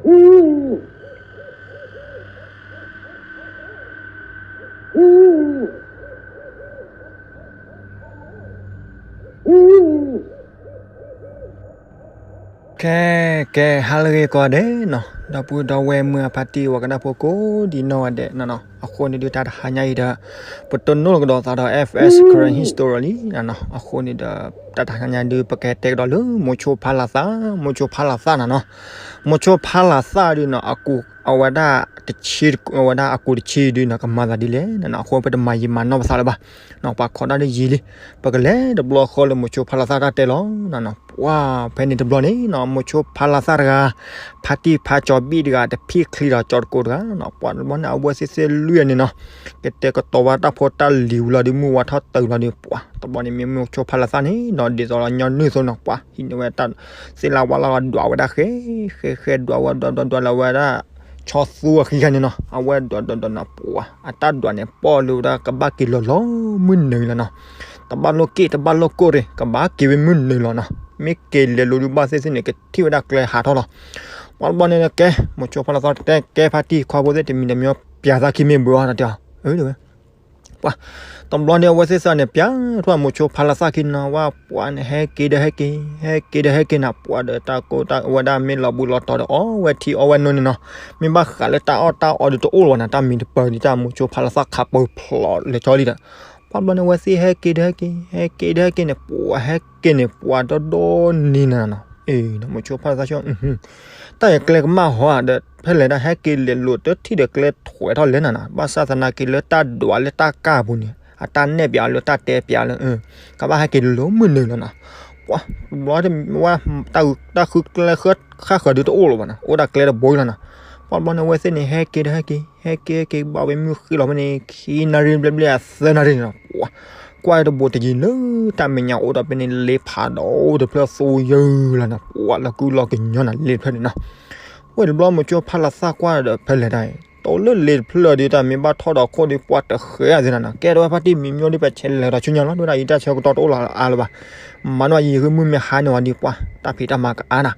ကဲ ကဲ ဟါလၢအဂ့ၤကိးဂၤဒဲးနီၤ, ဒီပုၢ်ဒီဝဲၢ်မုၢ်အဖါတံၢ် ဝဲကနၣ်ဖိကိးဒံနီၢ်ဂၤဒဲးနီၤနီၤ, အဃိန့ၣ်ဒုးတၢ်တဟါညါအံၤဒီး ပတိၢ်နီၣ်ကဒီးသးဒီး F S Karen History လံနီၤနီၤ, အဃိန့ၣ်ဒီး တၢ်တဟါညါဒုး ပကဟဲတဲကဒီးလၢ မိၤဆိဖါလၤသၣ်, မိၤဆိဖါလၤသၣ်နီၤနီၤ, မိၤဆိဖါလၤသၣ်ဒုးနီၤ အကူး အဝဲဒၣ်တဆံ အဝဲဒၣ်အကူးတဆံဒုးနီၤ ကမၤသးဒ်လဲၣ်နီၤနီၤ, အဃိပတမၤယံာ်မၤနီၢ်ပသးလၢၤဘၣ်နီၤ, ပှၤခိးတၢ်ဒ်ယံာ်လံ, ပကလဲၤတဘျီဃီလၢမိၤဆိဖါလၤသၣ်တၢ်တဲလီၤနီၤနီၤ, ပှၤဖဲန့ၣ်တဘျီန့ၣ်နီၤ မိၤဆိဖါလၤသၣ်တဂၤ ဖါတံၢ်ဖါကၠီၤဘံၣ်တဂၤ တဖံၣ်ချံဒီးကၠီၤတကိးတဂၤနီၤ, ပှၤတဘျီန့ၣ် အဝဲသ့ၣ်သ့ၣ်လွံၢ်န့ၣ်နီၤ ကတဲာ်ကတီၤဝဲတၢ်ဖိတၢ်လံၤဝံၤလီၤဒုး မုၢ်ဝါထီၣ်တုၤလီၤဒုး ပှၤတဘျီန့ၣ် မ့ၢ်မိၤဆိဖါလၤသၣ်န့ၣ်နီၤ ဒ်သိးလၢညီနုၢ်အသိးနီၤ ပှၤဟံးန့ၢ်ဝဲတၢ် သ့ၣ်လၢဝါလၢ်လီၤ ဒွးဝဲဒၣ်ဃဲ ဃဲ ဃဲ ဒွးဝဲဒွးဒွးဒွးလၢဝဲဒၣ် ဆီသူအခံဂၤန့ၣ်နီၤ အဝဲဒွးဒွးဒွးနီၤ ပှၤအတၢ်ဒွးန့ၣ် ပီၣ်လၢဝဲဒၣ်ကဘၣ်က့ၤလီၤလီၤမုၢ်နုာ်လီၤနီၤ, တဘၣ်လိၣ်က့ၣ် တဘၣ်လိၣ်ကိၣ်ရ့ၣ် ကဘၣ်က့ၤဝဲမုၢ်နုာ်လီၤနီၤ, မ့ၢ်က့ၤလဲၤလိၤဒုးဘၣ်သ့ၣ်သ့ၣ်န့ၣ် ကထံၣ်ဝဲဒၣ်ကျဲဟးထီၣ်လီၤ, ပှၤတဘျီန့ၣ်ကဲ မိၤဆိဖါလၤသၣ်တဲ ကဲဖါတံၢ်ခွါဖိသ့ၣ် တမံၤတမံၤ ပျးသးခံမ့ၢ်ဘှီအီၤတၢ်တဲအီၤ အၢ တဲဝဲ ပှၤ တဘျီန့ၣ် အဝဲသ့ၣ်သၢန့ၣ် ပျးထီၣ်မိၤဆိဖါလၤသၣ်ခံနီၤ ဝဲပှၤန့ၣ် ဟဲက့ၤဒီးဟဲက့ၤ ဟဲက့ၤဒီးဟဲက့ၤနီၤ ပှၤဒီးတၢ်ကိၢ်တၢ်ဝဲဒၣ်မ့ၢ်လီၤဘှံးလီၤတီၤဒီး အီၣ်ဝဲထံအီၣ်ဝဲနိန့ၣ်နီၤ, မ့ၢ်ဘၣ်ဃးလၢတၢ်အီၣ်တၢ်အီဒုးတအိၣ်လၢၤဘၣ်နီၤ, တၢ်မံၤတပၢၤဒ်တၢ်မိၤဆိဖါလၤသၣ်ခးပၢၤဖျိးလဲၤကၠီလံဒီး ပှၤတဘျီန့ၣ် အဝဲသ့ၣ်ဟဲက့ၤဒီးဟဲက့ၤ ဟဲက့ၤဒီးဟဲက့ၤန့ၣ် ပှၤဟဲက့ၤန့ၣ် ပှၤဒီဒီနံၤနီၤနီၤ, အ့ မိၤဆိဖါလၤသၣ်ဆိ တၢ်အံၤကျဲကမၣ်ဟီဧါဒီး ဖဲလဲၣ်ဒၣ်ဟဲက့ၤလဲၤလိၤတထံၣ်ဒီးကျဲထွဲးထီၣ်လဲၣ်နီၤနီၤ, ဘၣ်ဆၣ်သနာ်က့လၢတၢ်ဒွးလၢတၢ်ကၢ်ပူၤန့ၣ် အတၢ်နဲၣ်ပျးလၢတၢ်တဲပျးလၢ ကဘၣ်ဟဲက့ၤလိၤမုၢ်နုာ်လီၤနီၤ, ပှၤတဘျီဝဲ တၢ်ဃုကျဲဃၣ်ဃၢၤဒုးတအိၣ်လၢၤဘၣ်နီၤ, အိၣ်ဒၣ်ကျဲတဘိလီၤနီၤ, ပှၤတဘျီန့ၣ် အဝဲသ့ၣ်န့ၣ် ဟဲက့ၤဒီးဟဲက့ၤ ဟဲက့ၤဟဲက့ၤ ဘၣ်ဝဲမုၢ်ဃ့လီၤဖဲန့ၣ် ခံနၣ်ရံၣ်ဘျဲၣ်ဘျဲၣ်အသၢနၣ်ရံၣ်န့ၣ်နီၤ, ပှၤ ကွၢ်တဘိတယံၤလၢတၢ်မဲာ်ညါအိၣ်ဒီးဖဲန့ၣ် လ့ဖးဒိၣ်တဖျၢၣ်သူယုၢ်လီၤနီၤ, ပှၤလီၤကုလီၤကညီနီၤ လ့တဖျၢၣ်န့ၣ်နီၤ, ဝဲတဘျီမိၤဆိဖါလၤသၣ်ကွၢ်ဒီးဖဲလဲၣ်ဒၣ်အံၤ တိလၢလ့တဖျၢၣ်ဒီး တၢ်မ့ၢ်ဘၣ်ထီၣ်ဒီးခိၣ်ဒီး ပှၤတဃဲအသးနီၤနီၤ, ကဲထီၣ်ဝဲဖါတံၢ်မံၤမံၤဒီး ပဆဲးလဲၤဒီးဆူညါလီၤ ဒိၣ်ဒၣ်အံၤတၢ်ဆၢကတီၢ်တအိၣ်လီၤအါလၢၤဘၣ်, မၤနီၣ်ယံာ်ဃုမုၢ်မ့ၢ်ဟါန့ၢ်ဝဲဒ်ပှၤ တၢ်ဖံးတၢ်မၤကအါနီၤ,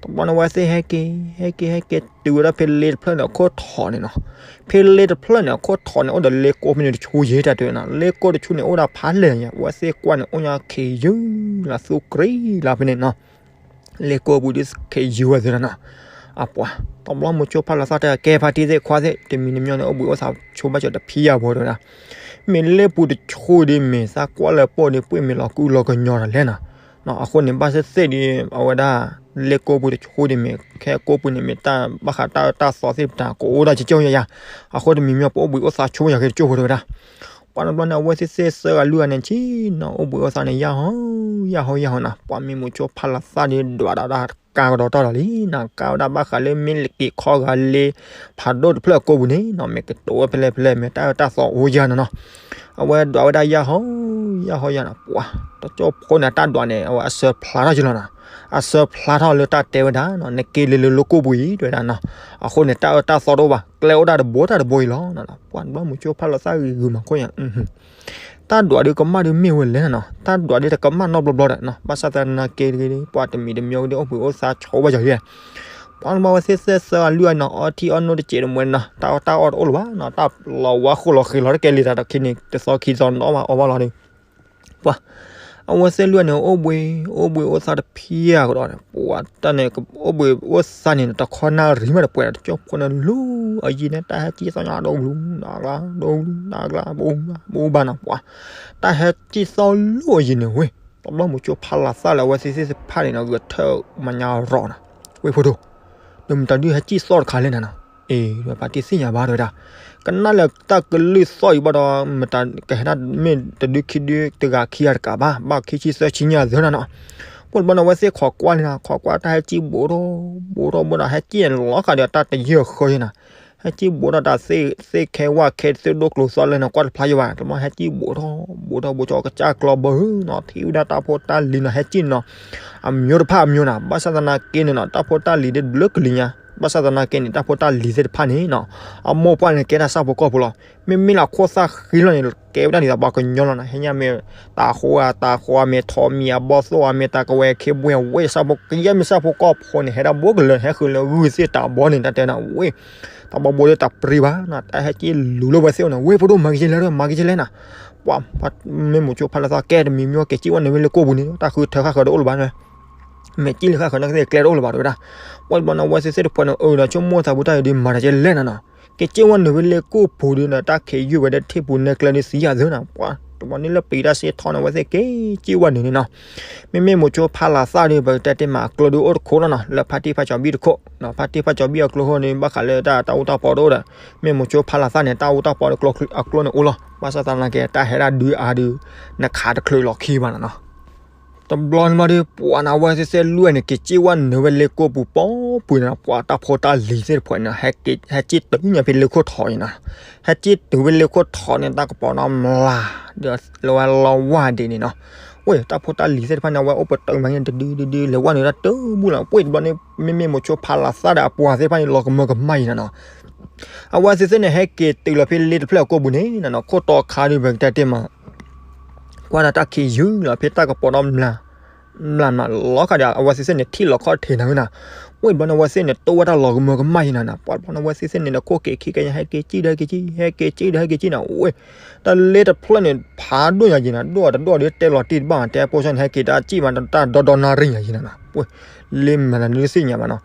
တဘျီန့ၣ် အဝဲသ့ၣ်ဟဲက့ၤ ဟဲက့ၤ ဟဲက့ၤ တုၤဝဲဒၣ်ဖဲလ့တဖျၢၣ်န့ၣ် အခိၣ်ထီးန့ၣ်နီၤ, ဖဲလ့တဖျၢၣ်န့ၣ် အခိၣ်ထီးန့ၣ် အိၣ်ဒီးလ့ကိၢ်ဖဲန့ၣ်တဆူယဲၢ်တၢ်တဲဝဲနီၤ, လ့ကိၢ်တဆူန့ၣ် အိၣ်ဒၣ်ဖးလဲၢ်ညါ အဝဲသ့ၣ်ကွၢ်န့ၣ် အိၣ်ညါခ့ယုၢ်လၢသူကြ့လၢဖဲန့ၣ်နီၤ, လ့ကိၢ်ပူၤဒ်ခ့ယုၢ်ဝဲသ့ၣ်နီၤ, အပှၤ တဘျီမိၤဆိဖါလၤသၣ်တဲ ကဲဖါတံၢ်သ့ၣ်ခွါသ့ၣ် တမံၤတမံၤန့ၣ် အိၣ်ဘှံးအိၣ်သါဆိဘၣ်စၢၤတဖံးယၤဘိတဲဝဲဒၣ်, မ့ၢ်လ့ပူၤတဆူဒ်မ့ၢ်သးကွၢ်လၢပိၢ်ဒ် ပှ့ၢ်မ့ၢ်လီၤကုလီၤကညီတၢ်လဲၣ်နီၤ, အဃိန့ၣ် ဘၣ်သ့ၣ်သ့ၣ်ဒ် အဝဲဒၣ် လ့ကိၢ်ပူၤတဆူဒ်မ့ၢ် ခဲကိၢ်ပူၤန့ၣ် မ့ၢ်တၢ်ဘၣ်ဃးတၢ်အၢတၢ်သီသ့ၣ်တဖၣ် ကအိၣ်ဒၣ်ကၠိယါယါ, အဃိတမံၤမံၤပအိၣ်ဘှံးအိၣ်သါဆိယၤက့ၤတကၠိဖိတဲဝဲဒၣ်, ပှၤတဘျီန့ၣ် အဝဲသ့ၣ်သ့ၣ်သၢဂၤလွံၢ်ဂၤန့ၣ် ဆ့ၣ်နီၤအိၣ်ဘှံးအိၣ်သါန့ၣ် ယၢ်ဟီ ယၢ်ဟီ ယၢ်ဟီနီၤ, ပှၤမ့ၢ်မိၤဆိဖါလၤသၣ်ဒ်ဒွးဒၣ်တၢ်ကါကဒီးတီၢ်လီၤလံနီၤ, ကါဝဲဒၣ်ဘၣ်ဃးလၢမ့ၢ်လက့ၤခီဂာ်လ့ဖးဒိၣ်တဖျၢၣ်အကိၢ်ပူၤန့ၣ်နီၤ, မ့ၢ်ကတိၤဝဲဖဲလဲၣ်ဖဲလဲၣ် မ့ၢ်တၢ်အၢတၢ်သီအိၣ်ယါနီၤနီၤ, အဝဲဒွးဝဲဒၣ်ယၢ်ဟီ ယၢ်ဟီယၢ်နီၤ, ပှၤ တကၠိဖိန့ၣ် အတၢ်ဒွးန့ၣ် အဝဲအစၢဖျါထီၣ်က့ၤလီၤနီၤ, အစၢဖျါထီၣ်လၢတၢ်တဲဝဲဒၣ်နီၤ, နက့ၤလဲၤလိၤလိၤကိၢ်ပူၤအံၤတဲဝဲဒၣ်နီၤ, အဃိန့ၣ် တၢ်အၢတၢ်သီတအိၣ်ဘၣ် ကျဲအိၣ်ဒၣ်တဘိတၢ်တဘိအံၤလီၤနီၤ, ပှၤတဘျီမိၤဆိဖါလၤသၣ်ဂ့ၤဂ့ၤမၤခိၣ်ယါ တၢ်ဒွးဒုးကမၣ်ဒုးမ့ၢ်ဝဲလဲၣ်နီၤ, တၢ်ဒွးဒုးတကမၣ်နီတဘျီဘျီဒီးနီၤ, ဘၣ်ဆၣ်သနာ်က့ ပှၤတမံၤတမံၤဒ်အိၣ်ဘှံးအိၣ်သါဆိဘၣ်စၢၤလံ, ပှၤတဘျီဝဲသ့ၣ်သၢဂၤလွံၢ်ဂၤနီၤ, အီထံအီနိတစဲးတမှဲၤနီၤ, တၢ်အီၣ်တၢ်အီတအိၣ်လၢၤဘၣ်နီၤ, တၢ်လီၤဝါဃိၣ်လီၤဃ့ၤလီၤတကဲလံတၢ်ဒီးခံန့ၣ် တသီခံသီနီၤဘၣ်အီၣ်ဘၣ်လီၤဒီး ပှၤ အဝဲသ့ၣ်လွံၢ်ဂၤန့ၣ် အိၣ်ဘှံး အိၣ်ဘှံးအိၣ်သါတဖံးအါကဒီးန့ၣ် ပှၤတၢ်န့ၣ် အိၣ်ဘှံးအိၣ်သါန့ၣ် တခီနၣ်ရံၣ်မ့ၢ်တပှဲၤဒီး တကၠိဖိန့ၣ် လူၤအယံၤန့ၣ် တၢ်ဟဲကံၣ်သီၣ်ညါ ဒိကလူၤနၤကျါ ဒိကလူၤနၤကျါ ပအူဘၣ် ပအူဘၣ်နီၤ ပှၤ တၢ်ဟဲကံၣ်သီၣ်လူၤအယံၤန့ၣ်ဝဲ တဘျီမိၤဆိဖးလၤသၣ်လၢအဝဲသ့ၣ်သ့ၣ်တဖၣ်န့ၣ်နီၤ ဂဲၤထၢၣ်မၤညါရီၤနီၤ ဝ့ၢ်ဖိဒိၣ် ဒီးမတၤဒုးဟဲကံၣ်သီၣ်တခါလဲၣ်နၤနီၤ အ့ ဖါတံၢ်သ့ၣ်ညါဘၣ်တဲဝဲဒၣ် ကနၣ်လၢတၢ်ကလုၢ်သီၣ်အံၤဘၣ်ဒီး မတၤကဟဲဒၣ်မ့ၢ်တဒုခံဒုတဂၤခံဂၤတကးဘၣ် ဘၣ်ခံဆံသၢဆံညါသၢနၤနီၤ ပှၤတဘျီန့ၣ် အဝဲသ့ၣ်ခိးကွၢ်လံနီၤ ခိးကွၢ်တၢ်ဟဲကံၣ်ဘူးထီၣ် ဘူးထီၣ်ဘူးဒီး ဟဲကံၣ်လီၤဃာ်ဒီးတၢ်တယၢၢ်ဃၢယဲနီၤ ဟဲကံၣ်ဘူးထီၣ်တၢ်သ့ၣ်ခဲဝၣ်ခဲသ့ၣ်ဒိၣ်ကျိၤသီလဲၣ်နီၤ ကွၢ်တဖျါယံၤဘၣ် တဘျီဟဲကံၣ်ဘူးထီၣ် ဘူးထီၣ်ဘူးကၠီကစၢ်ကျီဘၢနီၤ ထံၣ်ဝဲဒၣ်တၢ်ဖိတၢ်လံၤနီၤ ဟဲကံၣ်နီၤ အမျိုးတဖၣ်အမျိုးနီၤ ဘၣ်ဆၣ်သနာ်က့န့ၣ်နီၤ တၢ်ဖိတၢ်လံၤဒ်ဘျၢကလံၤညါ ဘၣ်ဆၣ်သနာ်က့န့ၣ် တၢ်ဖိတၢ်လံၤသ့ၣ်တဖၣ်န့ၣ်နီၤ အမိၢ်ပှၢ်န့ၣ်ကဲတၢ်ဆၣ်ဖိကီၢ်ဖိလီၤ. မ့မ့ၢ်လၢအခိၣ်သၣ်ဃံလီၤန့ၣ် ကဲဝဲဒၣ်ဒ်သိးပှၤကညီလီၤနီၤ. ဟဲညါမ့ၢ်တၤဃိဧါ တၤဃိဧါ မ့ၢ်ထိးမံၤအဘီၣ်သိၣ်ဧါ မ့ၢ်တၤကဝဲၤခ့ဘွဲၣ်ဝဲ ဆၣ်ဖိကယဲၢ်မ့ၢ်ဆၣ်ဖိကီၢ်ဖိန့ၣ် ဟဲဒၣ်ဘိကလၢာ် ဟဲဃုာ်လၢဂုၢ်သ့ၣ်တၤဘီန့ၣ် တၢ်တဲနၤဝဲ တၢ်ဘီဘိသ့ၣ်တပှ့ၤဘၣ်နီၤ တၢ်ဟဲက့ၤလူၤလၢဝဲသ့ၣ်အိၣ်န့ၣ် ဝ့ၢ်ဖိဒိၣ် မၤက့ၤကလဲၣ် မၤက့ၤကလဲၣ်နီၤ. ပှၤ မ့ၢ်မိၤဆိဖးလီၤသးကဲတမံၤမံၤ က့ၤစံၣ်ဝဲနုာ်ဝဲလၢကိၢ်ပူၤန့ၣ် တၢ်ဃုထၢဃာ်ဃၢၤတအိၣ်လၢၤဘၣ် မ့ၢ်စံၣ်လၢဃာ်ဃၢၤန့ၣ်ကသ့ၣ်ကျဲတအိၣ်လၢၤဘၣ် တဲဝဲဒၣ်. ပှၤတဘျီန့ၣ် အဝဲသ့ၣ်သ့ၣ်တဖၣ်န့ၣ် အၢဒီးဆိကမိၣ်သးပူၤတၢ်အံၤဒုး မၤတၢ်ကဲလဲၣ်နၤနီၤ. က့ၤစံၣ်ဝဲနုာ်ဝဲလၢကိၢ်ပူၤဒုးဒီး တၢ်ခံးယုၢ်ဝဲဒီးထံၣ်ပူၤနဲကျဲဒုးသံယၤသၢနီၤ. ပှၤတဘျီန့ၣ်လၢပံၤတၢ်စ့ထီန့ၣ် အဝဲသ့ၣ်က့ၤစံၣ်ဝဲနုာ်န့ၣ်နီၤ. မ့မ့ၢ်မိၤဆိဖးလီၤသးဒုး ပကတဲတ့ၢ်မးအကျိဒုးအိၣ်တခိၣ်လီၤနီၤ လၢဖါတံၢ်ဖါကၠီၤဘံၣ်တခိၣ်နီၤ. ဖါတံၢ်ဖါကၠီၤဘံၣ်အကျိဟိန့ၣ် ဘၣ်ဃးလၢတၢ်တၢ်အူတၢ်ပီတအိၣ်ဒီး မ့ၢ်မိၤဆိဖးလီၤသးန့ၣ် တၢ်အူတၢ်ပီဒီးကျိန့ၣ်အိၣ်လီၤ. ဘၣ်ဆၣ်သနာ်က့ တၢ်ဟဲဒၣ်ဒုးအါဒုး နခးတချုးလီၤခံဘၣ်နီၤနီၤ. တဘျီန့ၣ်မးဒီး ပှၤန့ၣ် အဝဲသ့ၣ်သ့ၣ်လွဲၢ်န့ၣ် က့ၤစံၣ်ဝဲနုာ်ဝဲလၢကိၢ်ပူၤပီပူၤန့ၣ် ပှၤတၢ်ဖိတၢ်လံၤသ့ၣ်တဖၣ်န့ၣ် ဟဲစံၣ်တုၤညါဖဲလၢခိၣ်ထီးအံၤနီၤ. ဟဲစံၣ်တုၤဝဲလၢခိၣ်ထီးန့ၣ် တၢ်ကပီၤနီၤမျၢ် ဒီးလၢဝဲလီဝါဒံးန့ၣ်နီၤ. ဝဲ တၢ်ဖိတၢ်လံၤသ့ၣ်တဖၣ်န့ၣ် အဝဲအိၣ်ပတုာ်မးန့ၣ် တဒုဒုဒု လဲၤဝဲနုာ်တၢ်တဘူၣ်လီၤ. ပှ့ၤတဘျီန့ၣ် မ့မ့ၢ်မိၤဆိဖးလီၤသးဒီးအပှၤသ့ၣ်တဖၣ်န့ၣ် လီၤကမၢကမၣ်အံၤနီၤနီၤ. အဝဲသ့ၣ်သ့ၣ်န့ၣ်ဟဲက့ၤတုၤလီၤဖဲလ့တဖျၢၣ်အကိၢ်ပူၤန့ၣ်နီၤနီၤ ခိၣ်တီခါဒုး ပကတဲတ့ၢ်မး ကွၢ်ဒီးတၢ်ခံးယုၢ်လီၤဖဲတၢ်ကပီၤနီၤမျၢ် မျၢ်မးလီၤခါဒီး အဝဲသ့ၣ်သ့ၣ်န့ၣ် ထံၣ်လီၤခီၣ်ထံးနၤဝဲနီၤ. ဝဲတဘျီန့ၣ် အဝဲသ့ၣ်န့ၣ် တိၢ်ဝဲတၢ်လီၤကမၢကမၣ်ယံၤနၤနီၤ. ပှၤတဘျီန့ၣ် အဝဲသ့ၣ်သ့ၣ်န့ၣ်ဒီး ခိၣ်က့ၤခံက့ၤညါ ဟဲက့ၤစံၣ်ဒီးဟဲက့ၤစံၣ် ဟဲက့ၤစံၣ်ဒီးဟဲက့ၤစံၣ်နီၤ. ဝဲ တၢ်လ့တဖျၢၣ်န့ၣ် ဖးဒိၣ်ညါယံၤနၤ ဒိၣ်တဒိၣ်ဒီးတဲလီၤတံၢ်တဘၣ် တဲပိၢ်စၢ်န့ၣ် ဟဲက့ၤတၢ်စံၣ်မး တၢ်ဒီဒီနၣ်ရံၣ်ညါယံၤနၤနီၤ. ဝဲ လ့မၤနၤဒုးသ့ၣ်ညါဘၣ်နီၤ.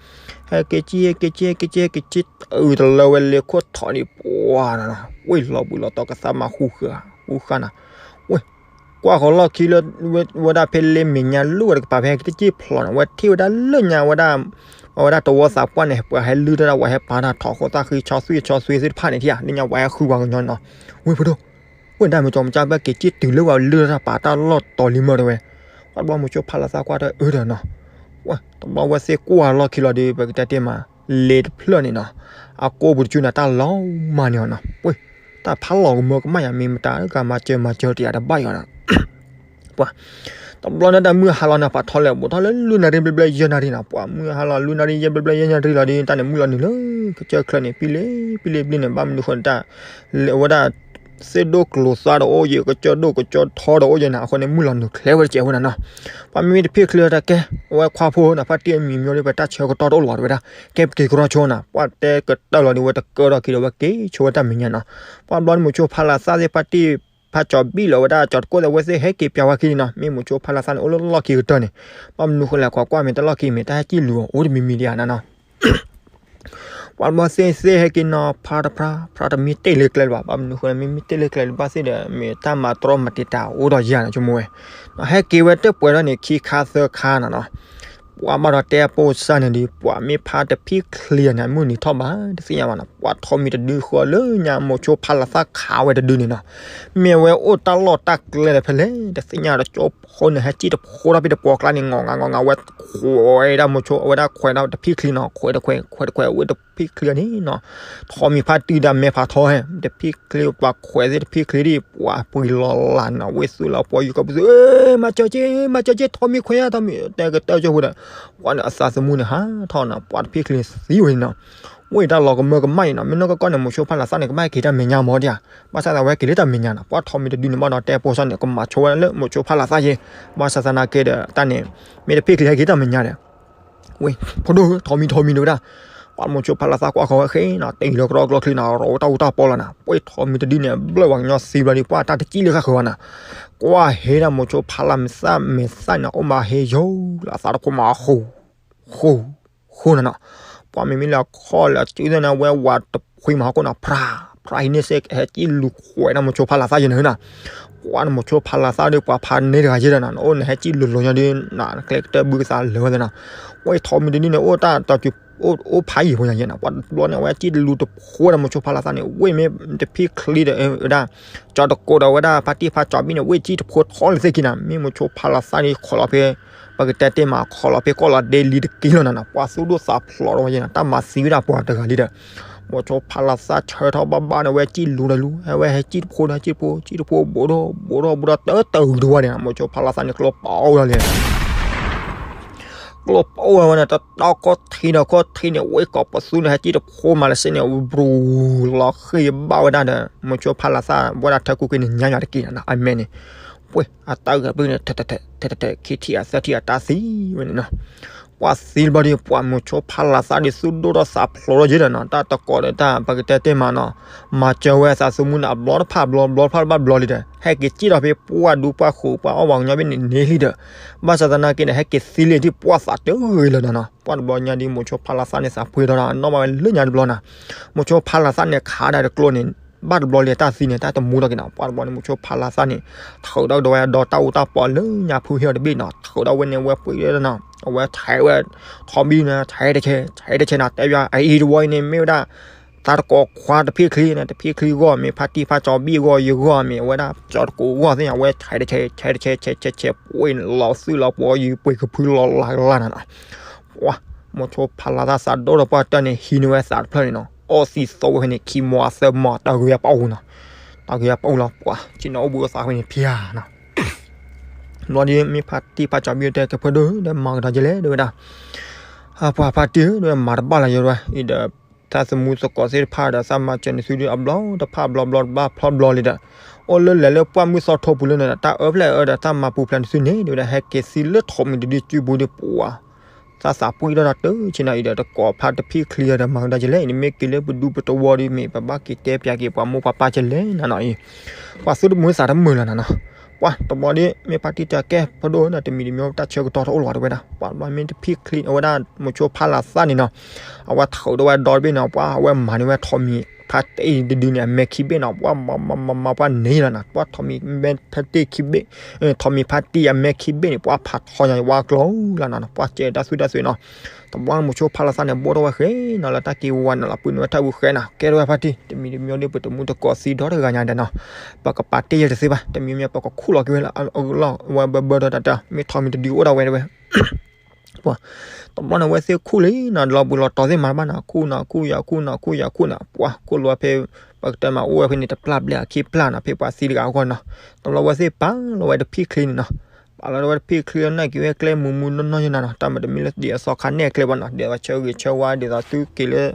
ဟဲက့ၤစံၣ် ဟဲက့ၤစံၣ် ဟဲက့ၤစံၣ် ဟဲက့ၤစံၣ် တုၤတလၢဝဲလၢခိၣ်ထီးန့ၣ် ပှၤနီၤနီၤ ဝဲလီၤဘှံးလီၤတီၤ ကသးမၤဃူဃာ် ဃူဃာ်နၤ. ဝဲ ကွၢ်ဃီၤလီၢ်ခံလၢ ဝဲဒၣ်ဖဲလ့မဲာ်ညါလူၢ်ဝဲတကပၤ ဖဲဟဲက့ၤတစံၣ်ဖျိးနီၤ ဝဲထံၣ်ဝဲဒၣ်လၢညါဝဲဒၣ် အဝဲဒၣ်တဝီသးပှၢ်န့ၣ် ပှၤဟဲလုၢ်ထီၣ်ဒၣ် ပှၤဟဲပာ်တၢ်ထီၣ်ဃိသၣ်ဃံဆီသွံၣ်ဆီသွံၣ်သ့ၣ်တဖၣ်န့ၣ်ထံၣ်ဧါ လၢညါပှၤဟဲဃုပှၤကညီနီၤ. ဝဲဖိဒိၣ် ဝဲဒၣ်မ့ၢ်ကီမ့ၢ်ကၢ် ဘၣ်က့ၤစံၣ်တုၤလၢပှၤလုၢ်ထီၣ်တၢ်ပာ်တၢ်လီၢ်တီၤလံမၢ်တဲဝဲ. ပှၤတဘျီမိၤဆိဖးလီၤသးကွၢ်တၢ်အၢဒီးနီၤ. ဝဲ တဘျီဝဲသ့ၣ်ကွၢ်လီၢ်ခံလီၤဒီး ပကတဲတ့ၢ်မး လ့တဖျၢၣ်န့ၣ်နီၤ အကိၢ်ပူၤတစုန့ၣ် တၢ်လီၤမၢ်န့ၢ်အီၤနီၤ. ဝဲ တၢ်ဖးလီၤကမၢကမၣ်ယၤ မ့ၢ်မတၤ ကမၤစၢၤမၤစၢၤတယၤတဘၣ်အီၤနီၤ. ပှၤ တဘျီန့ၣ်တၢ်မုၢ်ဟါလီၤန့ၣ် ပှၤထီၣ်လဲၤဘူးထီၣ်လၢလွံၢ်နၣ်ရံၣ်ဘျဲၣ်ဘျဲၣ်ယဲၢ်နၣ်ရံၣ်နီၤ. ပှၤမုၢ်ဟါလီၤ လွံၢ်နၣ်ရံၣ်ယဲၢ်ဘျဲၣ်ဘျဲၣ်ယဲၢ်နၣ်ရံၣ်လီၤဒီး တၢ်န့ၣ်မုၢ်လီၤနုာ်လၢ ကစၢၢ်ချၢန့ၣ် ပံလ့ပံလ့ပံန့ၣ် ဘၣ်မနုၤဃိန့ၣ် တၢ် လၢအဝဲဒၣ် သ့ၣ်ဒိၣ်ကျိၤသွါဒီးအိၣ်ယဲၢ် ကစၢၢ်ဒိၣ်ကစၢၢ်ထီဒီးအိၣ်ယဲၢ်န့ၣ် အဃိန့ၣ် မုၢ်လီၤနုာ်ချဲဝဲတစဲးဝဲန့ၣ်နီၤ. ပှၤမ့မ့ၢ်တဖံၣ်ချံတၢ်ကဲ အဝဲခွါဖိနီၤ ဖါတံၢ်အမံၤမ့ၢ်ဒီး ပတၢ်ဆၢကတီၢ်တအိၣ်လီၤတဲဝဲဒၣ် ကဲပက့ၤကရီဆိနီၤ. ပှၤတဲကတၢၢ်လီၤဒီး ဝဲတကၢထီၣ်ခံဒီး ဝဲက့ၤဆိဝဲတၢ်မဲာ်ညါနီၤ. ပှၤဘျီန့ၣ်မိၤဆိဖးလီၤသးသ့ၣ် ဖါတံၢ် ဖါကၠီၤဘံၣ်လီၤဝဲဒၣ် ကၠီၤတကိၢ်သ့ၣ် အဝဲသ့ၣ်ဟဲက့ၤပျးဝဲခံန့ၣ်နီၤ. မ့ၢ်မိၤဆိဖးလီၤသးန့ၣ် အိၣ်လၢလီၢ်ခံကတၢၢ်န့ၣ် ဘၣ်မနုၤဃိလဲၣ် ကွၢ်ကွၢ်မ့ၢ်တၢ်လီၢ်ခံမ့ၢ် တၢ်ဟဲကံၣ်လူၤအီၤ အိၣ်တမံၤမံၤဒံးဧါနီၤနီၤ. ပှၤဘျီသ့ၣ်သ့ၣ်ဟဲက့ၤနီၤ ဖးတဖျါ ဖျါတမ့ၢ်တ့ၢ်လၢကျဲလၢၤဘၣ်. ဘၣ်မနုၤဃိလဲၣ် မ့မ့ၢ်တ့ၢ်လၢကျဲလၢၤဘၣ်သ့ၣ်ဒီး မ့ၢ်တၢ်မၤတြီမၤတံာ်တာ်အိၣ်ဒီးယၤနီၤ ဆိကမိၣ်ဝဲ. ဟဲက့ၤဝဲတပှဲၤဒီးန့ၣ် ခံခါသၢခါနီၤနီၤ. ပှၤဘၣ်ဒီးတဲအပိၢ်စၢ်န့ၣ်ဒီး ပှၤမ့ၢ်ဖးတဖံၣ်ချံအီၤန့ၣ် မုၢ်နံၤထီၣ်ဘၣ် တသ့ၣ်ညါဘၣ်နီၤ. ပှၤထိးမံၤတဒုဃီလၢညါ မိၤဆိဖးလီၤသးခးဝဲတဒုန့ၣ်နီၤ. မ့ၢ်ဝဲအိၣ်တၢ်လီၢ်တၢ်ကျဲဒီးဖဲလဲၣ် တသ့ၣ်ညါဒီး ကၠီဖိန့ၣ် ဟဲစံၣ်တဖိဒီးဖဲတပှီၤကျါန့ၣ် ငီၢ်ငါငီၢ်ငါ ဝဲခွဲးဒၣ်မိၤဆိ အဝဲဒၣ်ခွဲးဒၣ်တဖံၣ်ချံနီၤ ခွဲးတခွဲး ခွဲးတခွဲး ဝဲတဖံၣ်ချံန့ၣ်နီၤ. ထိးမံၤဖါတံၢ်ဒီးမဲာ်ဖးထီဟဲ တဖံၣ်ချံ ပှၤခွဲးသ့ၣ်တဖံၣ်ချံဒံး ပှၤပှ့ၤလီၤလးနီၤ ဝဲသုးလီၤပှီၤယူၤကီၢ်ပူၤသုး မၤစၢၤက့ၤ မၤစၢၤက့ၤ ထိးမံၤခွဲးယါ ထိးမံၤ တဲကတၢၢ်ကၠိဖိဒီး ပှၤန့ၣ်အသးသမူန့ၣ်ဟးထီၣ်နီၤ ပှၤတဖံၣ်ချံသံဝဲန့ၣ်နီၤ. ဝဲတၢ်လီၤကမၢကမၣ်အံၤနီၤ မ့ၢ်နီၢ်ကီၢ်ကီၢ်န့ၣ် မိၤဆိဖးလီၤသးန့ၣ် ကဘၣ်ဟဲက့ၤတၢ်မဲာ်ညါမးဒံးဧါ. ဘၣ်ဆၣ်သးဝဲက့ၤလၢတၢ်မဲာ်ညါနီၤ ပှၤထိးမံၤတဒုန့ၣ်ဘၣ်ဒီးတဲပိၢ်စၢ်န့ၣ် ကမၤဆိဝဲလၢမိၤဆိဖးလီၤသးယဲ ဘၣ်ဆၣ်သနာ်က့ဒီးတၢ်န့ၣ် မ့ၢ်တဖံၣ်ချံဟဲက့ၤတၢ်မဲာ်ညါဒီး ဝဲ ဖိဒိၣ် ထိးမံၤထိးမံၤဒုးဝဲဒၣ် ပှၤမိၤဆိဖးလီၤသးကွၢ်ဃီၤဝဲဃ့နီၤ တ့ၢ်လၢကရီကလီချံနီၤ ရီဝဲတၢ်အူတၢ်ပီလီၤနီၤ ပှၤထိးမံၤတဒုန့ၣ် ဘျၢၣ်ပှၤကညီသံဘျီဒီး ပှၤတၢ်တစံၣ်လၢဃၣ်ဃၢၤဘၣ်နီၤ ကွၢ်ဟ့ဒီးမိၤဆိဖးလီၤမုၢ်သၣ်မဲာ်သၣ်န့ၣ် အိၣ်မးဟ့ယိာ်လၢအသးတခိၣ်မး ဃူ ဃူ ဃူနီၤနီၤ ပှၤမ့မ့ၢ်လၢအခီၣ်လၢအစုသ့ၣ်န့ၣ် ဝဲဝးတဖှံမးဟီၣ်ခိၣ်နီၤ ဖြါ ဖြါဟံးန့ၢ်စ့ၢ် ဟဲစံၣ်လူၤခွဲးန့ၣ် မိၤဆိဖးလီၤသးယဲန့ၣ်နီၤ ပှၤန့ၣ်မိၤဆိဖးလီၤသးဒီး ပှၤဖးန့ၢ်တဂၤယဲဒီးနီၤ နအိၣ်နဟဲစံၣ်လူၤလိၤညီဒီး နကျဲကတၢၢ်ဘုကသးလၢာ်ဝဲသ့ၣ်နီၤ ဝဲထိးမံၤတဒုန့ၣ် အိၣ်တၢ်တီၤ အိၣ်ဖးယံာ်ဖိညါယဲနီၤ ပှၤတဘျီန့ၣ် အဝဲစံၣ်လူၤတဖိဒီးမိၤဆိဖးလီၤသးန့ၣ် ဝဲမ့ၢ်တဖံၣ်ချံဒီးဝဲဒၣ် ကၠီၤတကိးဒီးဝဲဒၣ်ဖါတံၢ်ဖါကၠီၤဘံၣ်န့ၣ် ဝဲစံၣ်တဖိထီၣ်လၢသ့ၣ်ခံနီၤ မ့ၢ်မိၤဆိဖးလီၤသးန့ၣ် ခိးလီၤဖဲ ပကတဲတ့ၢ်မး ခိးလီၤဖဲကီၢ်လီၤဒ့လံတက့ၢ်လီၤနီၤနီၤ ပှၤသူၣ်ဒိၣ်သးဖျိးဒီးဝဲယဲနီၤ တၢ်မၤသံဝဲဒၣ်ပှၤတဂၤလံဒီး မိၤဆိဖးလီၤသးဆၢထီၣ်ဘၣ်ဘၣ်န့ၣ် ဝဲစံၣ်လူၤဒီးလူၤ ဟဲဝဲဟဲစံၣ်တဖိဒီးဟဲစံၣ်တဖိ စံၣ်တဖိ ဘူးထီၣ် ဘူးထီၣ် ဘူးထီၣ် တၢ်တၢ်ဂုၤတဝါန့ၣ် မိၤဆိဖးလီၤသးန့ၣ် ကျိပာ်အီၣ်ဝဲဒၣ်လဲၣ် ကျိပိဝဲန့ၣ် တတီကီၢ်ထံဒီးကီၢ်ထံန့ၣ် ဝ့ၢ်ကိးပသူန့ၣ် ဟဲကံၣ်တဖိမၤလၢစ့န့ၣ် ဘြူၤလီၤဃ့ၢ်ဘၣ်ဝဲဒၣ်ဒီး မိၤဆိဖးလၤသၣ် ဝဲဒၣ်ထၢကူၣ်က့ၤန့ၣ် ညါညါတက့ၢ်နီၤ အမဲာ်န့ၣ် ပှ့ၤအတၢ်ဂဲၤဘျုးန့ၣ် ထဲထဲထဲထဲ ခံထံၣ်အသၢထံၣ်အတၢ်သံဝဲန့ၣ်နီၤ ပှၤသံတဘျီဒီး ပှၤမိၤဆိဖးလၤသၣ်ဒီး သူၣ်ဒိၣ်ထီၣ်သးဖျိးထီၣ်ယဲဒီးနီၤ တၢ်တကိးဒီးတၢ် ပကတဲတ့ၢ်မးနီၤ မၤစၢၤဝဲအသးသမူန့ၣ် အဘျီတဖၣ်ဘျီ ဘျီတဖၣ်တဘၣ်ဘျီလံဒီး ဟဲက့ၤစံၣ်ထီၣ်ဖဲပှၢ်ဒူပှၢ်ဃိး ပှၤအီၣ်ပှၤကညီဘ့ၣ်န့ၣ်န့ၢ်လံဒီး ဘၣ်ဆၣ်သနာ်က့န့ၣ် ဟဲက့ၤသံလံဒ်ပှၢ်သးတဂ့ၤလၢၤနီၤနီၤ ပှၢ်တဘျီညါဒ်မိၤဆိဖးလၤသၣ်န့ၣ် သးပှ့ၤထီၣ်ဒီး နီၢ်ဘၣ်ဝဲလၢညါတဘျီနီၤ မိၤဆိဖးလၤသၣ်န့ၣ် ခးဒၣ်တကျိန့ၣ် ဘၣ်တဘျီလံတၢ်သံန့ၣ် တၢ်တမူထီၣ်က့ၤနီၤ ပှၢ်တဘျီန့ၣ် မိၤဆိဖးလၤသၣ်န့ၣ် ထုးထီၣ်ကဒီးဝဲဒီးတၢ်အူတၢ်ပီးလၢညါဖုဟ့ၣ်အီၤတဘ့ၣ်နီၤ ထုးထီၣ်ဝဲန့ၣ် အဝဲပှ့ၤဒီးနီၤ အဝဲထဲးဝဲ ထီဘံနီၤ ထဲးတဆဲး ထဲးတဆဲးနီၤ တဲဘၣ် အအံၤတဝီအံၤန့ၣ် မ့ၢ်ဝဲဒၣ် သးတကိးခွါတဖံၣ်ချံန့ၣ် တဖံၣ်ချံဂီၢ်မ့ၢ် ဖါတံၢ်ဖါကၠီဘံၣ်ဂီၢ်ယဂီၢ်မ့ၢ် အဝဲဒၣ်ကၠီတကိးဂီၢ်သ့ၣ်ညါ အဝဲထဲးတဆဲး ထဲးတဆဲး ဆဲးဆဲးဆဲး ပှ့ၤလီၤသုးလီၤပှီၤယုၤ ပှ့ၤကဖုလီၤလၢ်လၢ်နီၤနီၤ ပှၤ မိၤဆိဖးလၤသၣ်သးဒိၣ်ဒီးပှၢ်တၢၢ်န့ၣ် ဟံးန့ၢ်ဝဲသးတဖျၢၣ်န့ၣ်နီၤ အီၣ်သံသိဝဲဖဲန့ၣ် ခံမီအသၢမီ တၢ်ဂ့ၤအပၣ်အူနီၤ တၢ်ဂ့ၤအပၣ်အူလီၤ ပှၤ က့ၤနီၣ်အိၣ်ဘှံးအိၣ်သးဖဲန့ၣ်ဖၠါနီၤ ဘျီဒီးမ့ၢ်ဖါတံၢ်ဖါကၠီဘံၣ်တဲကဲဖုဒိၣ်ဒီး မၤကဒီးယလဲၣ် တဲဝဲဒၣ် ပှၤဖါတံၢ်ဧၢ တဲဝဲ မၤတဘၣ်လၢၤယိၤဝဲ အံၤဒီး သးသမူသကိးသ့ၣ်တဖၣ်ဒီး သးမၤစၢၤနသုဒီး အဘျီတဖၣ်ဘျီဘျီတဘၣ်ဖျီဘျီလံဒီး အိၣ်လၢလဲၤလၢပှၢ်မုၢ်သီထိပူၤလၢန့ၣ်ဒီး တၢ်အၢဖျဲၣ်အၢဒီး သးမၤပူၤဖျဲးနသုန့ၣ် တဲဝဲဒၣ် ဟဲက့ၤသံလၢထိးမံၤတဒုစုပူၤဒီး ပှၤ သးသးပှ့ၤထီၣ်ဒီးတၢ်ဆ့နီၤအံၤဒီး တကိးဖါတဖံၣ်ချံဒီး မၤကဒီးယလဲၣ် နမ့ၢ်က့ၤလၢပဒူပတဝီဒီး မ့ၢ်ပဘၣ်က့ၤတဲပၠးက့ၤ ပှၤမိၢ်ပှၤပၢ်ကလဲၣ်နီၤနီၤအံၤ ပှၤသုတမုာ်သးတမုာ်လၢၤနီၤနီၤ ပှၤတဘျီဒီး မ့ၢ်ဖါတံၢ်တဲကဲ ဖုဒိၣ်ဧၢ တမံၤတမံၤတၢ်ဆၢကတီၢ်တအိၣ်လၢၤဝဲ တဲဝဲဒၣ် ပှၤတဘျီမ့ၢ်တဖံၣ်ချံ အဝဲဒၣ်မိၤဆိဖးလၤသၣ်န့ၣ်နီၤ အဝဲထုးထီၣ်ဝဲဒီတဘ့ၣ်နီၤ ပှၤအဝဲမၤန့ၢ်ဝဲထိးမံၤဖါတံၢ်တဒုန့ၣ် အမဲာ်ခံဘ့ၣ်နီၤ ပှၤမၤမၤမၤမၤ ပှၤန့ၢ်လီၤနီၤ ပှၤထိးမံၤမဲာ်ဖါတံၢ်ခံဘ့ၣ် ထိးမံၤဖါတံၢ်အမဲာ်ခံဘ့ၣ်န့ၣ် ပှၤဖးထီညါဝဲကျိလီၤနီၤနီၤ ပှၤစဲးတၢ်သွံၣ်တၢ်သွံၣ်နီၤ တဘျီမိၤဆိဖးလၤသၣ်န့ၣ် ဘိၣ်ထီၣ်ဝဲဃဲနီၤ လၢတၢ်က့ၤဝဲနီၤ လၢပှ့ၤန့ၢ်ဝဲထၢၣ်ပူၤဃဲနီၤ ကဲထီၣ်ဝဲဖါတံၢ် တမံၤတမံၤဒီး ပတမူတကိးသံဒီတဂၤညါဒီးနီၤ ပကပာ်တ့ၢ်ယဲတသ့ဘၣ် တမံၤမံၤပကခူၣ်လီၤက့ၤဝဲလၢအလီၢ် အဝဲဘၢဘၢဒီးတၢ်တၢ် မ့ၢ်ထိးမံၤတဒုအိၣ်ဒၣ်ဝဲတဲဝဲ ပှၤ တဘျီန့ၣ် အဝဲသ့ၣ်ခူၣ်လံနီၤ လီၤဘှံးလီၤတီၤသ့ၣ်မၤတဘၣ်နီၤ ခူၣ်နီၤ ခူၣ်ယၤခူၣ်နီၤ ခူၣ်ယၤခူၣ်နီၤ ပှၤ ခူၣ်လီၤဖဲ ပကတဲမးအိၣ်ဝဲဖဲန့ၣ် တပျၢ်ဘျဲၣ်အခံပျၢ်နီၤ ဖဲပှၤသံတဂၤအဂီၢ်နီၤ တဘျီဝဲသ့ၣ်ပာ်လီၤဝဲတဖံၣ်ချံန့ၣ်နီၤ ပာ်လီၤဝဲတဖံၣ်ချံ နာ်က့ၤဝဲကျဲမူးမူးနီၢ်နီၢ်ယဲနီၤနီၤ တၢ်မတမ့ၢ်လၢဒ်အသီခါနဲၣ်ကျဲဘၣ်နီၤ ဒ်သိးဆၢဂ့ၤဆၢဝါ ဒ်သိးသုက့ၤလၢ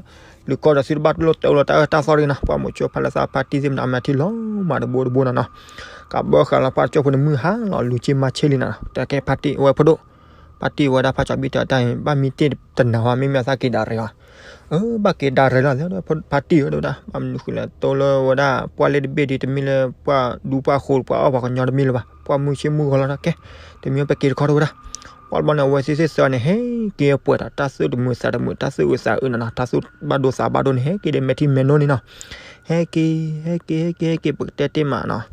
ပျုၤကီၢ်ဒီးသုတဘၣ်လိၣ်တဲလိာ်တၢ်အၢတၢ်သီတဂ့ၤနီၤ ပှၤမိၤဆိဖးလၤသၣ်ဖါတံၢ်သ့ၣ်မနုၤ အမၤထံလီၤမၤတဘိတဘိနီၤနီၤ ကဘၢဃာ်လီၤပှၤတကၠိဖိန့ၣ် မုၢ်ဟါလီၤလူၤဆ့မၤဆ့လံနီၤ တဲကဲဖါတံၢ် အဝဲဖုဒိၣ် ဖါတံၢ်ဝဲဒၣ်ဖးကၠီဘံၣ်တၢ်တၢ် ဘၣ်မံတ့ၢ်တနၤဝဲ မ့မ့ၢ်အသးက့ၤဒၣ်ရဲၣ်လီၤ အၢ ဘၣ်က့ၤဒၣ်ရဲၣ်လီၤ ဖါတံၢ်ဧၢ တဲဝဲဒၣ် ဘၣ်မနုၤဃုာ်လဲၣ် တိလၢဝဲဒၣ် ပှၢ်လ့ၣ်တဘ့ၣ်ဒီး တမ့ၢ်လၢပှၢ်ဒူပှၢ်ဃိး ပှၤအီၣ်ပှၤကညီတမ့ၢ်လၢၤဘၣ် ပှၢ်မုၢ်ဆ့မုၢ်ဂီၤလီၤ ကဲ တမံၤပက့ၤတခီတဝဲဒၣ် ပှၢ်တဘျီန့ၣ် အဝဲသ့ၣ်သ့ၣ်သၢန့ၣ် ဟဲက့ၤပှဲၤဒီး တၢ်သူၣ်တမုာ်သးတမုာ် တၢ်သူၣ်အုးသးအုးနီၤနီၤ တၢ်သူၣ်ဘၣ်ဒိသးဘၣ်ဒိန့ၣ် ဟဲက့ၤဒီးမဲာ်ထံမဲာ်နိန့ၣ်နီၤ ဟဲက့ၤ ဟဲက့ၤ ဟဲက့ၤ ဟဲက့ၤ ပကတဲတ့ၢ်မးနီၤ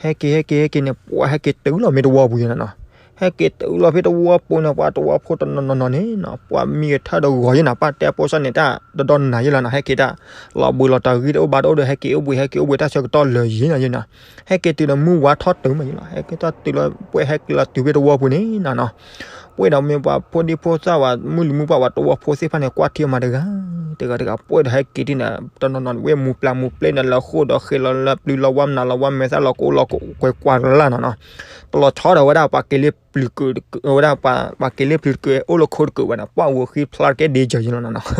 ဟဲက့ၤ ဟဲက့ၤ ဟဲက့ၤန့ၣ် ပှၤဟဲက့ၤတုၤလီၤမ့ၢ်တဝီပူၤယဲနီၤနီၤ ဟဲက့ၤတုၤလီၤဖဲတဝီပူၤန့ၣ် ပှၤတဝီဖိတနီၤနီၤနီၤန့ၣ်နီၤ ပှၤမံကထၢၣ်ဒီးဂီၤယဲနီၤ ပှၤတဲဖိစၢ်န့ၣ် တၢ်တဒီနၤယဲလီၤနီၤ ဟဲက့ၤတၢ် လီၤဘှံးလီၤတီၤဂံၢ်တအိၣ်ဘါတအိၣ်ဒီး ဟဲက့ၤအိၣ်ဘှံး ဟဲက့ၤအိၣ်ဘှံး တၢ်ဆၢကတီၢ်လၢာ်ယဲနီၤယဲနီၤ ဟဲက့ၤတုၤဒီးမုၢ်ဝါထီၣ်တုၤမးယဲလီၤ ဟဲက့ၤထီၣ်တုၤလီၤ ပှၤဟဲက့ၤလီၤတုၤဖဲတဝီပူၤန့ၣ်နီၤနီၤ ပှဲၤဒီးမ့ၢ်ပှၤဖိဒံဖိသၣ်ဝဲ မုၢ်လံၤမုၢ်ပှၢ်ဝဲ တဝီဖိသ့ၣ်တဖၣ်န့ၣ် ကွၢ်ထံမးတဂၤ တဂၤတဂၤ ပှဲၤဒီးဟဲက့ၤတုၤန့ၣ် တနီၤနီၤန့ၣ် ဝဲမူၤပျၢ်မူၤပျဲၢ်န့ၣ် လၢဃိၣ်ဒီးဃ့လီၤလၢပျုၤလီၤဝါမနုၤလီၤဝါမဲာ်သၣ်လီၤကအိၣ်လီၤ ကွဲးကွၢ်လၢ်နီၤနီၤ တလီၤဆီဒီးဝဲဒၣ်ပှၤက့ၤလၢပျုၤတကုး ဝဲဒၣ်ပှၤက့ၤလၢပျုၤတကုး အိၣ်လၢခိတကုးဝဲန့ၣ် ပှၤဝဲဃံဖျါတကဲဒ့ယဲလီၤနီၤနီၤ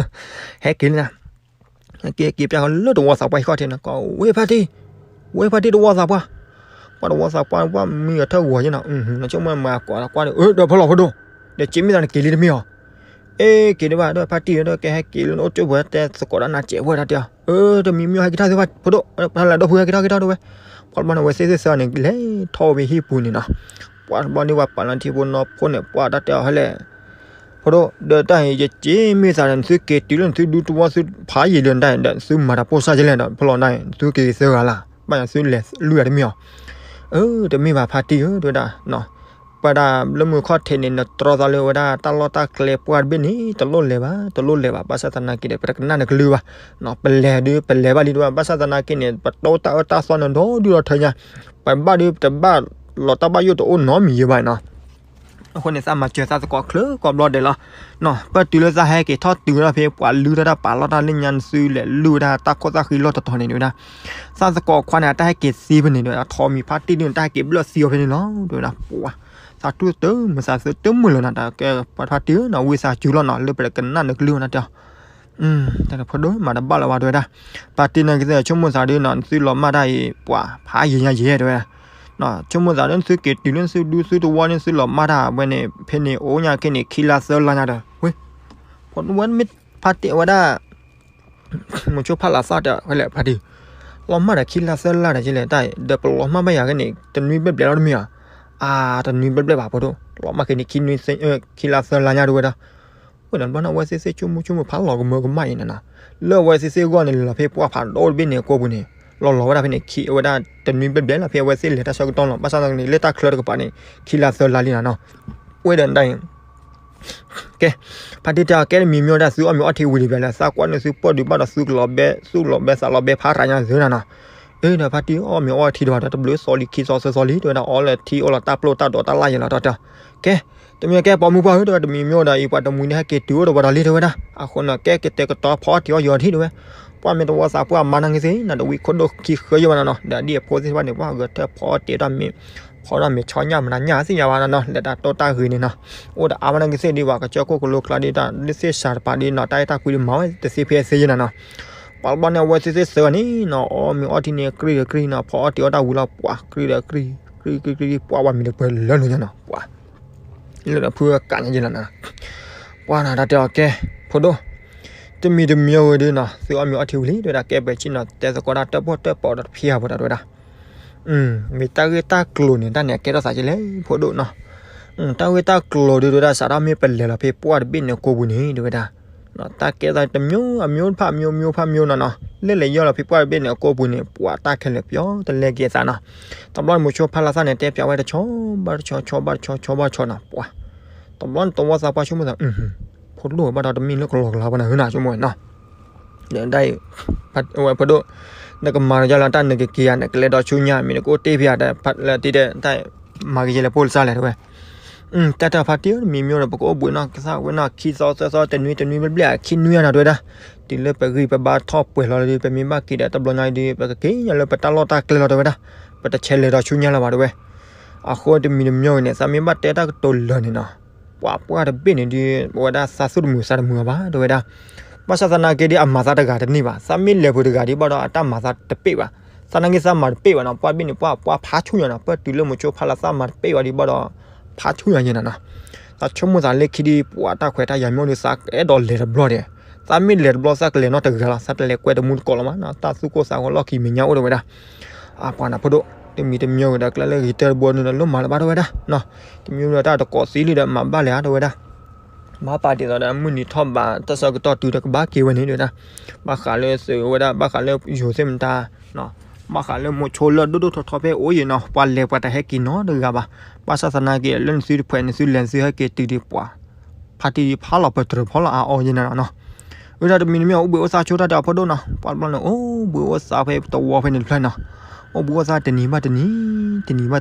ဟဲက့ၤလံနီၤ ဟဲက့ၤက့ၤပျၢ်ဃီလၢတဝီသးပှၢ်ဟံၣ်ခီၣ်ထံးနီၤ ကီးဝဲဖါတံၢ် ဝဲဖါတံၢ်တဝီသးပှၢ် ပှၤတဝီသးပှၢ် ပှၤမံအထၢၣ်ဂီၤယဲနီၤ နဆိကမိၣ်မၤကွၢ်လီၤကွၢ်ဒီး အၢ ဒီးဖဲလီၤဖဲဒိၣ် ဒီးစ့မ့ၢ်သးနက့ၤလံတမ့ၢ်အီၤ အ့ က့ၤဒံးဘၣ် ဒီးဖါတံၢ်ဧၢ ဒီးကဟဲက့ၤလၢနအိၣ်ကၠိပူၤတဲသကိးဒီးနၤစဲးဝဲဒၣ်တဲအီၤ အၢ တမံၤမံၤဟဲက့ၤထီၣ်သ့ၣ်တဖၣ် ဖဲဒိၣ် ဖဲလၢဒီဖုဟဲက့ၤထီၣ်က့ၤထီၣ်ဒိၣ်ဝဲ ပှၤတဘျီန့ၣ် အဝဲသ့ၣ်သ့ၣ်သၢန့ၣ် လဲၤထီၣ်ဝဲဖဲဟံၣ်ပူၤန့ၣ်နီၤ ပှၤတဘျီန့ၣ် ပှၤပာ်လီၤထံဖိနီၤဖိန့ၣ် ပှၤတၢ်တဲအီၤဟဲလဲၣ် ဖဲဒိၣ် ဒီးတၢ်အံၤ ယစ့မ့ၢ်သးဒီး နသုက့ၤတုၤလၢနသုဒူတဝီ သုဖးယံာ်လၢနတၢ်ဒီး သုမၤတၢ်ပိၢ်စၢ်ယဲလဲၣ်ဒီး ဖဲလီၤနၤ နသုက့ၤသၢဂၤလၢ် ဘၣ်ယၤသုလဲၤလွံၢ်ဂၤတမ့ၢ်အီၤ အၢ တမ့ၢ်ဘၣ်ဖါတံၢ်ဧၢ တဲဝဲဒၣ် ပှၤဒၣ်လၢမုၢ်ခီၣ်ထံးန့ၣ် နတြီသးလၢဝဲဒၣ်တၢ်လီၢ်တၢ်ကျဲပှၢ်တဘ့ၣ်န့ၣ် တလိၣ်လဲၤဘၣ် တလိၣ်လဲၤဘၣ် ဘၣ်ဆၣ်သနာ်က့ဒီး ပတကနၣ်နကလုၢ်ဘၣ် ပလဲၤဒုး ပလဲၤဘၣ်လံဒုး ဘၣ်ဆၣ်သနာ်က့န့ၣ် ပတိၢ်တၢ်အၢတၢ်သီန့ၣ် ဒီဒုဒီထၢညါ ပဘၣ်ဒုး တဘၣ်လီၤတၢ်ဘၣ်ယိၣ်တအိၣ်နီတမံၤယဲဘၣ်နီၤ အဃိန့ၣ် သးမၤစၢၤသးသကိးချၢကိးဘျီဒဲးလီၤ. ပတုၤလၢသးဟဲက့ၤထီၣ်တုၤဝဲဒၣ်ဖဲပှၤလုၢ်ထီၣ်တၢ်ပာ်လီၢ်တၢ်လၢညါ နသုလဲၤလုၢ်ဝဲဒၣ်တၢ်ခိၣ်သၣ်ဃံလီၢ်တတီၤန့ၣ် တဲဝဲဒၣ်, သးသကိးခွါန့ၣ် အတၢ်ဟဲက့ၤသံဖဲန့ၣ် တဲဝဲဒၣ်, ထိးမံၤဖါတံၢ်ဒုန့ၣ် တၢ်ဟဲက့ၤဘျၢၣ်သံအီၤဖဲန့ၣ်လီၤ တဲဝဲဒၣ်. ပှၤ သးတူၢ်တမုာ်သးသုတမုာ်လၢၤနီၤ, တၢ်ကဲပှၤဖါတံၢ်ဧၢနီၤ, ဝံသးစူၤလီၤနီၤ, လၢပတကနၣ်နကလုၢ်နီၤတဲအီၤ. တၢ်ဖိဒိၣ်မၤတဘၣ်လၢၤဘၣ်တဲဝဲဒၣ်, ဖါတံၢ်န့ၣ်ကသ့ၣ် ဆိကမိၣ်သးဒ်နီၤ နသုလီၤမၢ်တၢ်အံၤ ပှၤဖးယံာ်ညါယံာ်တဲဝဲဒၣ်, ဆိကမိၣ်သးဒ်နသုက့ၤတုၤလၢနသုဒူသုသဝီန့ၣ် နသုလီၤမၢ်တၢ်ဝဲန့ၣ် ဖဲန့ၣ်အိၣ်ညါခဲန့ၣ် ခံလါသၢလါညါဒီး ဝဲ ဖါတံၢ်ဝဲဒၣ် မိၤဆိဖးလီၤသးတဲ ဖဲလဲၣ်ဖါတံၢ်, လီၤမၢ်ဒီးခံလါသၢလါဒီးကလဲၣ်တၢ်အံၤ ဒီးပလီၤမၢ်ဘၣ်ယၤကဲန့ၣ် တနွံဘျဲၣ်ဘျဲၣ်လီၤတမ့ၢ်ဧါ, အါ တနွံဘျဲၣ်ဘျဲၣ်ဘၣ်ဖိဒိၣ် လီၤမၢ်က့ၤန့ၣ် ခံလါသၢလါညါတဝဲဒၣ်, ဝဲဒီးဘျီန့ၣ် အဝဲသ့ၣ်သ့ၣ်ဆိကမိၣ်ဆိကမိၣ်ဖးလီၤကမၢကမၣ်အံၤန့ၣ်နီၤ, လၢအဝဲသ့ၣ်သ့ၣ်အဂီၢ်န့ၣ် လီၤဖဲပှၢ်ဖးဒိၣ်တဘ့ၣ်န့ၣ်အကိာ်ပူၤန့ၣ် လီၤလီၤဝဲဒၣ်ဖဲန့ၣ် ခံဝဲဒၣ်တနွံဘျဲၣ်ဘျဲၣ်လီၤ ဖဲအဝဲသ့ၣ်လဲၤတၢ်ဆၢကတီၢ်လီၤ, ဘၣ်ဆၣ်သနာ်က့န့ၣ် လၢတၢ်ချၢတကပၤန့ၣ် ခံလါသၢလါလံနီၤနီၤ, ဝဲဒီးတၢ်အံၤ ကဲ, ဖါတံၢ်တဲအီၤကဲတမံၤမ့ၢ်ဒၣ်သုအီၣ်မ့ၤအီထံဝံၤလံဘၣ်လဲၣ်, သးကွၢ်န့ၣ်သုပီၢ်ဒုးဘၣ်ဒီးသုကလီၤဘဲ သုကလီၤဘဲသးလီၤဘဲဖးရၤညါသုနီၤနီၤ, အၢဒီးဖါတံၢ်အီၣ်မ့ၤအီထံတဘၣ်ဒီး တဘျုးသီလံခံသီသၢသီလံ တဲဝဲဒၣ် အီလၢထံအိၣ်လီၤတၢ်ပျိၢ်တၢ်ဒီး တၢ်လၢ်ယဲလီၤတၢ်တဲ, ကဲ, တမံၤကဲပိာ်မုၣ်ပှၢ်ဧၢ တဲဝဲ တမံၤမ့ၢ်ဒီးအံၤ ပှၤတမှံၤန့ၣ် ဟဲက့ၤတုၤအိၣ်ဒီးပှၤဒီးလံ တဲဝဲဒၣ်, အဃိန့ၣ် ကဲကတဲာ်ကတီၤဖီအီၣ်တံၢ်အီၣ်ယီၤထံ တဲဝဲ, ပှၢ်မ့ၢ်တဝီသးပှၢ်မၤနၤက့ၤသ့နီၤ တဝံခိၣ်ဒိၣ်ခံဃၢယဲၢ်ဘၣ်နီၤနီၤ, ဒီးဒ်အဖိသ့ၣ်တဖၣ်န့ၣ် ပှၢ်ဂဲၤထၢၣ်ဖီအီၣ်တံၢ်တၢ်မ့ၢ် ဖီတၢ်မ့ၢ်ဆီညၣ်မနုၤညၣ်သ့ၣ်ညါဘၣ်နီၤနီၤ လဲၤတၢ်တိၢ်တၢ်ဂ့ၤန့ၣ်နီၤ, အိၣ်ဒီးအါမးနၤက့ၤသ့ၣ်ဒ်ပှၤကစၢၢ်ခိၣ်ကလိကျါဒ်တၢ် လၢသ့ၣ်စှၤတပၤဒ်နီၤ တၢ်အဲၣ်တၢ်ကွံဒ်မၤဝဲတသ့ဖဲသ့ယဲၢ်နီၤနီၤ, ပှၤဘျီန့ၣ် အဝဲသ့ၣ်သ့ၣ်သၢဂၤန့ၣ်နီၤ အီၣ်မ့ၤအီထံန့ၣ် ကြံၢ်ဒီးကြံၢ်နီၤ ဖီအီၣ်တံၢ်အီၣ်တၢ်ဝံၤလီၤ ပှၢ်ကြံၢ်ဒီးကြံၢ် ကြံၢ်ကြံၢ်ကြံၢ် ပှၢ်ဝဲမံၤဒီးပှဲၤလၢာ်လၢာ်ညါနီၤ ပှၢ် လၢာ်ဒီးဖုကးညါယဲၢ်လီၤနီၤ, ပှၢ်နီၤ တၢ်တဲအီၤကဲ ဖိဒိၣ် တမံၤတမံၤဝဲဒၣ်နီၤ သုအီၣ်မ့ၤအီထံဝံၤလံ တဲဝဲဒၣ် ကဲပှဲၤဆ့ၣ်နီၤ တဲသကိးတၢ်တၢၣ်ပီၣ်တၢၣ်ပီဒီးတဖံးအါဖိဒီး တဲဝဲဒၣ် မ့ၢ်တၢ်ဂ့ၢ်တၢ်ကျိၤန့ၣ် တၢ်န့ၣ်အကဲထီၣ်သးကလဲၣ် ဖိဒိၣ်နီၤ, တၢ်ဂ့ၢ်တၢ်ကျိၤဒ် တဲဝဲဒၣ် စးထီၣ်မ့ၢ်ပလဲၤလီၤဖဲပှၢ်တဘ့ၣ်န့ၣ်အကိာ်ပူၤန့ၣ် တဲဝဲဒၣ် တၢ်ကဲသးတမျိုး အမျိုးဖးမျိုး မျိုးဖးမျိုးနီၤနီၤ လၢလဲၤယီၢ်လီၤဖဲပှၢ်တဘ့ၣ်န့ၣ်အကိာ်ပူၤန့ၣ် ပှၤတၢ်ခဲလၢာ်ပျီတလဲက့ၤအသးနီၤ, တဘျီန့ၣ် မိၤဆိဖးလီၤသးန့ၣ် တဲပျးဝဲတဆီဘၣ်တဆီ ဆီဘၣ်တဆီ ဆီဘၣ်တဆီနီၤ ပှၢ် တဘျီန့ၣ် တဝီသးပှၢ်ဆိကမိၣ်သး ဖိဒိၣ်ဝဲဘၣ်ဒီးတမ့ၢ်လၢကလီကလီပှၤန့ၣ် ဟၢနၤဆိကမိၣ်ဝဲနီၤ ဒ်အံၤ ဝဲဖိဒိၣ် နကမၤကယီလၢတၢ်နကက့ၤဧါ နကလဲၤဒီးဆူညါ မ့ၢ်နကအိၣ်တ့ၢ်ဖဲဧါ ဒီးဖးလၢတံၢ်တဲ တၢ်မၤကယဲၢ်လၢပိၢ်လၢစၢ်လဲၣ် တဲဝဲ တၢ်တၢ်ဖါတံၢ်ဧၢ တမံၤမံၤဒီး ပကအိၣ်ဘှံးနီၢ်ကသၣ်ဝဲနီၢ် ခံသီသၢသီ တနွံတနွံဘျဲၣ်ဘျဲၣ် ခံနွံဧါနီၤ တဲဝဲဒၣ်, တုၤလၢပဂံၢ်ပဘါထီၣ်ပှဲၤလီၤဒီး ပမ့ၢ်ဘၣ်က့ၤဒီးတဘျီညါဒီး ပကက့ၤညါလၢပတၢ်လီၢ်တၢ်ကျဲလီၤ တဲဝဲဒၣ်, ပတဆဲးလဲၤဒီးဆူညါလၢၤဘၣ် တဲဝဲ. အဃိတမံၤတမံၤဂ့ၤန့ၣ် သးမ့ၢ်ဘၣ်တဲတၢ်ကတိၤလၢာ်န့ၣ်နီၤ, ပှၤပှၢ်တဘ့ၣ်န့ၣ်ဒီး ဝဲဒၣ်သးသူၣ်တမုာ်သးတမုာ်အီၤဘၣ် တဲဝဲဒၣ်. ဘၣ်ဆၣ်သနာ်က့ဒီး အမၤသးတဂၤတန့ၢ်ဘၣ်, သးမ့ၢ်လဲၤပူၤတဂၤဒီး ဘၣ်ဒီးအတၢ်မၤသးတပ့ၢ်ဘၣ်, သနာ်က့သးမၤတပ့ၢ်ဘၣ်နီၤ, ပှၢ်တဘ့ၣ်န့ၣ် ပှၢ်ပှၢ်ဖးဆူၣ်ညါနီၤ, ပၢၢ်တုၤလၢမိၤဆိဖးလီၤသးမၤတပ့ၢ်ဘၣ်ဒီး ဘၣ်ဒီး ဖးဆူၣ်ညါယဲၢ်နီၤနီၤ. သးဆိကမိၣ်သးလၢခံဒီး ပှၤတၢ်ခွဲးတၢ်ယာ်မ့ၢ်အိၣ်ဒီး သးအဲၣ်ဒိးလဲၤတဘျီဒီး သးမ့ၢ်လဲၤတဘျီသးကလဲၤနီတဂၤလီၤ, သးတလဲၤကွဲတမူတကိးလီၤမးနီၤ, တၢ်သူၣ်ကိၢ်သးဂီၤလီၢ်ခံမဲာ်ညါအိၣ် တဲဝဲဒၣ်. အပှၤနီၤဖိဒိၣ်, တမံၤတမံၤဂ့ၤဒီး ကျဲလၢဂ့ၤတၢၢ်တဘိန့ၣ်ဒီး လိၣ်မၤလၢၤဘၣ် တဲဝဲဒၣ်နီၤ, တမံၤဒီးတၢ်တကိးသံလံဒီး မၤဘၣ်လဲၣ်ဧါ တဲဝဲဒၣ်. ဘၣ်ပာ်ဒ်သိးဒီး မုၢ်နံၤထီၣ်ဘး တၢ်ဆၢကတီၢ်တုၤဒီးကဘၣ်က့ၤဝဲန့ၣ် တဲဝဲဒၣ်. ဘၣ်ဃးလၢသုးဝဲဒၣ် ဘၣ်ဃးလၢယိၤသ့ၣ်မတၤ ဘၣ်ဃးလၢမိၤဆိလၢဒိၣ်ဒိၣ်ထီထီဖဲအိၣ်ယံၤနီၤ, ပှၤလဲၤပှၤတဟဲက့ၤနီတဂၤဘၣ်. ဘၣ်ဆၣ်သနာ်က့ လၢနသုတဖှဲးန့ၣ် သုလဲၤသုဟဲက့ၤတုၤဒီးပှၤ ဖါတံၢ်ဖးလီၤပတြၢၤဖီလီၤအါအီယဲၢ်နီၤနီၤ. ဝဲဒီးတမံၤတမံၤ အိၣ်ဘှံးအိၣ်သါဆိတၢ်ဒီး ဖိဒိၣ်နီၤ, ပှၤတဘျီန့ၣ် အိၣ်ဘှံးအိၣ်သါဖဲတဝီဖဲန့ၣ်တ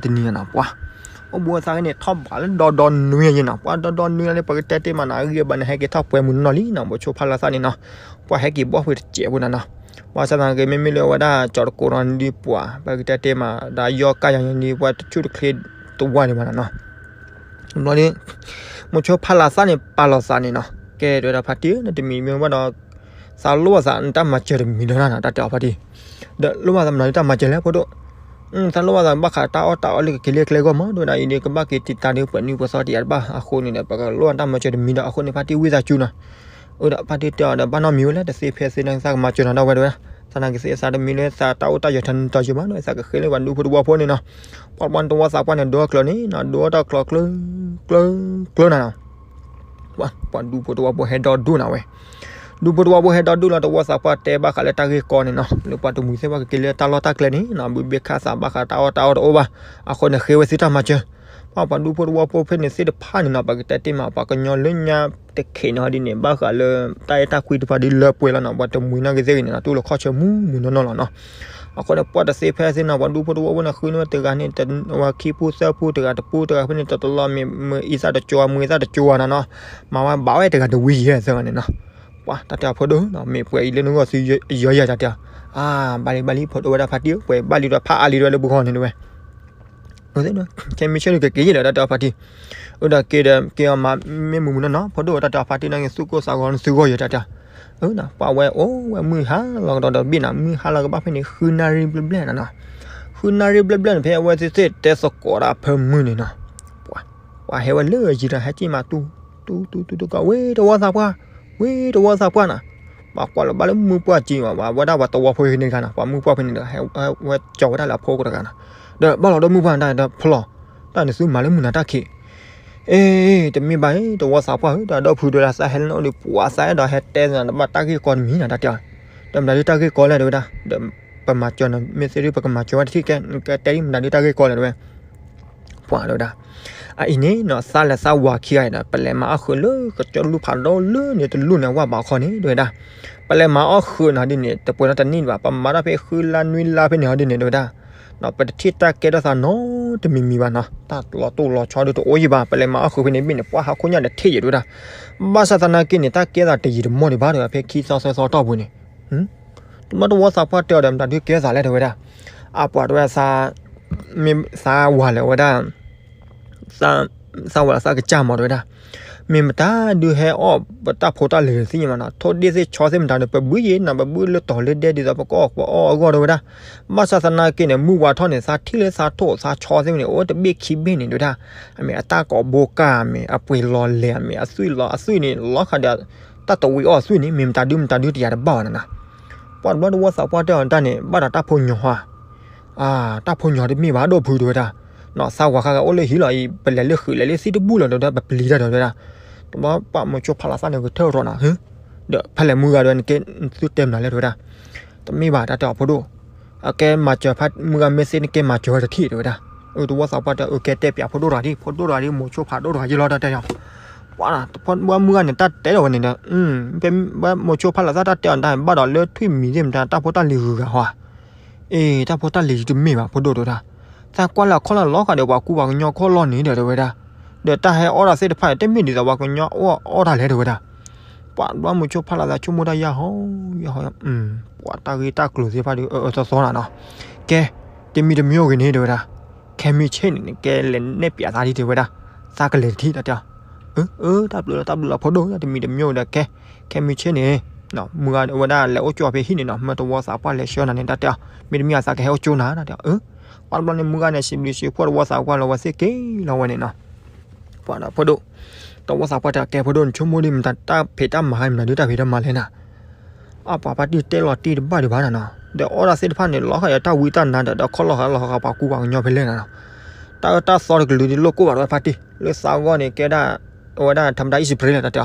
ဖျၢၣ်နီၤ, အိၣ်ဘှံးအိၣ်သါတနံၤဘၣ်တနံၤ တနံၤဘၣ်တနံၤနီၤ ပှၤ အိၣ်ဘှံးအိၣ်သါဖဲန့ၣ် ထီၣ်ဘးလၢဒီဒီနွံယဲၢ်နီၤ, ပှၤဒီဒီနွံလၢပကတဲတ့ၢ်မးနီၤ, အဂံၢ်အဘါန့ၣ် ဟဲက့ၤထီၣ်ပှဲၤမုၢ်နီၢ်နီၢ်လံနီၤ, မိၤဆိဖးလီၤသးန့ၣ်နီၤ, ပှၤဟဲက့ၤဘီၣ်ဖဲတစဲးဖိနီၤနီၤ. ဘၣ်ဆၣ်သနာ်က့ မ့မ့ၢ်လၢဝဲဒၣ်ကၠီၤတကိးနီၤဒ်ပှၤ ပကတဲတ့ၢ်မး ဒီးယီၢ်ကၢ်ယၤန့ၣ်ဒ် ပှၤတဆူၣ်တချ့တဝါန့ၣ်မးနီၤနီၤ. တဘျီန့ၣ် မိၤဆိဖးလီၤသးန့ၣ် ပာ်လီၤသးန့ၣ်နီၤ, ကဲ တဲဝဲဒၣ် ဖါတံၢ်ဧၢ နတမံၤမ့ၢ်ဘၣ်ဒီး သးလိၣ်ဘၣ်သးနတၢ်မၤစၢၤတမံၤလၢၤနီၤ, တၢ်တဲအီၤဖါတံၢ်, ဒီးလိၣ်ဘၣ်သးမနုၤတၢ်မၤစၢၤလဲၣ် ဖိဒိၣ်. သးလိၣ်ဘၣ်သးဘၣ်ဃးတၢ်အီၣ်တၢ်အီလၢကက့ၤလၢကျဲဂီၢ်မး တဲဝဲဒၣ်, အံၤဒီး ကဘၣ်က့ၤတံာ်တာ်ဒီးပှဲၤနွံပှဲၤသီတံာ်အါတဘၣ် အဃိန့ၣ်ဒီး ပကလိၣ်ဘၣ်တၢ်မၤစၢၤတမံၤဒီး အဃိန့ၣ် ဖါတံၢ်ဝံသးစူၤနီၤ. အၢ ဒီးဖါတံၢ်တဲအီၤဒီး ဘၣ်နီတမံၤဝဲလဲၣ် တသ့ဖဲသ့န့ၣ် သးကမၤစၢၤနၤဒၣ်ဝဲ တဲဝဲဒၣ်. သနာ်က့သ့ သးတမံၤလၢသးတၢ်အိၣ်တၢ်ယၢၤထၢနံၤတီၤယံၤဘၣ်နီၤ, သးကဃ့လၢပှၤဒူဖိတဝီဖိန့ၣ်နီၤ. ပှၤတဘျီန့ၣ် တဝီသးပှၢ်န့ၣ် ဒိအီၣ်ကျၢၤန့ၣ်နီၤ, ဒိအီၣ်တၢ်ကျီကျၢၤ ကျၢၤ ကျၢၤနၤနီၤ. ပှၤဒူဖိတဝီဖိဟဲဒီဒူၣ်နၤဝဲ ဒူဖိတဝီဖိဟဲဒီဒူၣ်လီၤ, တဝီသးပှၢ်တဲဘၣ်ဃးလၢတၢ်ဂ့ၢ်ကီန့ၣ်နီၤ, လၢပှၤတမှံၤသ့ၣ်တဖၣ်ကက့ၤလၢတၢ်လီၢ်တၢ်ကျဲန့ၣ်နီၤ, ဘုဘ့ၣ်ခၣ်သးဘၣ်ဃးတၢ်အီၣ်တၢ်အီတအိၣ်ဘၣ်, အဃိန့ၣ်ဃ့ဝဲသ့ၣ်တၢ်မၤစၢၤ. ပှၤဒူဖိတဝီဖိဖဲန့ၣ်သ့ၣ်တဖၣ်န့ၣ်နီၤ, ပကတဲတ့ၢ်မး ပှၤကညီလၢညါတခ့ၣ်နီၤဒ်န့ၣ် ဘၣ်ဃးလၢတၢ်အဲၣ်တၢ်ကွံတဖၣ်ဒ်လၢပှဲၤလီၤနီၤ, ပှၤတမှံၤနီၢ်က့ၤသ့ၣ်ဂ့ၤန့ၣ်နီၤ, တူၢ်လိာ်ခီၣ်ဆၢမုၢ်မုၢ်နီၢ်နီၢ်လီၤနီၤ. အဃိန့ၣ် ပှၤတသ့ဖဲသ့နီၤ, ပှၤဒူဖိတဝီဖိန့ၣ် ဃုန့ၢ်ဝဲတဂၤန့ၣ် ဝဲခံပူသၢပူတဂၤတပူတဂၤဖဲန့ၣ် တတလီၤမ့ၢ်မ့ၢ်အံသၣ်တကၠီ မ့ၢ်အံသၣ်တကၠီနီၤနီၤ, မၤဝဲဘၣ်ဝဲတဂၤတဝံၤယဲၢ်သၢဂၤန့ၣ်နီၤ. ပှၤတၢ်တဲအီၤဖိဒိၣ်နီၤ, မ့ၢ်ပှဲၤအံၤလၢနဂီၢ်သုယီၤယၤတၢ်တဲအီၤ, အါ ဘၣ်လံဘၣ်လံ ဖိဒိၣ်ဝဲဒၣ်ဖါတံၢ်ဧၢ, ပှဲၤဘၣ်လံဒီးဖးအါလံဒီးလၢပဂီၢ်န့ၣ်တဝဲ. ခဲမုၢ်ဆ့ၣ်ဒုးကက့ၤယံၤဒီး တၢ်တဲအီၤဖါတံၢ်, အိၣ်ဒီးက့ၤဒီး က့ၤအီၤမၤမ့ၢ်မုာ်မုာ်နီၢ်နီၢ် ဖိဒိၣ် တၢ်တဲအီၤဖါတံၢ် နာ်က့ၤ သူၣ်ကိၢ်သးဂီၤ နသုဂီၢ်ယဲ တၢ်တဲအီၤ. ပှၤဝဲအိၣ်ဝဲမုၢ်ဟါလီၤကဒီးဒီးဘ့ၣ်နီၤ, မုၢ်ဟါလီၤကဘၣ်ဖဲန့ၣ် ဃုနၣ်ရံၣ်ဘျဲၣ်ဘျဲၣ်နီၤနီၤ, ဃုနၣ်ရံၣ်ဘျဲၣ်ဘျဲၣ်န့ၣ် ဖဲအဝဲသ့ၣ်သ့ၣ်တဲသကိးဒၣ်ဖၢမုၢ်န့ၣ်နီၤ, ပှၤဟဲဝဲလၢယံၤဒီး ဟဲက့ၤမးတူ တူတူတူတူကီး ဝ့ၢ်တဝီသးပှၢ်, ဝ့ၢ်တဝီသးပှၢ်နီၤ. ပှၤကွၢ်လီၤဘၣ်လၢမုၢ်ပှၢ်က့ၤမး ပှၤဝဲဒၣ်ပှၤတဝီဖိဖဲန့ၣ်တဂၤနီၤ, ပှၤမုၢ်ပှၢ်ဖဲန့ၣ်ဒီး ဟဲဝဲကၠီဝဲဒၣ်လၢအဖိကတဂၤနီၤ, ဒီးဘၣ်လီၤဒီးမုၢ်ပှၢ်တၢ်ဒီးဖျီၣ်, တၢ်န့ၣ်သုမၤလၢမုၢ်နၤတၢ်ခံး အ့ တမ့ၢ်ဘၣ်အံၤ တဝီသးပှၢ်ဧၢ, ဒီးဒီပုၢ်ဝဲၢ်သးဟဲလၢနအိၣ်ဒီး ပှၤသးအဲၣ်ဒိးဟဲတဲနၤဘၣ်တၢ်ဂ့ၢ်ကီတမံၤနၤ တၢ်တဲအီၤ, ဒီးမတၤဒုတၢ်ဂ့ၢ်ကီလဲၣ် တဲဝဲဒၣ်, ဒီးပမၤစၢၤနၤ မ့ၢ်သ့ဒု ပကမၤစၢၤဝဲတထံၣ်ကဲ နကတဲဒ်မတၤဒုတၢ်ဂ့ၢ်ကီလဲၣ် တဲဝဲ ပှၤတဲဝဲဒၣ်, အအံၤန့ၣ်နီၤ သးလၢသးဝၤခံဂၤအံၤဒီး ပလဲၤမၤအီၣ်ဃုာ်လၢကစၢၢ်လူၢ်ဖးဒိၣ်လၢန့ၣ် တလူၢ်န့ၣ် အဝၢ်ဘးခီန့ၣ် တဲဝဲဒၣ်, ပလဲၤမၤအီၣ်ဃုာ်နီၤဒ်န့ၣ် တပှဲၤနီတနံၣ်ဘၣ်, ပမၤတၢ်ဖဲဃုလါနွံလါဖဲန့ၣ်ဟီဒ်န့ၣ် တဲဝဲဒၣ်, ပတထံၣ်တၢ်ကဲထီၣ်သးနီတမံၤမံၤဘၣ်နီၤ, တၢ်လီၤတိၢ်လီၤဆီဒုတအိၣ်ယံၤဘၣ်, ပလဲၤမၤအီၣ်ဃုာ်ဖဲန့ၣ်ဘ့ၣ်န့ၣ် ပှၤဟးခိၣ်ညါဒီးထံၣ်ယဲ တဲဝဲဒၣ်, ဘၣ်ဆၣ်သနာ်က့န့ၣ် တၢ်ကဲသးတယံာ်တမီၢ်ဒံးဘၣ် တဲဝဲ ဖဲခံသီသၢသီတီၢ်ပူၤန့ၣ် တဘျီတဝီသးပှၢ်တဲအီၤဒီး မတၤဒုကဲသးလဲၣ် တဲဝဲဒၣ်, အပှၤတဲဝဲ မ့ၢ်သးဝၤလၢဝဲဒၣ် သးဝၤလၢသးကစၢ်မး တဲဝဲဒၣ်, မ့ၢ်မတၤဒုဟဲအီၣ်ပတၢ်ဖိတၢ်လံၤသ့ၣ်ညါမးနီၤ, ထိၣ်ဒ့ၣ်သ့ၣ်ဆီသ့ၣ်မတၤဒီး ပဘုယံၤနီၤ ပဘုလၢတီၤလၢဒဲဒ်သိး ပကအီၣ်ပအီၣ်အဂီၢ် တဲဝဲဒၣ်, ဘၣ်ဆၣ်သနာ်က့န့ၣ် မုၢ်ဝါထီၣ်န့ၣ် သးထံၣ်လၢသးထိၣ်သးဆီသ့ၣ်န့ၣ် အိၣ်တဘ့ၣ်ခံဘ့ၣ်န့ၣ် တဲဝဲဒၣ်, အမ့ၢ်အတၢ်ကိးဘိကၢ် အမ့ၢ်အပှ့ၤလီၤလဲၤ အမ့ၢ်အသွံၣ်လီၤအသွံၣ်န့ၣ် လီၤဃာ်ဒီး တၢ်တဝံၤအီၣ်သွံၣ်န့ၣ် မ့ၢ်မတၤဒုမတၤဒုတယၤတဘၣ်ဘၣ်နီၤနီၤ, ပှၤတဘျီတဝီသးပှၢ်တဲအီၤတၢ်န့ၣ် ဘၣ်ဒီးတၢ်ဖိညီဟါ တၢ်ဖိညီတမ့ၢ်ဘၣ် ဒီပုၢ် တဲဝဲဒၣ်, နီၤ သးဝၤခါဂၤအိၣ်လၢဟံၣ်လီၤအံၤ ပလဲၤလၢဃုာ်လဲၤလၢသံတဘူၣ်လီၤ တဲဝဲဒၣ် ပပျံၤတၢ်ဒီး တဲဝဲဒၣ်, တဘျီပှၤမိၤဆိဖးလီၤသးန့ၣ် ကထၢၣ်ရီနီၤ, ဒီးဖဲလဲၣ်မုၢ်ဂၤဒီး နကဲသုတဲမနုၤလဲၣ် တဲဝဲဒၣ်, တမ့ၢ်ဘၣ် တၢ်တဲအီၤဖိဒိၣ်, အကဲမၤစၢၤမုၢ်ဂၤ မ့ၢ်သ့ၣ်နကဲမၤစၢၤဝဲတထံၣ် တဲဝဲဒၣ်, အတဝီသးပှၢ်တဲ အကဲတဲပၠးဖိဒိၣ်တဂၤဒ် ဖိဒိၣ်တဂၤဒ် မိၤဆိဖးဒိၣ်တဂၤယ့လီၤ တၢ်တဲအီၤ, ပှၤမုၢ်ဂၤန့ၣ် တၢ်တဲဒီးဝဲန့ၣ်ဒီး ဖဲမိၤဆိဖးလီၤသးတၢ်တဲအီၤတၢ် ဘၣ်ဒီးလၢထွံၣ်မံၤသ့ၣ်မတၤ တၢ်ဖိတၢ်လံၤဂုၤဂၤဟီဧါ, အ့ တၢ်ဖိတၢ်လံၤတမ့ၢ်ဘၣ် ဖိဒိၣ် တဲဝဲဒၣ်, သးကွၢ်လၢအခီၣ်လၢလီၤဃာ်ဒီး ပှၤကူပှၤကညီခီၣ်လီၢ်န့ၣ်ဒီး တဲဝဲဒၣ်, ဒီးတၢ်ဟဲအီၣ်တၢ်သ့ၣ်တဖၣ်န့ၣ် တမ့ၢ်ဒ်သိးပှၤကညီအီၣ်တၢ်လဲၣ် တဲဝဲဒၣ်, ပှၤဘျီမိၤဆိဖးလီၤသးဆိကမိၣ်တၢ်ယၢ်ဟီယၢ်ဟီ, ပှၤတၢ်ဂ့ၢ်တၢ်ကျိၤသ့ၣ်တဖၣ်ဒီး အၢအၢသီသီနၤနီၤ, ကဲ တမံၤတမံၤအိၣ်ဂ့ၤန့ၣ် တဲဝဲဒၣ်, ခဲမုၢ်ဆ့ၣ်န့ၣ် နကဲလဲၤနဲၣ်ပၠးသးဒ် တဲဝဲဒၣ်, သးကလဲၤတထံၣ် တၢ်တဲအီၤ, အၢ အၢ တၢ်ဘျုးလီၤ တၢ်ဘျုးလီၤ ဖိဒိၣ် တမံၤတမံၤအိၣ်ဒီး ကဲ ခဲမုၢ်ဆ့ၣ်န့ၣ် မုၢ်ဂၤဝဲဒၣ်လဲၤအိၣ်ကၠိဖဲဟံၣ်န့ၣ်နီၤ, မ့ၢ်တဝီသးပှၢ်လဲၤဆှၢနၤန့ၣ် တၢ်တဲအီၤ, မ့တမ့ၢ်အသးကဟဲအိၣ်ကၠိနၤ တၢ်တဲအီၤ, အၢ ပှၤတဘျီန့ၣ် မုၢ်ဂၤန့ၣ် စံးဘျုးစံးဖှိၣ်တဝီသးပှၢ်လီၤ ဝဲသ့ၣ်က့ၤလီၤဝဲန့ၣ်နီၤ, ပှၤဒီးဖိဒိၣ်, တဝီသးပှၢ်တဲ ကဲဖိဒိၣ် နဆိကမိၣ်ဒ်မတၤတၢ်ဖံးတၢ်မၤ မတၤဒုတၢ်ဖံးတၢ်မၤလဲၣ်နၤ အပှၤဖါတံၢ်တဲလီၤတံၢ်တဘၣ်ဒံးဘၣ်နၤနီၤ, ဒီးအီၣ်တၢ်သ့ၣ်တဖၣ်န့ၣ် လီၤဃာ်ဒီးတၢ်ဝံတၢ်နါဒီး ဒီးခီၣ်လီၤဃာ်လီၤဃာ်ပှၤကူပှၤကညီဖဲလဲၣ်နၤနီၤ, တၢ်အၢတၢ်သီတကလုာ်ဒ်လိၣ်ကိၢ်ဘၣ်ဒီးဖါတံၢ် လၢသးဂီၢ်န့ၣ် ကဲဒၣ် အဝဲဒၣ် ထးမတၤ အံၣ်စံးပရ့လီၤ တၢ်တ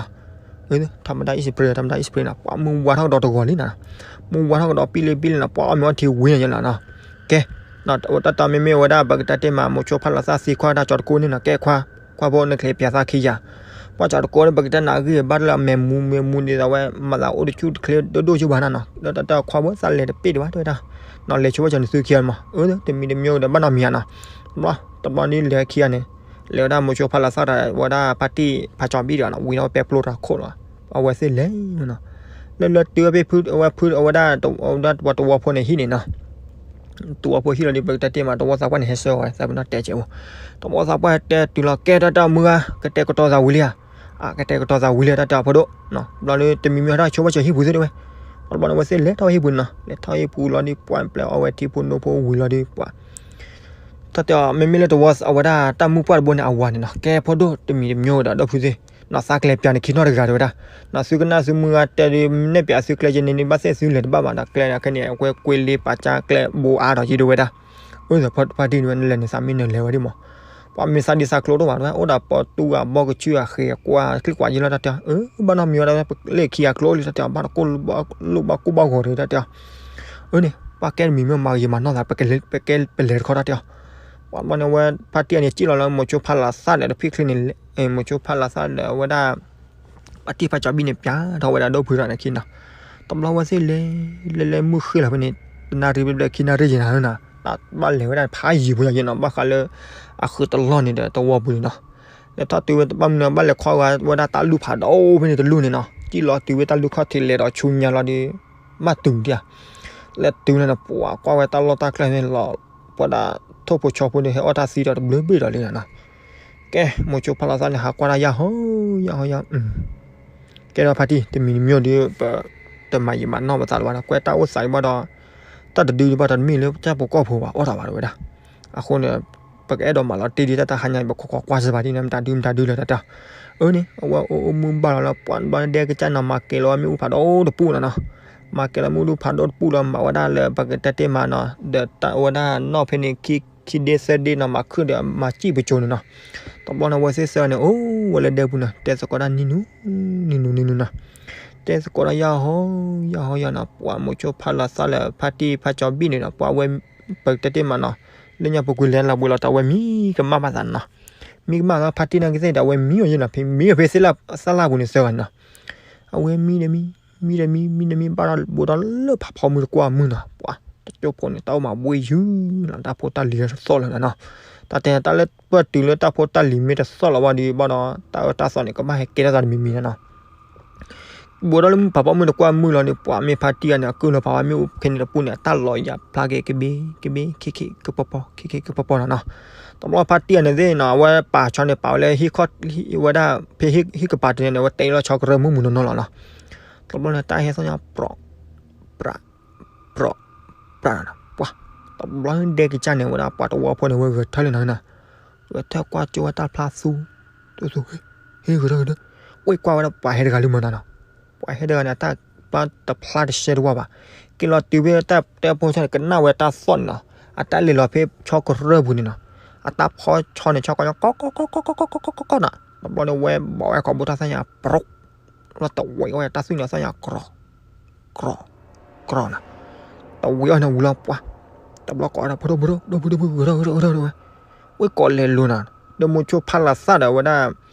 ဲအီၤ, ထးမတၤ အံၣ်စံးပရ့ ထးမတၤ အံၣ်စံးပရ့နီၤ, ပှၤမုၢ်ဝါထီၣ်ကဒီးတဂီၤလံနၤ, မုၢ်ဝါထီၣ်ကဒီးပံလ့ပံလ့နီၤ, ပှၤအီၣ်မ့ၤအီထံဝံၤနၤယဲလီၤနီၤ, ကဲ တၢ်တမ့မ့ၢ်ဝဲဒၣ် ပကတဲတ့ၢ်မး မိၤဆိဖးလီၤသးသံခွါတၢ်ကၠီတကိးန့ၣ်နီၤ, ကဲခွါ ခွါဖိနကလဲၤပၠးသးခံယၤ, ပှၤကၠီတကိးန့ၣ် ပကတဲနၤအဂံၢ်ဘါတလၢအမဲာ်မူမဲာ်မူဒ်သိးဝဲ မၤသးအိၣ်တဆူၣ်တချ့ဒိၣ်ဒိၣ်ဆူဘၣ်နၤနီၤ, ဒီးတၢ်တဲခွါဖိသးလဲၤတပ့ၢ်ဒံးဘၣ် တဲဝဲဒၣ်, နီၤ လဲၤဆိဝဲကၠီနသုခံဂၤမး, အၢ တမံၤတမံၤအိၣ်ဒီးဘၣ်နီတမံၤဧါနီၤ, တဘျီ တဘျီန့ၣ်လဲၤခံဂၤန့ၣ်, လဲၤဝဲဒၣ်မိၤဆိဖးလီၤသးတၢ် ဝဲဒၣ်ဖါတံၢ်ဖးကၠီဘံၣ်ဒီးနီၤ, ဝံၤဒီးပဲပျိတၢ်ခိၣ်လီၤ, အဝဲသ့ၣ်လဲၤနီၤ, လၢလၢတုၤဝဲဖု အဝဲဖု အဝဲဒၣ် ပှၤတဝီဖိန့ၣ်ဟံၣ်န့ၣ်နီၤ တဝီဖိဟံၣ်လီၤဒီး ပကတဲတ့ၢ်မး တဝီသးပှၢ်န့ၣ် ဟဲဆှၢဝဲ သးပ့ၤနီၣ်တဲကဲးဝဲ, တဝီသးပှၢ်ဟဲတဲတုၤလီၤ ကဲတၢ်တၢ်မုၢ်ဂၤ ကတဲာ်ကတီၤသးဝံၤလံဧါ, ကတဲာ်ကတီၤသးဝံၤလံ တၢ်တဲအီၤဖိဒိၣ်, ဘျီဒီး တမံၤမံၤဟီၣ်တၢ်ဆိကမိၣ်စၢၤဟံၣ်ပူၤသ့ၣ်တဝဲ, ဘျီဒီး အဝဲသ့ၣ်လဲၤထီၣ်ဟံၣ်ပူၤနီၤ, လဲၤထီၣ်ဟံၣ်ပူၤလီၤဒီး ပှၤပျဲအီၣ်ဝဲထံဖိနိဖိဝံၤလီၤဒီး ပှၤ တၢ်တဲအီၤ မ့မ့ၢ်လၢတဝီအဝဲဒၣ်တၢ်မုၢ်ပှၢ်တဘိန့ၣ် အဝၤန့ၣ်နီၤ, ကဲဖိဒိၣ် တမံၤတမံၤဒီး ဒီပုၢ်သ့ၣ်, နီၤ သးကလဲၤပၠးနခံနီတဂၤ တဲဝဲဒၣ်, နီၤ သုကနၣ်သုမုၢ်ဂၤတဲဒီး နဲၣ်ပၠးသုကျဲယဲန့ၣ် ဘၣ်သ့ၣ်သုလဲၤတဘၣ်ဘၣ်ဒီး ကျဲခဲန့ၣ် အကွဲကွ့လ့ပာ်ကၢ်ကျဲဘိအါဒီးယံၤ တဲဝဲဒၣ်, အၢ သဖါတံၢ်န့ၣ် နလဲၤန့ၣ် သးမ့ၢ်နလဲၤဝဲဒၣ်မး, ပှၤမ့ၢ်သးဒံးသးကျိတအိၣ်ဘၣ် တဲဝဲ အိၣ်ဒီးပှၤတူၢ်ဂၤဘီကဆူၣ်အဃ့ၢ်ကွၢ် ချံၣ်ကွၢ်ယံၤလီၤ တၢ်တဲအီၤ, အၢ ဘၣ်နီတမံၤဝဲဒၣ် ပလဲၤခံဂၤကျိလံ တၢ်တဲအီၤ ဘၣ်တကိၢ်လိၣ်ဘၣ်ကိၢ်ဘၣ်ဂီၤဒီး တၢ်တဲအီၤ, အၢန့ၣ် ပှၤကဲတမံၤမ့ၢ်မၤကယံၤမၤနီၢ်သး ပကဲပလဲၤတခီ တၢ်တဲအီၤ, ပှၤဘျီန့ၣ် အဝဲဖါတံၢ်အန့ၣ် စံၣ်လီၤလၢမိၤဆိဖးလီၤသးဒီးတဖံၣ်ချ့န့ၣ်, မိၤဆိဖးလီၤသးဒီးအဝဲဒၣ် ပှၤတံၢ်ဖးကၠီဘံၣ်န့ၣ် ပၠးထီၣ်ဝဲဒၣ်ဒီပုၢ်ဒီးနခံနီၤ, တဘျီဝဲသ့ၣ်လဲၤ လဲၤလဲၤမုၢ်ဃ့လီၤဖဲန့ၣ် တနၣ်ရံၣ်ဘျဲၣ်ဘျဲၣ်ခံနၣ်ရံၣ်ယံၤနၤနီၤ, ဘၣ်လဲၤဝဲဒၣ်ဖးယံၤဖိယံၤနီၤ ဘၣ်ဃးလၢ အဃုတလီၢ်န့ၣ်ဒီးတဝီပူၤန့ၣ်နီၤ, လဲၤထီၣ်တုၤဝဲတဘၣ်မနုၤ ဘၣ်လဲၤခီဂၤဝဲဒၣ်တၢ်လူၢ်ဖးဒိၣ်ဖဲန့ၣ်တလူၢ်န့ၣ်နီၤ, စံၣ်လီၤတုၤဝဲတၢ်လူၢ်ခီၣ်ထံးလဲၤဒီးဆူညါလီၤဒီး ဘၣ်တုၤဒံးဧါ, လဲၤတုၤန့ၣ်နီၤ ပှၤကွၢ်ဝဲတၢ်လီၢ်တၢ်ကျဲန့ၣ်လီၤ, ပှၤဒၣ် ထိၣ်ဖိဆီဖိန့ၣ် ဟဲအီၣ်တၢ်သံဒီးတဘျုးဘ့ၣ်ဒီးလံနီၤနီၤ. ကဲ မိၤဆိဖးလီၤသးန့ၣ် ဟးကွၢ်တၢ်ယၢ်ဟီယၢ်ဟီယၢ် ကဲဒီးဖါတံၢ် တမံၤတမံၤဒီး ပတမၤယံာ်မၤနီၢ်ပသးလၢၤဘၣ်ဒီး ကွဲးတၢ်အိၣ်သးဒံးဘၣ်ဒီး တၢ်တဒုဒံးဘၣ်ဒီးတမ့ၢ်လၢတၢ်ဖိကီၢ်ဖိဘၣ်အီၣ်တၢ်ဘၣ်တဝဲဒၣ်. အဃိန့ၣ် ပကအဲၣ်ဒိးမၤလီၤတံၢ်ဒံးတၢ်တဟါညါ ပခိးကွၢ်စၢၤဘၣ်ဒ်န့ၣ် မတၤဒုမတၤဒုလၢတၢ်တၢ် အၢန့ၣ် အဝဲအိၣ်အိၣ်မုၢ်ဘၣ်လီၤလၢပှၤဘျီဒဲကစၢ်နီၤ မၤကဲၤလီၤဝဲမ့ၣ်အူဖးဒိၣ်တပူၤနီၤနီၤ. မၤကဲၤလီၤမ့ၣ်အူဖးဒိၣ်တပူၤလီၤ မၤဝဲဒၣ်လၢပကတဲတ့ၢ်မးနီၤ ဒီးတၢ်ဝဲဒၣ်နီၢ်ဖဲန့ၣ် ခံဒ့သၢဒ့နီၤ မၤခုၣ်ဒီးမၤစံၣ်ပစိၤန့ၣ်နီၤ. တဘျီန့ၣ် ဝဲသ့ၣ်သၢန့ၣ် အိၣ်ဝဲလၢဒဲပူၤန့ၣ် တဲသကိးတၢ်နံၤနူ နံၤနူနံၤနူနီၤ. တဲသကိးတၢ်ယၢ်ဟီယၢ်ဟီယၢ်နီၤ ပှၤမိၤဆိဖးလီၤသးလၢဖါတံၢ်ဖါကၠီဘံၣ်န့ၣ်ဒီး ပှၤဝဲ ပကတဲတ့ၢ်မးနီၤ လၢညါပူၤကွံာ်လဲၤလီၤဘှံးလီၤတီၤဝဲမံကမၣ်ဘၣ်သးနီၤ. မံကမၣ်လၢဖါတံၢ်နာ်က့သ့ၣ်ဒီး အဝဲမံအီၤယဲနီၤ ဖဲမံအီၤဖဲသ့ၣ်လၢ်သၣ်လၣ်ပူၤန့ၣ်သၢဂၤနီၤ. အဝဲမံဒီးမံ မံဒီးမံ မံဒီးမံ ဘၣ်ဒီးဘူးဒီးလၢဖးဖီမုၢ်တကွၢ်မုၢ်နီၤ ပှၤတကၠိဖိန့ၣ် တၢ်အိၣ်မးဘှ့ယုၢ်လီၤ တၢ်ဖိတၢ်လံၤလၢတသီၣ်လၢၤနီၤ. တၢ်တဲတၢ်လၢပှၤတုၤလၢတၢ်ဖိတၢ်လံၤမ့ၢ်တသီၣ်လီၤဘၣ်ဒီး ဘၣ်ဒီးတၢ်အၢတၢ်သီန့ၣ် ကဘၣ်ဟဲကဲထီၣ်သးတမံၤမံၤနီၤနီၤ. ဘူးဒီးလၢဖးဖီမုၢ်တကွၢ်မုၢ်လီၤန့ၣ် ပှၤမ့ၢ်ဖါတံၢ်ဂၤန့ၣ် အကုၢ်လီၤဖးဝဲမ့ၣ်အူဖဲန့ၣ်တပူၤန့ၣ် အတၢ်လီၤယၤဖျါက့ၤ ကဘ့ကဘ့ ခံခံကပီၤပီၤ ခံခံကပီၤပီၤနီၤနီၤ. တဘျီဖါတံၢ်ဂၤန့ၣ်သ့ၣ်နီၤ အဝဲပာ်ဆီန့ၣ် ပာ်ဝဲလၢ ဝဲဒၣ် ဖဲဟံၣ်ကပၤတန့ၣ် အဝဲတဲလီၤဆီကရၢမုၢ်မုၢ်နီၢ်နီၢ်လီၤနီၤ. တဘျီန့ၣ် တၢ်ဟဲသီၣ်ညါပြီ ပြး ပြီ ပြးနီၤ ပှၤ တဘျီဒဲကစၢ်န့ၣ် ဝဲဒၣ်ပှၤတဝီဖိန့ၣ် ဝဲဂဲၤထၢၣ်လံနီၤနီၤ. ဂဲၤထၢၣ်ကွၢ်ကၠိဝဲတၢ်ဖျါသူ သူသူ ဟ့ ဟ့ ဂဲၤထၢၣ်ဂဲၤထၢၣ် ဝဲကွၢ်ဝဲဒၣ်ပှၤဟဲတဂၤလံမးနီၤနီၤ. ပှၤဟဲတဂၤန့ၣ် အတၢ်ဘၣ်တဖျါတရှဲတဝၢ်ဘၣ်. က့ၤလီၤတုၤဖဲတၢ်တဲဖိဆီန့ၣ် ကနၣ်ဝဲတၢ်သီၣ်န့ၣ်နီၤ. အတၢ်လဲၤလီၤဖဲဆီကရၢၢ်ပူၤန့ၣ်နီၤ. အတၢ်ဖီဆီန့ၣ် ဆီကီၢ်ညီ ကီၢ်ကီၢ်ကီၢ်ကီၢ်ကီၢ်ကီၢ်ကီၢ်နီၤ. တဘျီန့ၣ် ဝဲဘီၣ်ဝဲကိာ်ဘိတၢ်သၣ်ညါပြီ လီၤတဝံၤအီၣ်ဝဲတၢ်သွံၣ်န့ၣ် သၣ်ညါကြီ ကြီ ကြီနီၤ. တဝံၤအီၣ်န့ၣ်ဝံၤလီၤပှၤ တဘျီကိးဝဲဒၣ် ဖိဒိၣ် ဖိဒိၣ် ဒိၣ်ဖိဒိၣ် ဖိဒိၣ် ဖိဒိၣ် ဖိဒိၣ် ဝဲ ဝဲကိးလဲၤလိၤနီၤ. ဒီးမိၤဆိဖးလီၤသးဒီးဝဲဒၣ်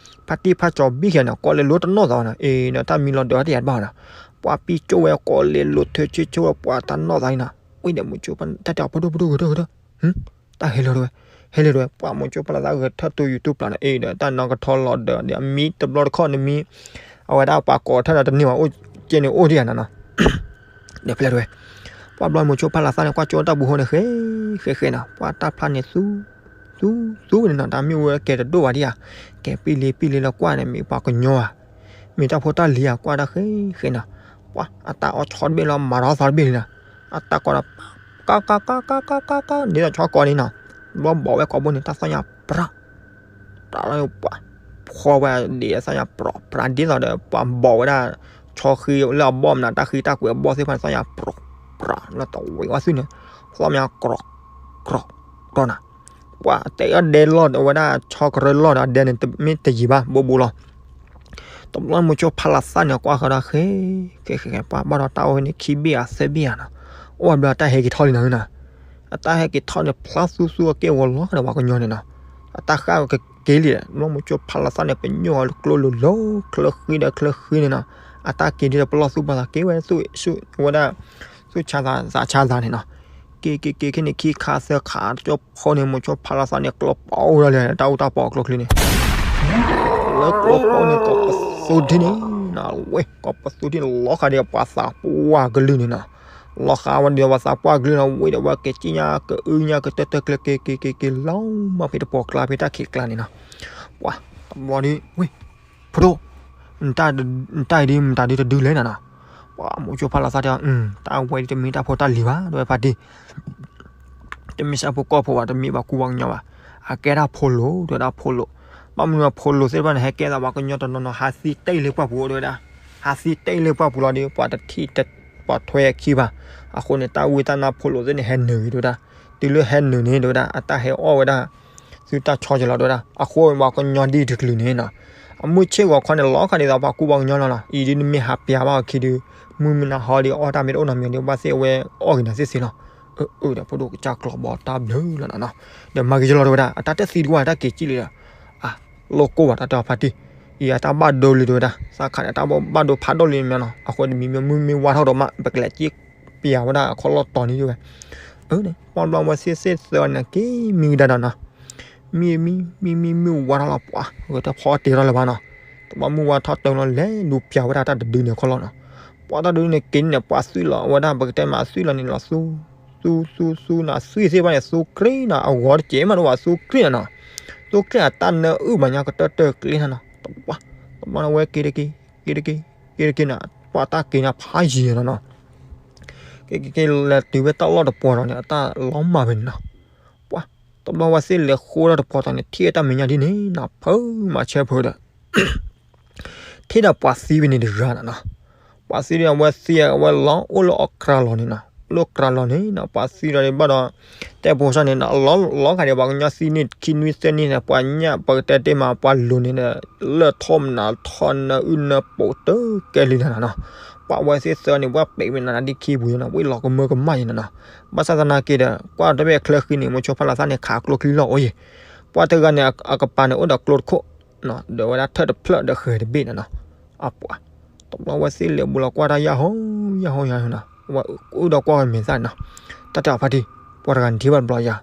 ဖါတံၢ်ဖါကၠီဘံၣ်ခံဂၤန့ၣ် ကိးလဲၤလိၤတနီၢ်သးနီၤ. အ့ ဒီးတၢ်မံလီၤဒၢးတယၤတဘၣ်နီၤ. ပှၤပံကၠိဝဲကိးလဲၤလိၤထၢဆ့ဆိဝဲပှၤတၢ်နီၢ်သးန့ၣ်နီၤ. ဝဲဒီးမိၤဆိဖးတၢ်တဲအီၤ ဖိဒိၣ် ဖိဒိၣ် ဂဲၤထၢၣ် ဂဲၤထၢၣ် တၢ်ဟဲလၢၤတဝဲ ဟဲလၢၤတဝဲ ပှၤမိၤဆိဖးလီၤသးဂဲၤထၢၣ်တူၢ်ယူၤတူၢ်ပျၢ်နီၤ. အ့ ဒီးတၢ်နီၢ်ကထီလီၤဒၢးဒီး အမံတဘျီတခီၣ်န့ၣ်မံ အဝဲဒၣ်ပှၤကိးထၢၣ်ဒီးတန့ၢ်ဘၣ် အိၣ်ကဲန့ၣ်အိၣ်ဒံးဧါနီၤနီၤ. ဒီးဖဲလဲၣ်တဝဲ ပှၤဘျီမိၤဆိဖးလီၤသးန့ၣ် ကွၢ်ကၠိတၢ်ပူၤဃီန့ၣ် ဃဲ ဃဲ ဃဲနီၤ. ပှၤတၢ်ဖျါန့ၣ်သူ သူ သူန့ၣ်နီၤ. တၢ်မ့ၣ်အူဝဲကဲတဒိၣ်ဘၣ်ဒံးဧါ. ကဲပံလံပံလံလီၤကွၢ်န့ၣ် မ့ၢ်ပှၤကညီဧါ မ့ၢ်တၢ်ဖိတၢ်လံၤဧါ ကွၢ်တၢ်ဃဲ ဃဲနီၤ. ပှၤအတၢ်အီၣ်ဆီတဘ့ၣ်လီၤ မၤထီၣ်သီတဘ့ၣ်လံနီၤ. အတၢ်ကိးဒီး ကါ ကါ ကါ ကါ ကါ ကါ ကါ ဒ်သိးဆီကိးန့ၣ်နီၤ. ဘျီဘီၣ်ဝဲကိာ်ဘိန့ၣ် တၢ်သီၣ်ညါပြး ပြးလီၤပှၤ ဖီဝဲဒ်အသီၣ်ညါပြး ပြး ဒ်သိးဒီး ပှၤဘီၣ်ဝဲဒၣ် ဆီဃံလၢအဘီၣ်မနုၤ တၢ်ဃံတၢ်ကွဲးအဘီၣ်သ့ၣ်တဖၣ်န့ၣ် သီၣ်ညါပြး ပြး လီၤတဝံၤဝဲသွံၣ်န့ၣ် သီၣ်ညါကြီ ကြီ ကြီနီၤ. ပှၤတဲအီၣ်ဒဲလီၢ်ဒီးဝဲဒၣ် ဆီကရၢၢ်လီၢ်ဒီးအဒဲန့ၣ် မ့ၢ်တယံၤဘၣ် ဘိးဘိးလီၤ. တဘျီမိၤဆိဖးလီၤသးန့ၣ် ကွၢ်ဃီဒီးဃဲ ဃဲ ဃဲ ဃဲ ပှၤဘၣ်ဒီးတၢ်အိၣ်ဖဲန့ၣ် ခံဘ့ၣ်ဧါ သၢဘ့ၣ်ဧါနီၤ. အိၣ်ဘျီတၢ်ဟဲက့ၤထီၣ်လံနီၤနီၤ. အတၢ်ဟဲက့ၤထီၣ်န့ၣ် ဖျါသူသူအက့ၢ်အဂီၤလီၤဒီးပှၤကညီန့ၣ်နီၤ. အတၢ်ဃၣ်ကက့ၤလံဒီး ဘျီမိၤဆိဖးလီၤသးန့ၣ် ပညိၣ်အီၤလၢကျိလိၤလိၤ ချၢဃံဒီးချၢဃံန့ၣ်နီၤ. အတၢ်က့ၤဒ်ဒီးပလီၢ်သူၣ်ပလီၢ်သးက့ၤဝဲ သူၣ်ဆါသး သးဆါသးန့ၣ်နီၤ. က့ၤ က့ၤ က့ၤ ခဲန့ၣ် ခံခါသၢခါ တကၠိဖိန့ၣ် မိၤဆိဖးလီၤသးန့ၣ် ကျိပီအိၣ်ဒၣ်လဲာ် တၢ်အူတၢ်ပီအကျိချံန့ၣ် လၢကျိပီန့ၣ် ကိးပသူထံၣ်န့ၣ်နီၤ ဝဲ ကိးပသူထံၣ်န့ၣ် လီၤဃာ်ဒီးပှၤသးပှၢ်ကလုၢ်န့ၣ်နီၤ. လီၤဃာ်ဝဲဒီးပှၤသးပှၢ်ကလုၢ်နီၤ ဝဲဒီးဝဲက့ၤကံၣ်ညါ ကအုညါ ကတၢၢ်တၢၢ်ကျဲ က့ၤ က့ၤ က့ၤ က့ၤ လီၤမၢ်ဖဲတပီၤကျါ ဖဲတၢ်ခံးကျါန့ၣ်နီၤ. ပှၤ တဘျီဒီး ဝဲ ဖိဒိၣ် နတၢ်အံၤဒ် မတၤဒ်တဒုလဲၣ်နီၤနီၤ. ပှၤမိၤဆိဖးလီၤသးတဲအီၤ တၢ်ဝဲဒ်တမ့ၢ်တၢ်ဖိတၢ်လံၤဘၣ် တဲဝဲဖါတံၢ် တမ့ၢ်ဆၣ်ဖိကီၢ်ဖိဘၣ် တမ့ၢ်ပှၤကူပှၤကညီဘၣ်. အကဲဒၣ်ဖိလိာ် တဲဝဲဒၣ်ဖိလိာ်. ဘၣ်မနုၤဖိလိာ်သ့ၣ်တဖၣ်န့ၣ် ဟဲကဲသးပှၤကညီတနီၤနီၤ ဟးသံတ့ၢ်လၢပှၢ်ပူၤ တဲဝဲဒၣ်. ဟးသံတ့ၢ်လၢပှၢ်ပူၤလီၤဒီး ပှၤတထံၣ် ပှၤထွဲအခံဘၣ်. အဃိန့ၣ် တၢ်ဝံတၢ်နါဖိလိာ်သ့ၣ်န့ၣ် ဟဲနုာ်ဂ့ၤ တဲဝဲဒၣ်. တုၤလၢဟဲနုာ်န့ၣ် တဲဝဲဒၣ် အတၢ်ဟဲအီၣ်ဝဲဒၣ် သုတၢ်ဆီကလီၤ တဲဝဲဒၣ်. အဃိပှၤကညီဒ်တကလုာ်န့ၣ်နီၤ အမုၢ်ဆ့ၣ်ဂီၤခီန့ၣ် လီၤဃာ်ဒ်သိးပှၤကူပှၤကညီလီၤနီၤ. အံၤဒ်နမ့ၢ်ဟးပျၢ်ဘၣ်အခံဒီး မုၢ်မ့ၢ်နၤဟီဒီး အီၣ်တၢ်မ့ၢ်တအိၣ်နီတမံၤဒီး ဘၣ်သ့ၣ်အဝဲအီၣ်ဂ့ၤနၤသ့သ့လီၤ. အၢ အၢ ဒီးဖိဒိၣ်ကစၢ်ကျီဘီတၢ်ဘျုးလီၤနီၤနီၤ. ဒီးမၤဂ့ၤကလီၤ တဲဝဲဒၣ် အတၢ်တသံတဝၢ် တၢ်က့ၤကံၣ်လံဒီး အါ လိၣ်ကိၢ်ဘၣ် တၢ်တဲအီၤဖါတံၢ်. အံၤအတၢ်ဘၣ်ဒိလံ တဲဝဲဒၣ်. သးခးန့ၣ် အတၢ်ဘၣ်ဒိဖးဒိၣ်လံမ့ၢ်နီၤ. အဃိတမံၤမ့ၢ်မုၢ်မ့ၢ်ဝါထီၣ်ဒီးမး ပကလဲၤက့ၤပျၢ်ဝဲဒၣ်အခီၣ်လီၢ်တီၤန့ၣ် တဲဝဲ. အၢ ပှၤဘျီဝဲသ့ၣ်သ့ၣ်သၢန့ၣ် က့ၤမံကဒါဒီးနီၤ မံ မံ မံ မံ မံဝါထီၣ်လီၤပှၤ ဂဲၤတၢ်ဖီအီၣ်တ့ထီၣ်လၢၤဘၣ်နီၤ. တဘျီမုၢ်ဝါထီၣ်တၢ်လီၤ လဲၤလူၤပျၢ်ဝဲဒၣ်တၢ်တဒုန့ၣ်ခီလီၤနီၤ. ပှၤတၢ်တဒုန့ၣ်က့ၤန့ၣ် ပှၤသွံၣ်လီၤဝဲဒၣ် ပကတဲမးသွံၣ်လီၤန့ၣ်လီၤသူ သူသူသူနၤ သွံၣ်သ့ၣ်တဖၣ်န့ၣ် သူကြ့နၤ အဂီၤတစဲးမးတအိၣ်ဘၣ် သူကြ့နၤနီၤ, သူကြ့အတၢ်နၢအုၣ်ဘၣ်ညါကတၢၢ်တၢၢ်ကြ့နၤနီၤ, တဘျီ တဘျီန့ၣ်ဝဲက့ၤတက့ၤ က့ၤတက့ၤ က့ၤတက့ၤနၤ ပှၤတၢ်က့ၤနၤဖးယံၤနီၤနီၤ, က့ၤက့ၤက့ၤလဲၤတုၤဝဲတၢ်လီၢ်တပှီၤဒီးန့ၣ် အတၢ်လီၤမၢ်ဝဲန့ၣ်နီၤ, ပှၤ တဘျီဝဲသ့ၣ်လဲၤဃိထီၣ်တပှီၤတီၤန့ၣ် ထံၣ်ဝဲတၢ်မဲာ်ညါဒ်န့ၣ်နီၤ ဖုမၤဆၢဖုဒီး ထံၣ်ဒီးပှၤသံဝဲန့ၣ်တဂၤနီၤနီၤ, ပှၤသံဒီးအဝဲသံအဝဲလီၤ အိၣ်လၢအကြၢးလီၤန့ၣ်နီၤ, အိၣ်လၢအကြၢးလီၤန့ၣ်နီၤ ပှၤသံဒီးဘၣ်ဒီး တဲဖိသၣ်န့ၣ်နီၤ လီၤလီၤဂာ်ဒီးပှၤကညီသံန့ၣ် ခံနွံသၢနွံန့ၣ် ပှၤညၣ်ပကတဲတ့ၢ်မး ပှၤလိၤန့ၣ်ဒီး လၢၢ်ထီၣ်မနုၤထီၣ်နၢအုၣ်နၢပူၤတကဲလံနီၤနီၤ, ပှၤဝဲသ့ၣ်သၢန့ၣ် ပှၤပံးဝဲနၤနၤဒ်ခံပူၤနီၤ ဝံၣ်လီၤကမၢကမၣ်ယံၤနီၤနီၤ, ဘၣ်ဆၣ်သနာ်က့ဒီး ကွၢ်တဘ့ၣ်ချၢဃံန့ၣ် မိၤဆိဖးလီၤသၣ်န့ၣ် ခးကျိချံလီၤအိၣ်ယံၤ, ပှၤတဂၤန့ၣ် အကပၤန့ၣ် အိၣ်ဒီးကျိတခိၣ် ဒီးဝဲဒၣ်ထၢၣ်တဖျၢၣ်ဒီးဃဲၤတဘ့ၣ်နီၤနီၤ, အပှၤ တဘျီဝဲသ့ၣ်လဲၤဘူးလီၤကွၢ်တၢ်ယၢ်ဟီယၢ်ဟီယၢ်ဟီနီၤ, ဝဲအုၣ်ဒီးကွၢ်ဝဲမဲာ်သၣ်နီၤ, တၢ်တဲအီၤဖါတံၢ် ပှၤတဂၤန့ၣ်ထံၣ်ဘၣ်တဘျီယၤ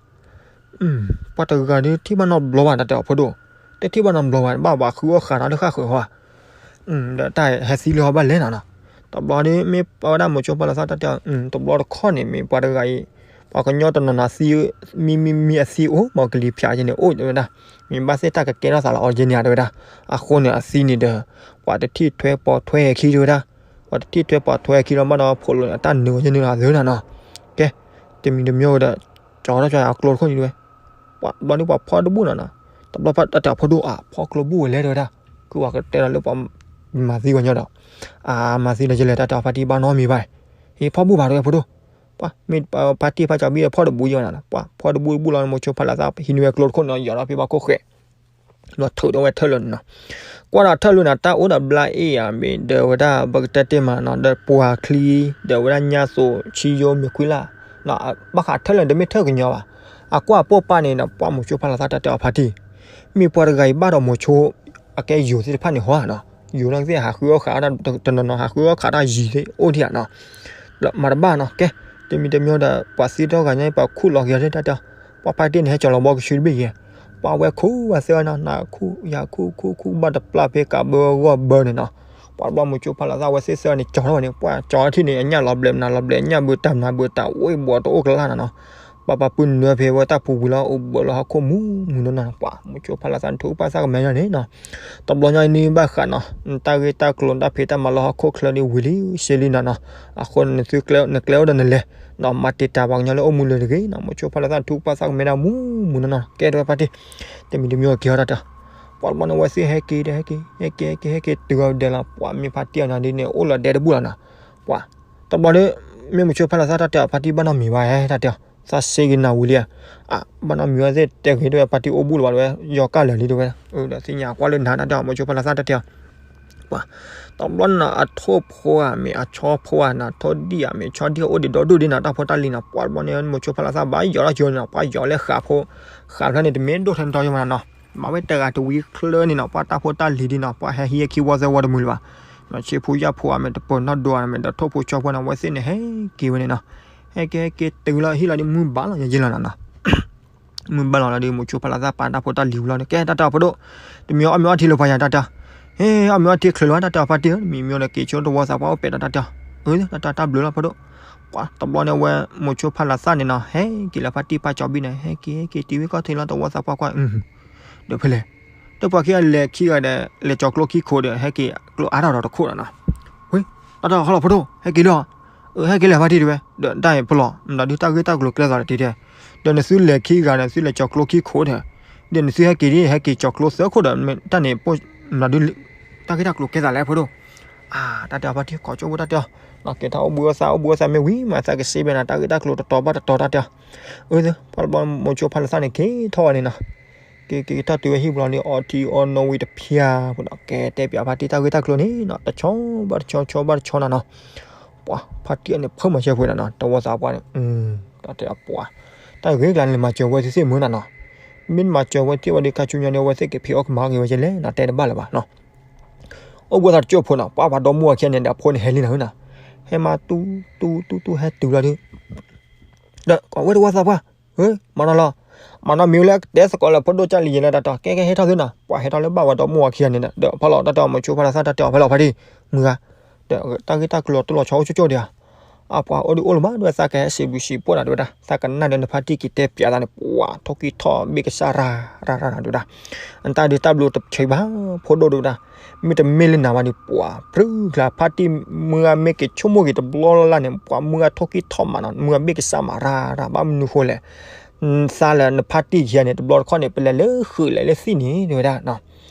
ပှၤတဂၤဒ်ထံၣ်ဘၣ်နီတဘျီဘၣ် တၢ်တဲအီၤဖိဒိၣ်, တထံၣ်ဘၣ်နီတဘျီဘၣ် ဘၣ်ဘၣ်ဃုအီၣ်ဃးတၢ်လၢဃၣ်ဃၢၤဟီဧါ, ဒီးတၢ်ဟဲသံလၢဟီဘၣ်လဲၣ်နီၤနီၤ, တဘျီဒ်မ့ၢ်ပဝဲဒၣ်မိၤဆိဖးလီၤသၣ်တၢ်တဲအီၤ တဘျီတခီၣ်န့ၣ် မ့ၢ်ပှၤတဂၤအံၤ ပှၤကညီတနီၤနီၤသံ မံမံမံအသံအိၣ် မ့ၢ်ကလံၤဖၠးက့န့ၣ် အိၣ်တဲဝဲဒၣ်, မ့ၢ်ဘၣ်သ့ၣ်တၢ်ကကဲထီၣ်သးလီၤအီၤက့န့ၣ်တဲဝဲဒၣ်, အဃိန့ၣ်အသံန့ၣ်ဒီး ပှၤတထံၣ်ထွဲပိာ်ထွဲခံတဲဝဲဒၣ်, ပှၤတထံၣ်ထွဲပိာ်ထွဲခံလီၤဘၣ်ဒီး ဖိးလိာ်န့ၣ် အတၢ်နုာ်အီၤကန့ၣ်လီၤသၢနီၤနီၤ, ကဲ တမံၤတမံၤဝဲဒီး ကၠီထီၣ်ကၠီအကျိတခိၣ်န့ၣ်တဲဝဲ, ပှၤဘျီဒ်ပှၤဖီတဘူၣ်နီၤနီၤ, တဘျီဖးတၢ်တဲအီၤဖိဒိၣ်အဖီကျိဘူၣ်ဝဲလဲၣ်တဲဝဲဒၣ်, ခုပှၤကတဲလီၤလၢပှၤမၤသံပှၤညီဒီး, အမၤသံဒီးယလဲၤတၢ်တဲအီၤဖါတံၢ်ဘၣ်နီတမံၤဘၣ်, ဟ့ၣ်ဖီဘူၣ်ဘၣ်တဲဝဲဖိဒိၣ်, ပှၤမ့ၢ်ဖါတံၢ်ဖးကၠီဘံဒီးဖီတဘူၣ်ယဲၢ်နီၤ, ပှၤဖီတဘူၣ်တဘူၣ်လီၤ မိၤဆိဖးလီၤသၣ်ဟံးန့ၢ်ဝဲကျိတခိၣ်န့ၣ် ယီၤဒီးဖဲဘၣ်ခိၣ်ဃဲး လီၤထုးဒီးဝဲထၢၣ်လၢာ်န့ၣ်နီၤ, ကွၢ်ဒီးထၢၣ်လၢာ်န့ၣ် တၢ်အိၣ်ဒီးဘျါအ့ၣ်ဧါမ့ၢ် ဒီးဝဲဒၣ်ပကတဲတ့ၢ်မးနီၤ ဒီးပှၤချံ ဒီးဝဲဒၣ်ညါသိးဆံယိမ့ၢ်ခွံလၢ်, ဘၣ်ဃးထၢၣ်လၢာ်န့ၣ် တမ့ၢ်ထၢၣ်ကညီဘၣ်, အကွၢ်အပိာ်ပာ်န့ၣ်ဒီး ပှၤမိၤဆိဖးလီၤသၣ်တၢ်တဲအီၤဖါတံၢ်, မ့ၢ်ပှၤတဂၤအံၤဘၣ်ဒီးမိၤဆိ အကဲယိၤသ့ၣ်တဖၣ်န့ၣ်ဟီနီၤ, ယိၤန့ၣ်သ့ၣ်ဟးဃုအီၣ်ဃးတၢ်တနီၤနီၤ ဟးဃုအီၣ်ဃးတၢ်ယံၤသ့ၣ်အိၣ်ဒံးဧါနီၤ မၤတဘၣ်နီၤ ကဲ, တမံၤတမံၤဒီး ပှၤသံတီၢ်ဂၤညါ ပှၤခူၣ်လီၤက့ၤအီၤတၢ်တဲအီၤ, ပှၤဖါတံၢ်န့ၣ် ဟဲကၠီၤလီၤဘီကဆူတဘ့ၣ်ယဲၢ်, ပှၤဝဲခူၣ်ဝဲသၢနီၤ နၤခူၣ်ယၤခူၣ်ခူၣ်ခူၣ်ဘၣ်တပျၢ်ဖဲကးဘၢဂီၢ်ဘၢန့ၣ်နီၤ, ပှၤတဘျီမိၤဆိဖးလီၤသၣ်ဝဲသ့ၣ်သၢန့ၣ် ကၠီၤထီၣ်ဝဲန့ၣ် ပှၤကၠီၤထီၣ်ထံၣ်န့ၣ် အညၣ်လီၤဘျဲးမနုၤလီၤဘျဲး အညၣ်ဘၢတၢ်မနုၤဘၢတၢ် အိၣ်ဘှီတအိၣ်ကလၢ်နီၤနီၤ ပှၤပှၤပုၢ်နုာ်ဖဲဝဲတၢ်ပူၤဝံၤလီၤ အိၣ်ဘှီလၢဟီၣ်ခိၣ်မူမူနီၤနီၤ ပှၤမိၤဆိဖးလီၤသၣ်န့ၣ် ထုကဖၣ်သၣ်ကမဲာ်ညါန့ၣ်နီၤ တဘျီညါအံၤန့ၣ်ဘၣ်ဃးနီၤ နတၢ်ဂ့ၢ်တၢ်ကျိၤနတၢ်ဖံးတၢ်မၤလၢဟီၣ်ခိၣ်ချၢဒ်ဝံၤလံစ့လံနီၤနီၤ အဃိန့ၣ် နကျဲအိၣ်ဒီးနလဲၤ မၤတံာ်တာ်ပှၤကညီလၢအိၣ်မူလၢတဂ့ၤနီၤ မိၤဆိဖးလီၤသၣ်န့ၣ် ထုကဖၣ်သၣ်ကမဲာ်ဒၣ်မူမူနီၤနီၤ ကဲတဲဝဲဖါတံၢ် တမံၤတမံၤက့ၤအီၤတၢ်တဲအီၤ ပှၤတဘျီန့ၣ်ဝဲသ့ၣ်ဟဲက့ၤဒီးဟဲက့ၤ ဟဲက့ၤဟဲက့ၤတုၤအီၤဒဲးလီၤ ပှၤမ့ၢ်ဖါတံၢ်အီၤန့ၣ်ဒ်န့ၣ် အိၣ်လီၤဒဲတဘူၣ်လီၤနီၤ ပှၤ တဘျီဒီး မ့ၢ်မိၤဆိဖးလီၤသၣ်တၢ်တဲအီၤ ဖါတံၢ်ဘၣ်နီတမံၤဘၣ်တၢ်တဲအီၤ သးစ့ဂ့ၤနၤဝံၤလံဧါ ဘၣ်နီတမံၤဝဲသ့ၣ်တဲဂ့ၤတဝဲ ဖါတံၢ်အိၣ်ဘူၣ်လၢၤဘၣ်တဝဲ ယီၤကၢ်လၢာ်လံတဝဲ ဒီးသ့ၣ်ညါကွၢ်လၢနၤတၢ်တဲအီၤ မိၤဆိဖးလီၤသၣ်တၢ်တဲအီၤ ပှၤ တဘျီန့ၣ် အထိၣ်ဖိဧါမ့ၢ်အဆီဖိဧါနီၤ ထိၣ်ဒံၣ်ဧါမ့ၢ်ဆီဒံၣ်အိၣ်ဒံးဒီဒူၣ်ဒံးနီၤ တၢ်ဖိတၢ်လံၤနီၤ ပှၤတဘျီန့ၣ် မိၤဆိဖးလီၤသၣ်ဘၣ်ယီၤထီၣ်ကၠိန့ၣ်နီၤ ပှၤယီၤလၢဃးဖိ ဃးဖျၢၣ်န့ၣ် တမ့ၢ်ဒိၣ်ထဲန့ၣ်တီယိမးနီၤ မၤဝဲတဂၤတဝံၤချၢန့ၣ်နီၤ ပှၤတၢ်ဖိတၢ်လံၤဒ်နီၤ ပှၤဟဲဟံးအခံဝီသၢဝီတမုာ်လၢၤဘၣ် ဆ့ဖူယၣ်ဖိဧါမ့ၢ်တပၢၤနီၢ်ဒိဧါမ့ၢ်ဒီးထိၣ်ဖိဆီဖိန့ၣ် အဝဲသ့ၣ်န့ၣ် ဟဲက့ၤဝဲန့ၣ်နီၤ ဟဲက့ၤဟဲက့ၤတုၤလီၤဟံၣ်လီၤဒ်မုၢ်ဘၣ်လီၤယဲၢ်လီၤနီၤ မုၢ်ဘၣ်လီၤလီၤဒီး မိၤဆိဖးလီၤသၣ်ပာ်တၢ်ဖိတၢ်လံၤဝံၤလီၤဒီး ကဲတၢ်တဲအီၤဖိဒိၣ် တမံၤအီၣ်မ့ၤအီထံလၢပှၤယၤတၢ်တဲအီၤ ဟဲ အီၣ်မ့ၤအီထံချုးလီၤတၢ်တဲအီၤဖါတံၢ်ဧၢ တမံၤမ့ၢ်ဒီးက့ၤဆိတဝီသးပှၢ်အိၣ်ပဲာ်ဒီးတၢ်တဲအီၤ အၢ တၢ်တဲတၢ်ဘျုးလီၤဖိဒိၣ် ပှၤတဘျီန့ၣ်ဝဲ မိၤဆိဖးလီၤသၣ်န့ၣ်နီၤ ဟဲက့ၤလၢဖါတံၢ်ဖါကၠီဘံၣ်န့ၣ် ဟဲက့ၤဟဲက့ၤတုၤဝဲကီၢ်ထံးလီၤတဝီသးပှၢ်ကွၢ် ဒီးဖဲလဲၣ် ဒီးပှၤခံဂၤလဲၤခံဂၤဒီး လဲၤကၠီၤကျိခံခိၣ်ဒီး ဟဲက့ၤကျိအါထီၣ်ဒီးတခိၣ်လီၤနီၤ ဝ့ တၢ်တဲအီၤဟီလီၤဖိဒိၣ် ဟဲက့ၤလီၤ အၢ ဟဲက့ၤလၢဖါတံၢ်တဲဝဲ ဒီးတၢ်အံၤဖဲလီၤ မတၤဒုးတၢ်ဂ့ၢ်တၢ်ကျိၤကျဲသးဒီးတံၤတဲ ဒီးနသုလဲၤခံဂၤဒီး သုလဲၤကၠီၤကျိခံခိၣ်ဒီး ဒီးနသုဟဲက့ၤဒ် ဟဲက့ၤကၠီၤကျိသၢခိၣ်ဒီး တၢ်န့ၣ် တၢ်ဂ့ၢ်တၢ်ကျိၤကဲသးလဲၣ်ဖိဒိၣ် အၢ တၢ်တဲအီၤဖါတံၢ် ခိးကၠိဖိတၢ်တဲအီၤ ကဲတၢ်အိၣ်ဘှံးအိၣ်သါ အိၣ်ဘှံးအိၣ်သါမ့ၢ်ဝံၤမး သးကစ့ဘဲနၤ တၢ်ဂ့ၢ်တၢ်ကျိၤတတီၤဘၣ်တတီၤတၢ်တဲအီၤ အၢ ပှၤတဘျီမိၤဆိဖးလီၤသၣ်န့ၣ် က့ၤထီၣ်ဝဲန့ၣ်နီၤ က့ၤက့ၤက့ၤထီၣ်တုၤဝဲဟံၣ်ပူၤလီၤန့ၣ် အီထံအီနိဝံၤတဖျၢၣ်ဖိနီၤ ကဲတဲပၠးဖါတံၢ်တၢ်ဂ့ၢ်တၢ်ကျိၤန့ၣ်နီၤ တဆီဘၣ်တဆီ ဆီဘၣ်တဆီနီၤနီၤ ပှၤဖါတံၢ်အန့ၣ် ဖၢမၤစၢၤပှဲၤနီၤနီၤ တဝီသးပှၢ်န့ၣ် တၢ်တဲအပှၤ တၢ်ဂ့ၢ်ကျါန့ၣ် မၤစၢၤဝဲသ့ၣ်သ့ၣ်မုၢ်နီၤနီၤ မ့ၢ်မၤစၢၤဝဲသ့ၣ်ဝဲဒီး ခါဆူညါန့ၣ် အဝဲသ့ၣ်ကဖံးအီၣ်ကမၤအီၣ်က့ၤဝဲကဲလဲၣ်နီၤ တဲတဘၣ်လၢၤဘၣ်နီၤ အိၣ်ဘှံးအိၣ်သါတကၠိၢ်ဖိနီၤ ပှၤပှၤဒီမါဝၤခံဂၤန့ၣ်ဒီး အဖိန့ၣ်ဟဲလံနီၤနီၤ ဟဲမၤတူတူတူတူဟဲတုၤလီၤဒုး ဒီးကိးဝဲတဝီသးပှၢ် မၤနီၤလီၤ မၤနီၤမ့ၢ်ဝဲလၢကတဲသကိးလၢဖိဒိၣ်ကၢ်လံၤယဲၢ်လၢတၢ်တီ ကဲကဲဟဲထီၣ်သုနီၤ ပှၤဟဲထီၣ်လၢဘၣ်ဝဲဒီမါဝၤခံဂၤန့ၣ်ဒီး ဒီးဖီလီၤတၢ်တဲအီၤမိၤဆိဖးလီၤသၣ်တၢ်တဲအီၤဖဲလီၤဖါတံၢ် မုၢ်ဂၤ ဒီးတၢ်ဂ့ၢ်တၢ်ကျိၤတိၢ်လီၤဆီအိၣ်ကၠိၢ်ကၠိၢ်ဒံးဧါ အပှၤအိၣ်ဒုးအိၣ်လၢၤဘၣ် တဲဝဲ သးကဟဲစံးဘျုးစံးဖှိၣ်နၤ တဲဝဲဒၣ်, သးကနၣ်ဒီးနဖါတံၢ်က့ၤတဲပၠးသးန့ၣ် ပှၤထိၣ်ကံၢ်ထီၣ်ဘ့ၣ်ကစၢ်ရၤရၤရၤနၤ တဲဝဲဒၣ်, နတၢ်ဒုးတၢ်ဘျၢတဆံးဘၣ် ဖိဒိၣ် တဲဝဲဒၣ်, မ့တမ့ၢ်လၢနၤဘၣ်ဒီး ပှၤ ပြူကျါ ဖါတံၢ်မုၢ်ဂၤမ့ၢ်က့ၤဆိကမိၣ်က့ၤတဘျီလၢ်လၢ်န့ၣ် ပှၤမုၢ်ဂၤထိၣ်ကံၢ်ထီၣ်မးနီၤ, မုၢ်ဂၤဘ့ၣ်ကစၢ်မးရၤရၤ ဘၣ်မနုၤဃိလဲၣ်, သးလၢနဖါတံၢ်ယၤန့ၣ် တဘျီတခီၣ်န့ၣ် ပလဲၤလၢဃုာ်လဲၤလၢသံၣ်န့ၣ် တဲဝဲဒၣ်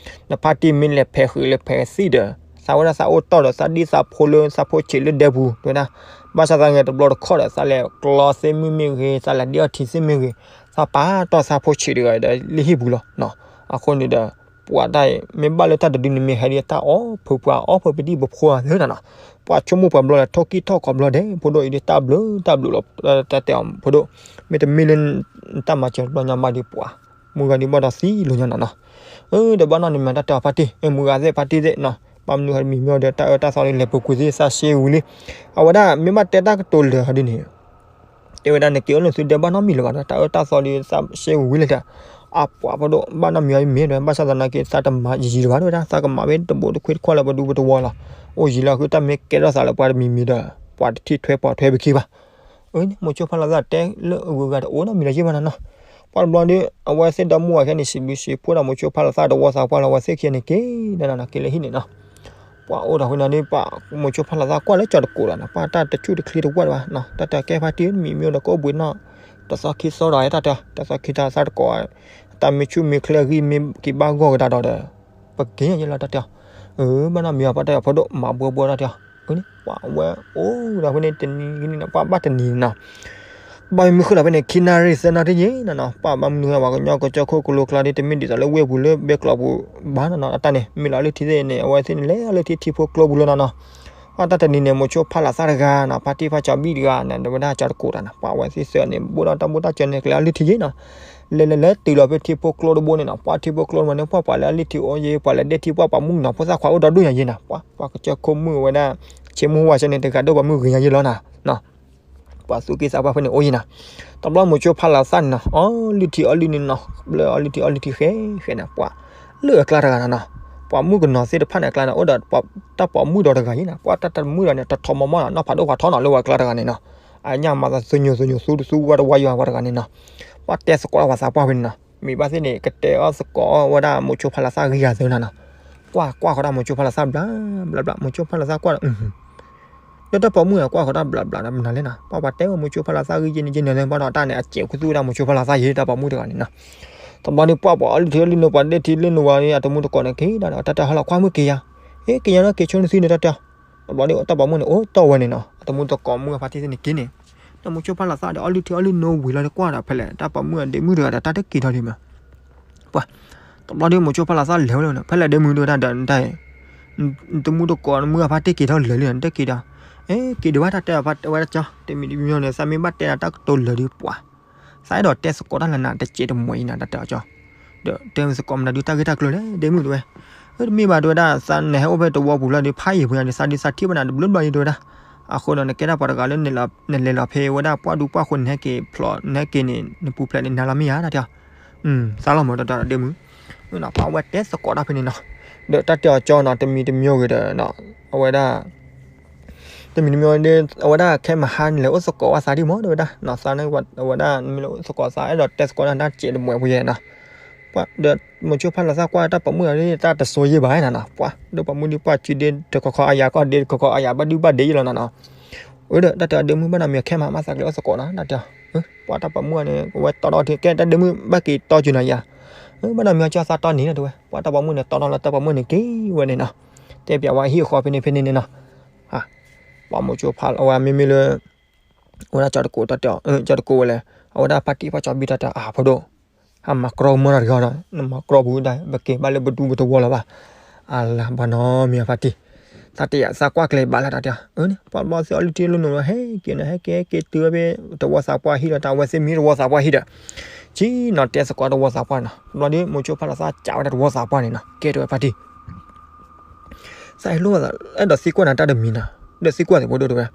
နဖါတံၢ်မ့ၢ်လဲၤဖဲးဃုာ်လဲၤဖဲးသံၣ်ဒီး သးဝဲဒၣ်သးအိၣ်တီၢ်ဒီးသးဒံၣ်သးဖိလၢသးဖိဆံးလၢဒဲပူၤ တဲဝဲဒၣ်, ဘၣ်ဆၣ်သနာ်က့တဘျီတခီၣ်ဒီး သးလဲၤကျီသ့ၣ်မုၢ်မ့ၢ်ဂ့ၤ သးလဲၤဒ့အီထံသ့ၣ်မ့ၢ်ဂ့ၤ သးပာ်တီၢ်သးဖိဆံးတဂၤဒီးလၢဟံၣ်ပူၤလီၤ. အဃိန့ၣ်ဒီး ပှၤတၢ်အံၤ မ့ၢ်ဘၣ်လၢတၢ်တဒုန့ၣ်မ့ၢ်ဟဲဒ်တၢ်အီၣ်ဖုးပှၤအီၣ်ဖုးပဒံၣ်ပဖိသ့ၣ်တဖၣ်နီၤ, ပှၤဆိကမိၣ်ပှၤဘျီလဲၣ် ထိၣ်ကံၢ်ထီၣ်ကိးဘျီဒဲး ဖိဒိၣ်အံၤဒ်တၢ်ဘျုးတၢ်ဘျုးလီၤ တၢ်တဲအီၤ ဖိဒိၣ်, မ့တမ့ၢ်လၢနတၢ်မၤစၢၤတဘျီညါဘၣ်ဒီးပှၤ မုၢ်ဂၤဒ်ဘၣ်ဒီးသံလီၤညါနီၤနီၤ, အၢ ဒီးဘၣ်နီတမံၤတၢ်တဲအီၤဖါတံၢ် အၢ မုၢ်ဂၤသ့ၣ်ဖါတံၢ်သ့ၣ်နီၤ, ဘၣ်မနုၤဟဲတမံၤမ့ၢ်ဒီး တၢ်အၢတၢ်သီလၢလဲၤပူၤကွံာ်သ့ၣ်သးရှဲဝံၤလံ, အဝဲဒၣ်မ့ၢ်ဘၣ်တဲတၢ်ကတိၤလၢာ်ဟီဒ်န့ၣ် တဲဝဲဒၣ် နက့ၤအိၣ်လၢသုဒဲဘၣ်နီတမံၤလၢၤဘၣ်ဒီး တၢ်အၢတၢ်သီဒီးသးရှဲဝံၤလံဒီး, အပှၤဖိဒိၣ် ဘၣ်နီတမံၤအီၤမ့ၢ်ဒီး ဘၣ်ဆၣ်သနာ်က့ သးတမၤယံာ်ယံာ်လၢၤဘၣ် တဲဝဲဒၣ် သးကမၤဝဲတဘိတခွ့တခွါလၢပဒူပတဝီလီၤ, အိၣ်ယံာ်လၢအဃိတၢ်မ့ၢ်ကဲထီၣ်သးလၢပှၤတမံၤမံၤဒီး ပှၤတထံၣ်ထွဲပှၤထွဲပခံဘၣ် အၢ မိၤဆိဖါလီၤသးတဲလၢအဂုၤအဂၤတအိၣ်နီတမံၤလၢၤယ့ၢ်ဘၣ်နီၤနီၤ, ပှၤတဘျီဒီး အဝဲသ့ၣ်ဒီမါဝၤခဲန့ၣ် စံးဘျုးစံးဖှိၣ်ဒီးမိၤဆိဖါလီၤသးတဝီသးပှၢ်လီၤ အဝဲသ့ၣ်ခံဂၤန့ၣ်က့ၤဒီးနီၤနီၤ က့ၤလၢဟံၣ်န့ၣ်နီၤ, ပှၤအိၣ်ဒီးဖဲန့ၣ်ဒီး ပှၤမိၤဆိဖါလီၤသးကွၢ်လၢကၠီၤတကိးဒီးနီၤ ပှၤတၢ်တဆူၣ်တချ့တဝၢ်ဘၣ်နီၤ တၢ်တဲကဲဖါတံၢ်တမံၤမ့ၢ်ဒီးကအိၣ်ဘှံးနီၣ် တသီခံသီဒီးတၢ်တဲ တသီခံသီသးတကိး တၢ်မ့ၢ်ဆူၣ်မ့ၢ်ချ့အဂံၢ်မ့ၢ်က့ၤဘၣ်ဂီၢ်ကဒါဒီးဒီး ပက့ၤယဲလီၤတၢ်တဲအီၤ, အၢ ဘၣ်နီတမံၤအီၤ ပှၤတဲအီၤဖိဒိၣ်မၤဘှီဘှီတၢ်တဲအီၤ, အၢ ပှၤဝဲအိၣ်ဒီးဖဲန့ၣ်တနံၤဂ့ၤန့ၣ်နီၤ ပှၤဘၣ်တနံၤနီၤ ဘၣ်မ့ၢ်ဃုာ်ဒီးဖဲန့ၣ် ခံနၣ်ရံၣ်သၢနၣ်ရံၣ်ယ့ၢ်နီၤနီၤ ပှၤဘၣ်မနုၤဟဲပှၤကညီကစၢၢ်ခိၣ်ကလိကျါဒီး တမ့ၢ်ဒ်သိးလၢဝ့ၢ်ပူၤလၢဘဲကျိးပူၤဘၣ်နီၤနီၤ အတၢ်န့ၣ် မ့ၢ်လီၤအီလုၢ်ထံသ့ၣ်န့ၣ် အဝဲသ့ၣ်န့ၣ် လဲၤအီလုၢ်ထံထံဖိကျိပူၤလၢနီၤနီၤ, ပှၤတၢ်တနံၤန့ၣ် မိၤဆိဖါလီၤသးတဂၤနီၤ ဖါတံၢ်ဖါကၠီဘံၣ်တဂၤန့ၣ် ဒီးဝဲဒၣ်ကၠီၤတကိးတၢ်နီၤ ပှၤဝဲသ့ၣ်သၢန့ၣ် ဘိၣ်ဒီးတၢ်ဘိၣ်တၢ်စၢၤန့ၣ် ကလဲၤအီလုၢ်ထံယ့ၢ်နီၤ လဲၤလဲၤလဲၤတုၤလီၤဖဲထံဖိကျိတဘိန့ၣ်နီၤ ပှၤထံဖိကျိတဘိန့ၣ် ပှၤပှၤလၢအလုၢ်ထံအိၣ်ယ့ၢ် ပှၤလဲၤဒဲထံပှၤပှၤမုၣ်နီၤ ဖိသၣ်ခွါအိၣ်ဒီဒူၣ်ညါယ့ၢ်နီၤ ပှၤ ပှၤကစၢၢ်ခိၣ်မုၣ်ဝဲဒၣ် ဆ့မုၢ်ဟူဝါဆဲန့ၣ် တဂၤဒိၣ်ပှၤမုၣ်ဂ့ၤညါယ့ၢ်လီၤနီၤ ပှၤသူၣ်က့သးပှၢ်ဖဲန့ၣ်အိၣ်ယ့ၢ်နီၤ, တဘျီမိၤဆိဖါလီၤသးန့ၣ်နီၤ အီလုၢ်ထံအီလုၢ်န့ၣ်နီၤ ဘျၢအီလုၢ်ထံအီလုၢ်ထံဃဲဃဲန့ၣ် ပှၤလၢအကျါတဂၤနီၤနီၤ, ပှၤမုၣ်ကနီၤသ့ၣ်တဖၣ်န့ၣ်အကျါန့ၣ် အိၣ်ဒီးတၢ်ပိာ်မုၣ်ဒီးတဂၤယ့ၢ်နီၤ ပှၤတၢ်တမုၣ်ဒီးန့ၣ် တထီမီမီနီၤ နီၢ်ဖးဒိၣ်ဖးထီနီၤ လၢပှၤကျါတဂၤန့ၣ်နီၤ, အညၣ်မၤသးသူညိၤသူညိၤသူတသူဝဲတဝါယွၤပှၤတဂၤန့ၣ်နီၤ, ပှၤတဲသကိးတၢ်ပှၤသးပှၢ်ဖဲန့ၣ်နီၤ မ့ၢ်ဘၣ်သ့ၣ်န့ၣ် ကတဲအီၣ်သကိးအီၣ်ဝဲဒၣ်မိၤဆိဖါလီၤသးဂံၢ်ဂၤသၢနီၤနီၤ, ကွၢ်ကွၢ်ဃီဒၣ်မိၤဆိဖါလီၤသးဘျးဘျးဘျး မိၤဆိဖါလီၤသးကွၢ်ဒီး လၢတၢ်ပိာ်မုၣ်အကွၢ်ဃီတၢ်ဘျးဘျးဒီးမနုၤလဲၣ်နီၤ ပှၤပှၤတဲဝဲမိၤဆိဖါလီၤသးဂံၢ်ယဲၢ်န့ၣ်ယဲၢ်န့ၣ်လၢဘၣ်ဒီးတၢ်န့ၣ် အစဲးခူသူၣ်ဝဲဒၣ်မိၤဆိဖါလီၤသးယဲၢ်တၢ်ပိာ်မုၣ်တဂၤန့ၣ်နီၤ, တဘျီန့ၣ်ပှၤပှၤအီလုၢ်ထံအီလုၢ်န့ၣ် ပှၤဒဲထံလၢနဝၤန့ၣ် အတမူတကိးန့ၣ်က့ၤဒီး တၢ်တဲဟီလီၤခွါမုၣ်က့ၤယၤ, ဟ့ၣ်က့ၤယၤလီၤက့ၤဆိနသံန့ၣ်တၢ်တဲ, တဘျီန့ၣ်တၢ်ပိာ်မုၣ်န့ၣ် အိၣ်တီၢ်ဝဲန့ၣ်နီၤ အတမူတကိးမုၣ်အဖါတံၢ်သ့ၣ်န့ၣ်က့ၤန့ၣ်, ဒီးမိၤဆိဖါလီၤသးဒီးအီလုၢ်ထံအီလုၢ်နိဝံၤလီၤဒီးကွၢ်ဒီးဖဲလဲၣ် တၢ်ပိာ်မုၣ်အဒ့မုၣ်တဂၤဒီးတၢ်တက့ၤထီၣ်ဒံးမး ပှၤ, တဘျီဒီးမိၤဆိဖါလီၤသးလဲၤဝဲလၢ ဖဲလဲၣ်ဒ့မုၣ်တဲဝဲဒၣ်ဒီး နတၢ်အံၤ, နတမူတကိးနမုၢ်အဖါတံၢ်က့ၤထီၣ်လၢာ်လံ နတက့ၤဒီး, အဲ က့ၤဒံးဘၣ်တၢ်တဲအီၤဖါတဲဝဲဒၣ်ကၠီ တမံၤတမံၤန့ၣ် သးမ့ၢ်ဘၣ်တဲနၤတၢ်ကတိၤလၢာ်ဒီးပှၤ, သးအဲၣ်ဒိးတဲသကိးတၢ်လၢနၤတစဲးတမှဲၤအံၤနၤတၢ်တဲအီၤကၠီ, ဒီးတဲသကိးမနုၤဒုးတၢ်ဂ့ၢ်တၢ်ကျိၤလဲၣ် ဒ့မုၣ်တဲဝဲ, အၢ တမ့ၢ်ဘၣ်တဲဝဲဒၣ် သးနဟဲအိၣ်ဖဲတဝီပူၤလီၤဒီး ဖးယံာ်ပှဲၤညါဒီး သးဒုးသးထံၣ်ဘၣ်နၤတဘျုးဘျီယံာ်တဲဝဲဒၣ်, အဃိဒီး နကဲဒၣ်ပှၤတဂၤလၢ နလဲၤလီၤဖဲဝဲဒၣ်ပှၢ်ဒူပှၢ်ဃိန့ၣ် နဟဲက့ၤဖျိး နဟဲက့ၤန့ၣ် နပူၤဖျဲးန့ၣ် နၤလီၤမ့ၢ်ဧါ တၢ်တဲအီၤ, သးလီၤမၢ်တၢ်တဲအီၤဒ့မုၣ်, ပှၤဝဲတဲသကိးတၢ်ဖဲန့ၣ်နီၤ, ဒီးတၢ်တဲအီၤကၠီနီၤ တမံၤတမံၤဂ့ၤဒီး အဝဲဒၣ် တမံၤတမံၤဒီး အဝဲဒၣ်ခဲမဟါန့ၣ်လဲၤအိၣ်သကိးဝဲသးဒံးမၢ် တဲဝဲဒၣ်, သးန့ၣ် အဝဲဒၣ်မ့ၢ်လဲၤအိၣ်သကိးသး အဲၣ်ဒိးတဲသကိးတၢ်တစဲးတမှဲၤပှဲၤယဲနီၤ, ဒီးမိၤဆိဖါလီၤသးကွၢ်တၢ်ပိာ်မုၣ်အီၤဒ်တၢ်တစိယဲၢ်ဘၣ်နီၤနီၤ, ပှၤ ဒီးပိာ်မုၣ်ဒ်ပှၢ်စုဒ့တခီခီအယၤကီၢ်ဒ့တခီခီအယၤဘၣ်ဒုဘၣ်ဒ့ယဲလီၤနီၤနီၤ, အၢ ဒီးတၢ်တဲအီၤဒ့မုၣ်ဘၣ်နီတမံၤခဲမဟါမးသးကလဲၤအိၣ်သကိးနီၤ တၢ်တဲအီၤ, ပှၤတၢ်ပိာ်မုၣ်အီၤန့ၣ် အဝဲတီထီၣ်ကဲတၢ်ဒ့မုၣ်ဘၣ်က့ၤတီကၠူနၤယၤ, ဘၣ်နီတမံၤအီၤကၠီသးတီန့ၣ်တဲဝဲ, ပှၤတၢ်ပိာ်မုၣ်န့ၣ် တီထီၣ်လၢတၢ်ပိာ်မုၣ်န့ၣ်က့ၤဝဲန့ၣ်နီၤ, တဲပျးဝဲဟံၣ်အဃီဖဲန့ၣ်ဖဲန့ၣ်န့ၣ်နီၤ, ပှၤမိၤဆိဖါလီၤဝဲမ့မ့ၢ်လၢ အဝဲဒၣ်ကၠီတကိးတၢ်တဲအီၤ, ကၠီတကိးဝဲလဲၣ်, အဝဲဒၣ်ဖါတံၢ်ဖါကၠီဘံၣ်တၢ်တဲအီၤ အဖိဒိၣ်, ဟးမၤကြီမၢ်တၢ်တဂၤဒီး နမၤကြီပူၤဒၣ် ပက့ၤဘၣ်လၢပဒူပတဝီလၢၤဘၣ်, အလၤဘၣ်နီတမံၤဖါတံၢ်, သးတယာ်သးကွၢ်ကျဲၤဘၣ်လၢတၢ်တဲအီၤ, အၢန့ၣ် ပှၤဘျီသ့ၣ်အီလုၢ်ထံအီလုၢ်နိဒီး ဟဲက့ၤနီၤ ဟဲက့ၤဟဲက့ၤတုၤဝဲဖဲ တဝီသးပှၢ်ဟံၣ်ဒီး တၢ်ဝဲသ့ၣ်မံတဝီသးပှၢ်ဟံၣ်ဒီး, ဆံနီၤတဲသကိးတဝီသးပှၢ်နီၤ, ဘျီဒီးမိၤဆိဖါလီၤသးကးဝဲဒၣ်တဝီသးပှၢ်န့ၣ်နီၤ ကဲတဲဝဲဖါတံၢ် သးအဲၣ်လိာ်သး အဲၣ်ဒိးသံကွၢ်နၤတၢ်တမံၤနီၤ, ဒီးသံကွၢ်သ့ၣ်ဖိဒိၣ်တဲဝဲ,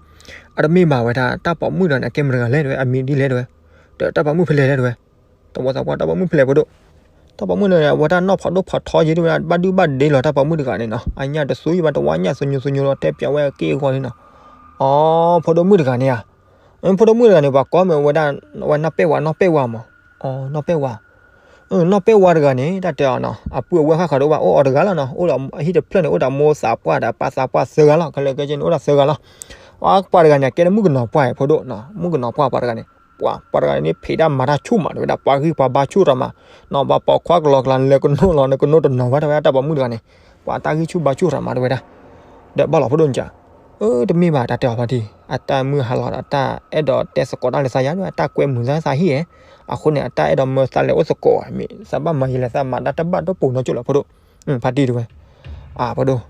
အတမ့ၢ်ဘၣ်ဝဲဒၣ် တၢ်ပိာ်မုၣ်ဒီးန့ၣ် အကဲမတၤတဂၤလဲၣ်တဲဝဲ အမံၤဒ်လဲၣ်တဲဝဲ, ဒီးတၢ်ပိာ်မုၣ်ဖဲလဲၣ်လဲၣ်တဲဝဲ, တဝီသးပှၢ် တၢ်ပိာ်မုၣ်ဖဲလဲၣ်ဖိဒိၣ်, တၢ်ပိာ်မုၣ်န့ၣ် အဝဲတၢ်နီၢ်ဖးဒိၣ်ဖးထီယဲၢ်တဲဝဲဒၣ် ဘၣ်ဒုဘၣ်ဒ့လီၤတၢ်ပိာ်မုၣ်တဂၤန့ၣ်နီၤ, အညၣ်တသူယဲၢ်ဘၣ်တဝါညၣ်သူညိၤသူညိၤလီၤ တဲပျးဝဲက့ၢ်အဂီၢ်န့ၣ်နီၤ, အဖိဒိၣ်မုၣ်တဂၤန့ၣ်ဧါ, ဖိဒိၣ်မုၣ်တဂၤန့ၣ် ပှၤကိးမ့ၢ်ဝဲဒၣ် ဝဲနီၢ်ပဲၢ်ဝါ နီၢ်ပဲၢ်ဝါမး, အနီၢ်ပဲၢ်ဝါ, နီၢ်ပဲၢ်ဝါတဂၤန့ၣ် တၢ်တဲအီၤနီၤ အပုၢ်အဝဲၢ်ဃၣ်ဃၣ်ဒိၣ်ဘၣ် အိၣ်အီၤတဂၤလီၤနီၤ, အိၣ်ဒီးအဟံၣ်တဖျၢၣ်န့ၣ် အိၣ်ဒီးမိၢ်သးပှၢ်ဒီးပၢ်သးပှၢ်သၢဂၤလီၤ, ခဲလၢာ်ခဲဆ့န့ၣ် အိၣ်ဒီးသၢဂၤလီၤ, ပှၤတဂၤန့ၣ် အကဲလၢမုၣ်ကနီၤပှၢ်အဖိဒိၣ်နီၤ, မုၣ်ကနီၤပှၢ်ပှၤတဂၤန့ၣ်, ပှၤပှၤတဂၤန့ၣ် ဖံးတၢ်မၤတၢ်ဆူၣ်မးတဝဲဒၣ်, ပှၤဂံၢ်ပှၤဘါဆူၣ်ရၤမး, နီၤ ပှၤပိာ်ခွါကလီကလီ လဲၤကနိၣ်လီၤ နကနိၣ်တနီၤဘၣ် တဝဲဒၣ်တၢ်ပိာ်မုၣ်တဂၤန့ၣ်, ပှၤတၢ်ဂံၢ်ဆူၣ်ဘါဆူၣ်ရၤမးတဝဲဒၣ်, ဒီးဘၣ်လီၤဖိဒိၣ်န့ၣ်က အတမ့ၢ်ဘၣ် တၢ်တဲအီၤဖါတံၢ် အတၢ်မုၢ်ဟါလီၤဒီး အတၢ်အဲၣ်ဒိးတဲသကိးတၢ်လၢသးယါ အတၢ်ကွဲမုာ်သးဟံၣ်ဧဲ, အဃိန့ၣ် အတၢ်အဲၣ်ဒိးမၢသးလဲၤအိၣ်သကိး မ့ၢ်သးဘၣ်မၤယံာ်လဲၤသးမၤတၢ်တဘၣ်ဒိၣ်ပူၤနီကၠိၣ်လီၤဖိဒိၣ်, ဖါတံၢ်တဝဲ, အဖိဒိၣ်,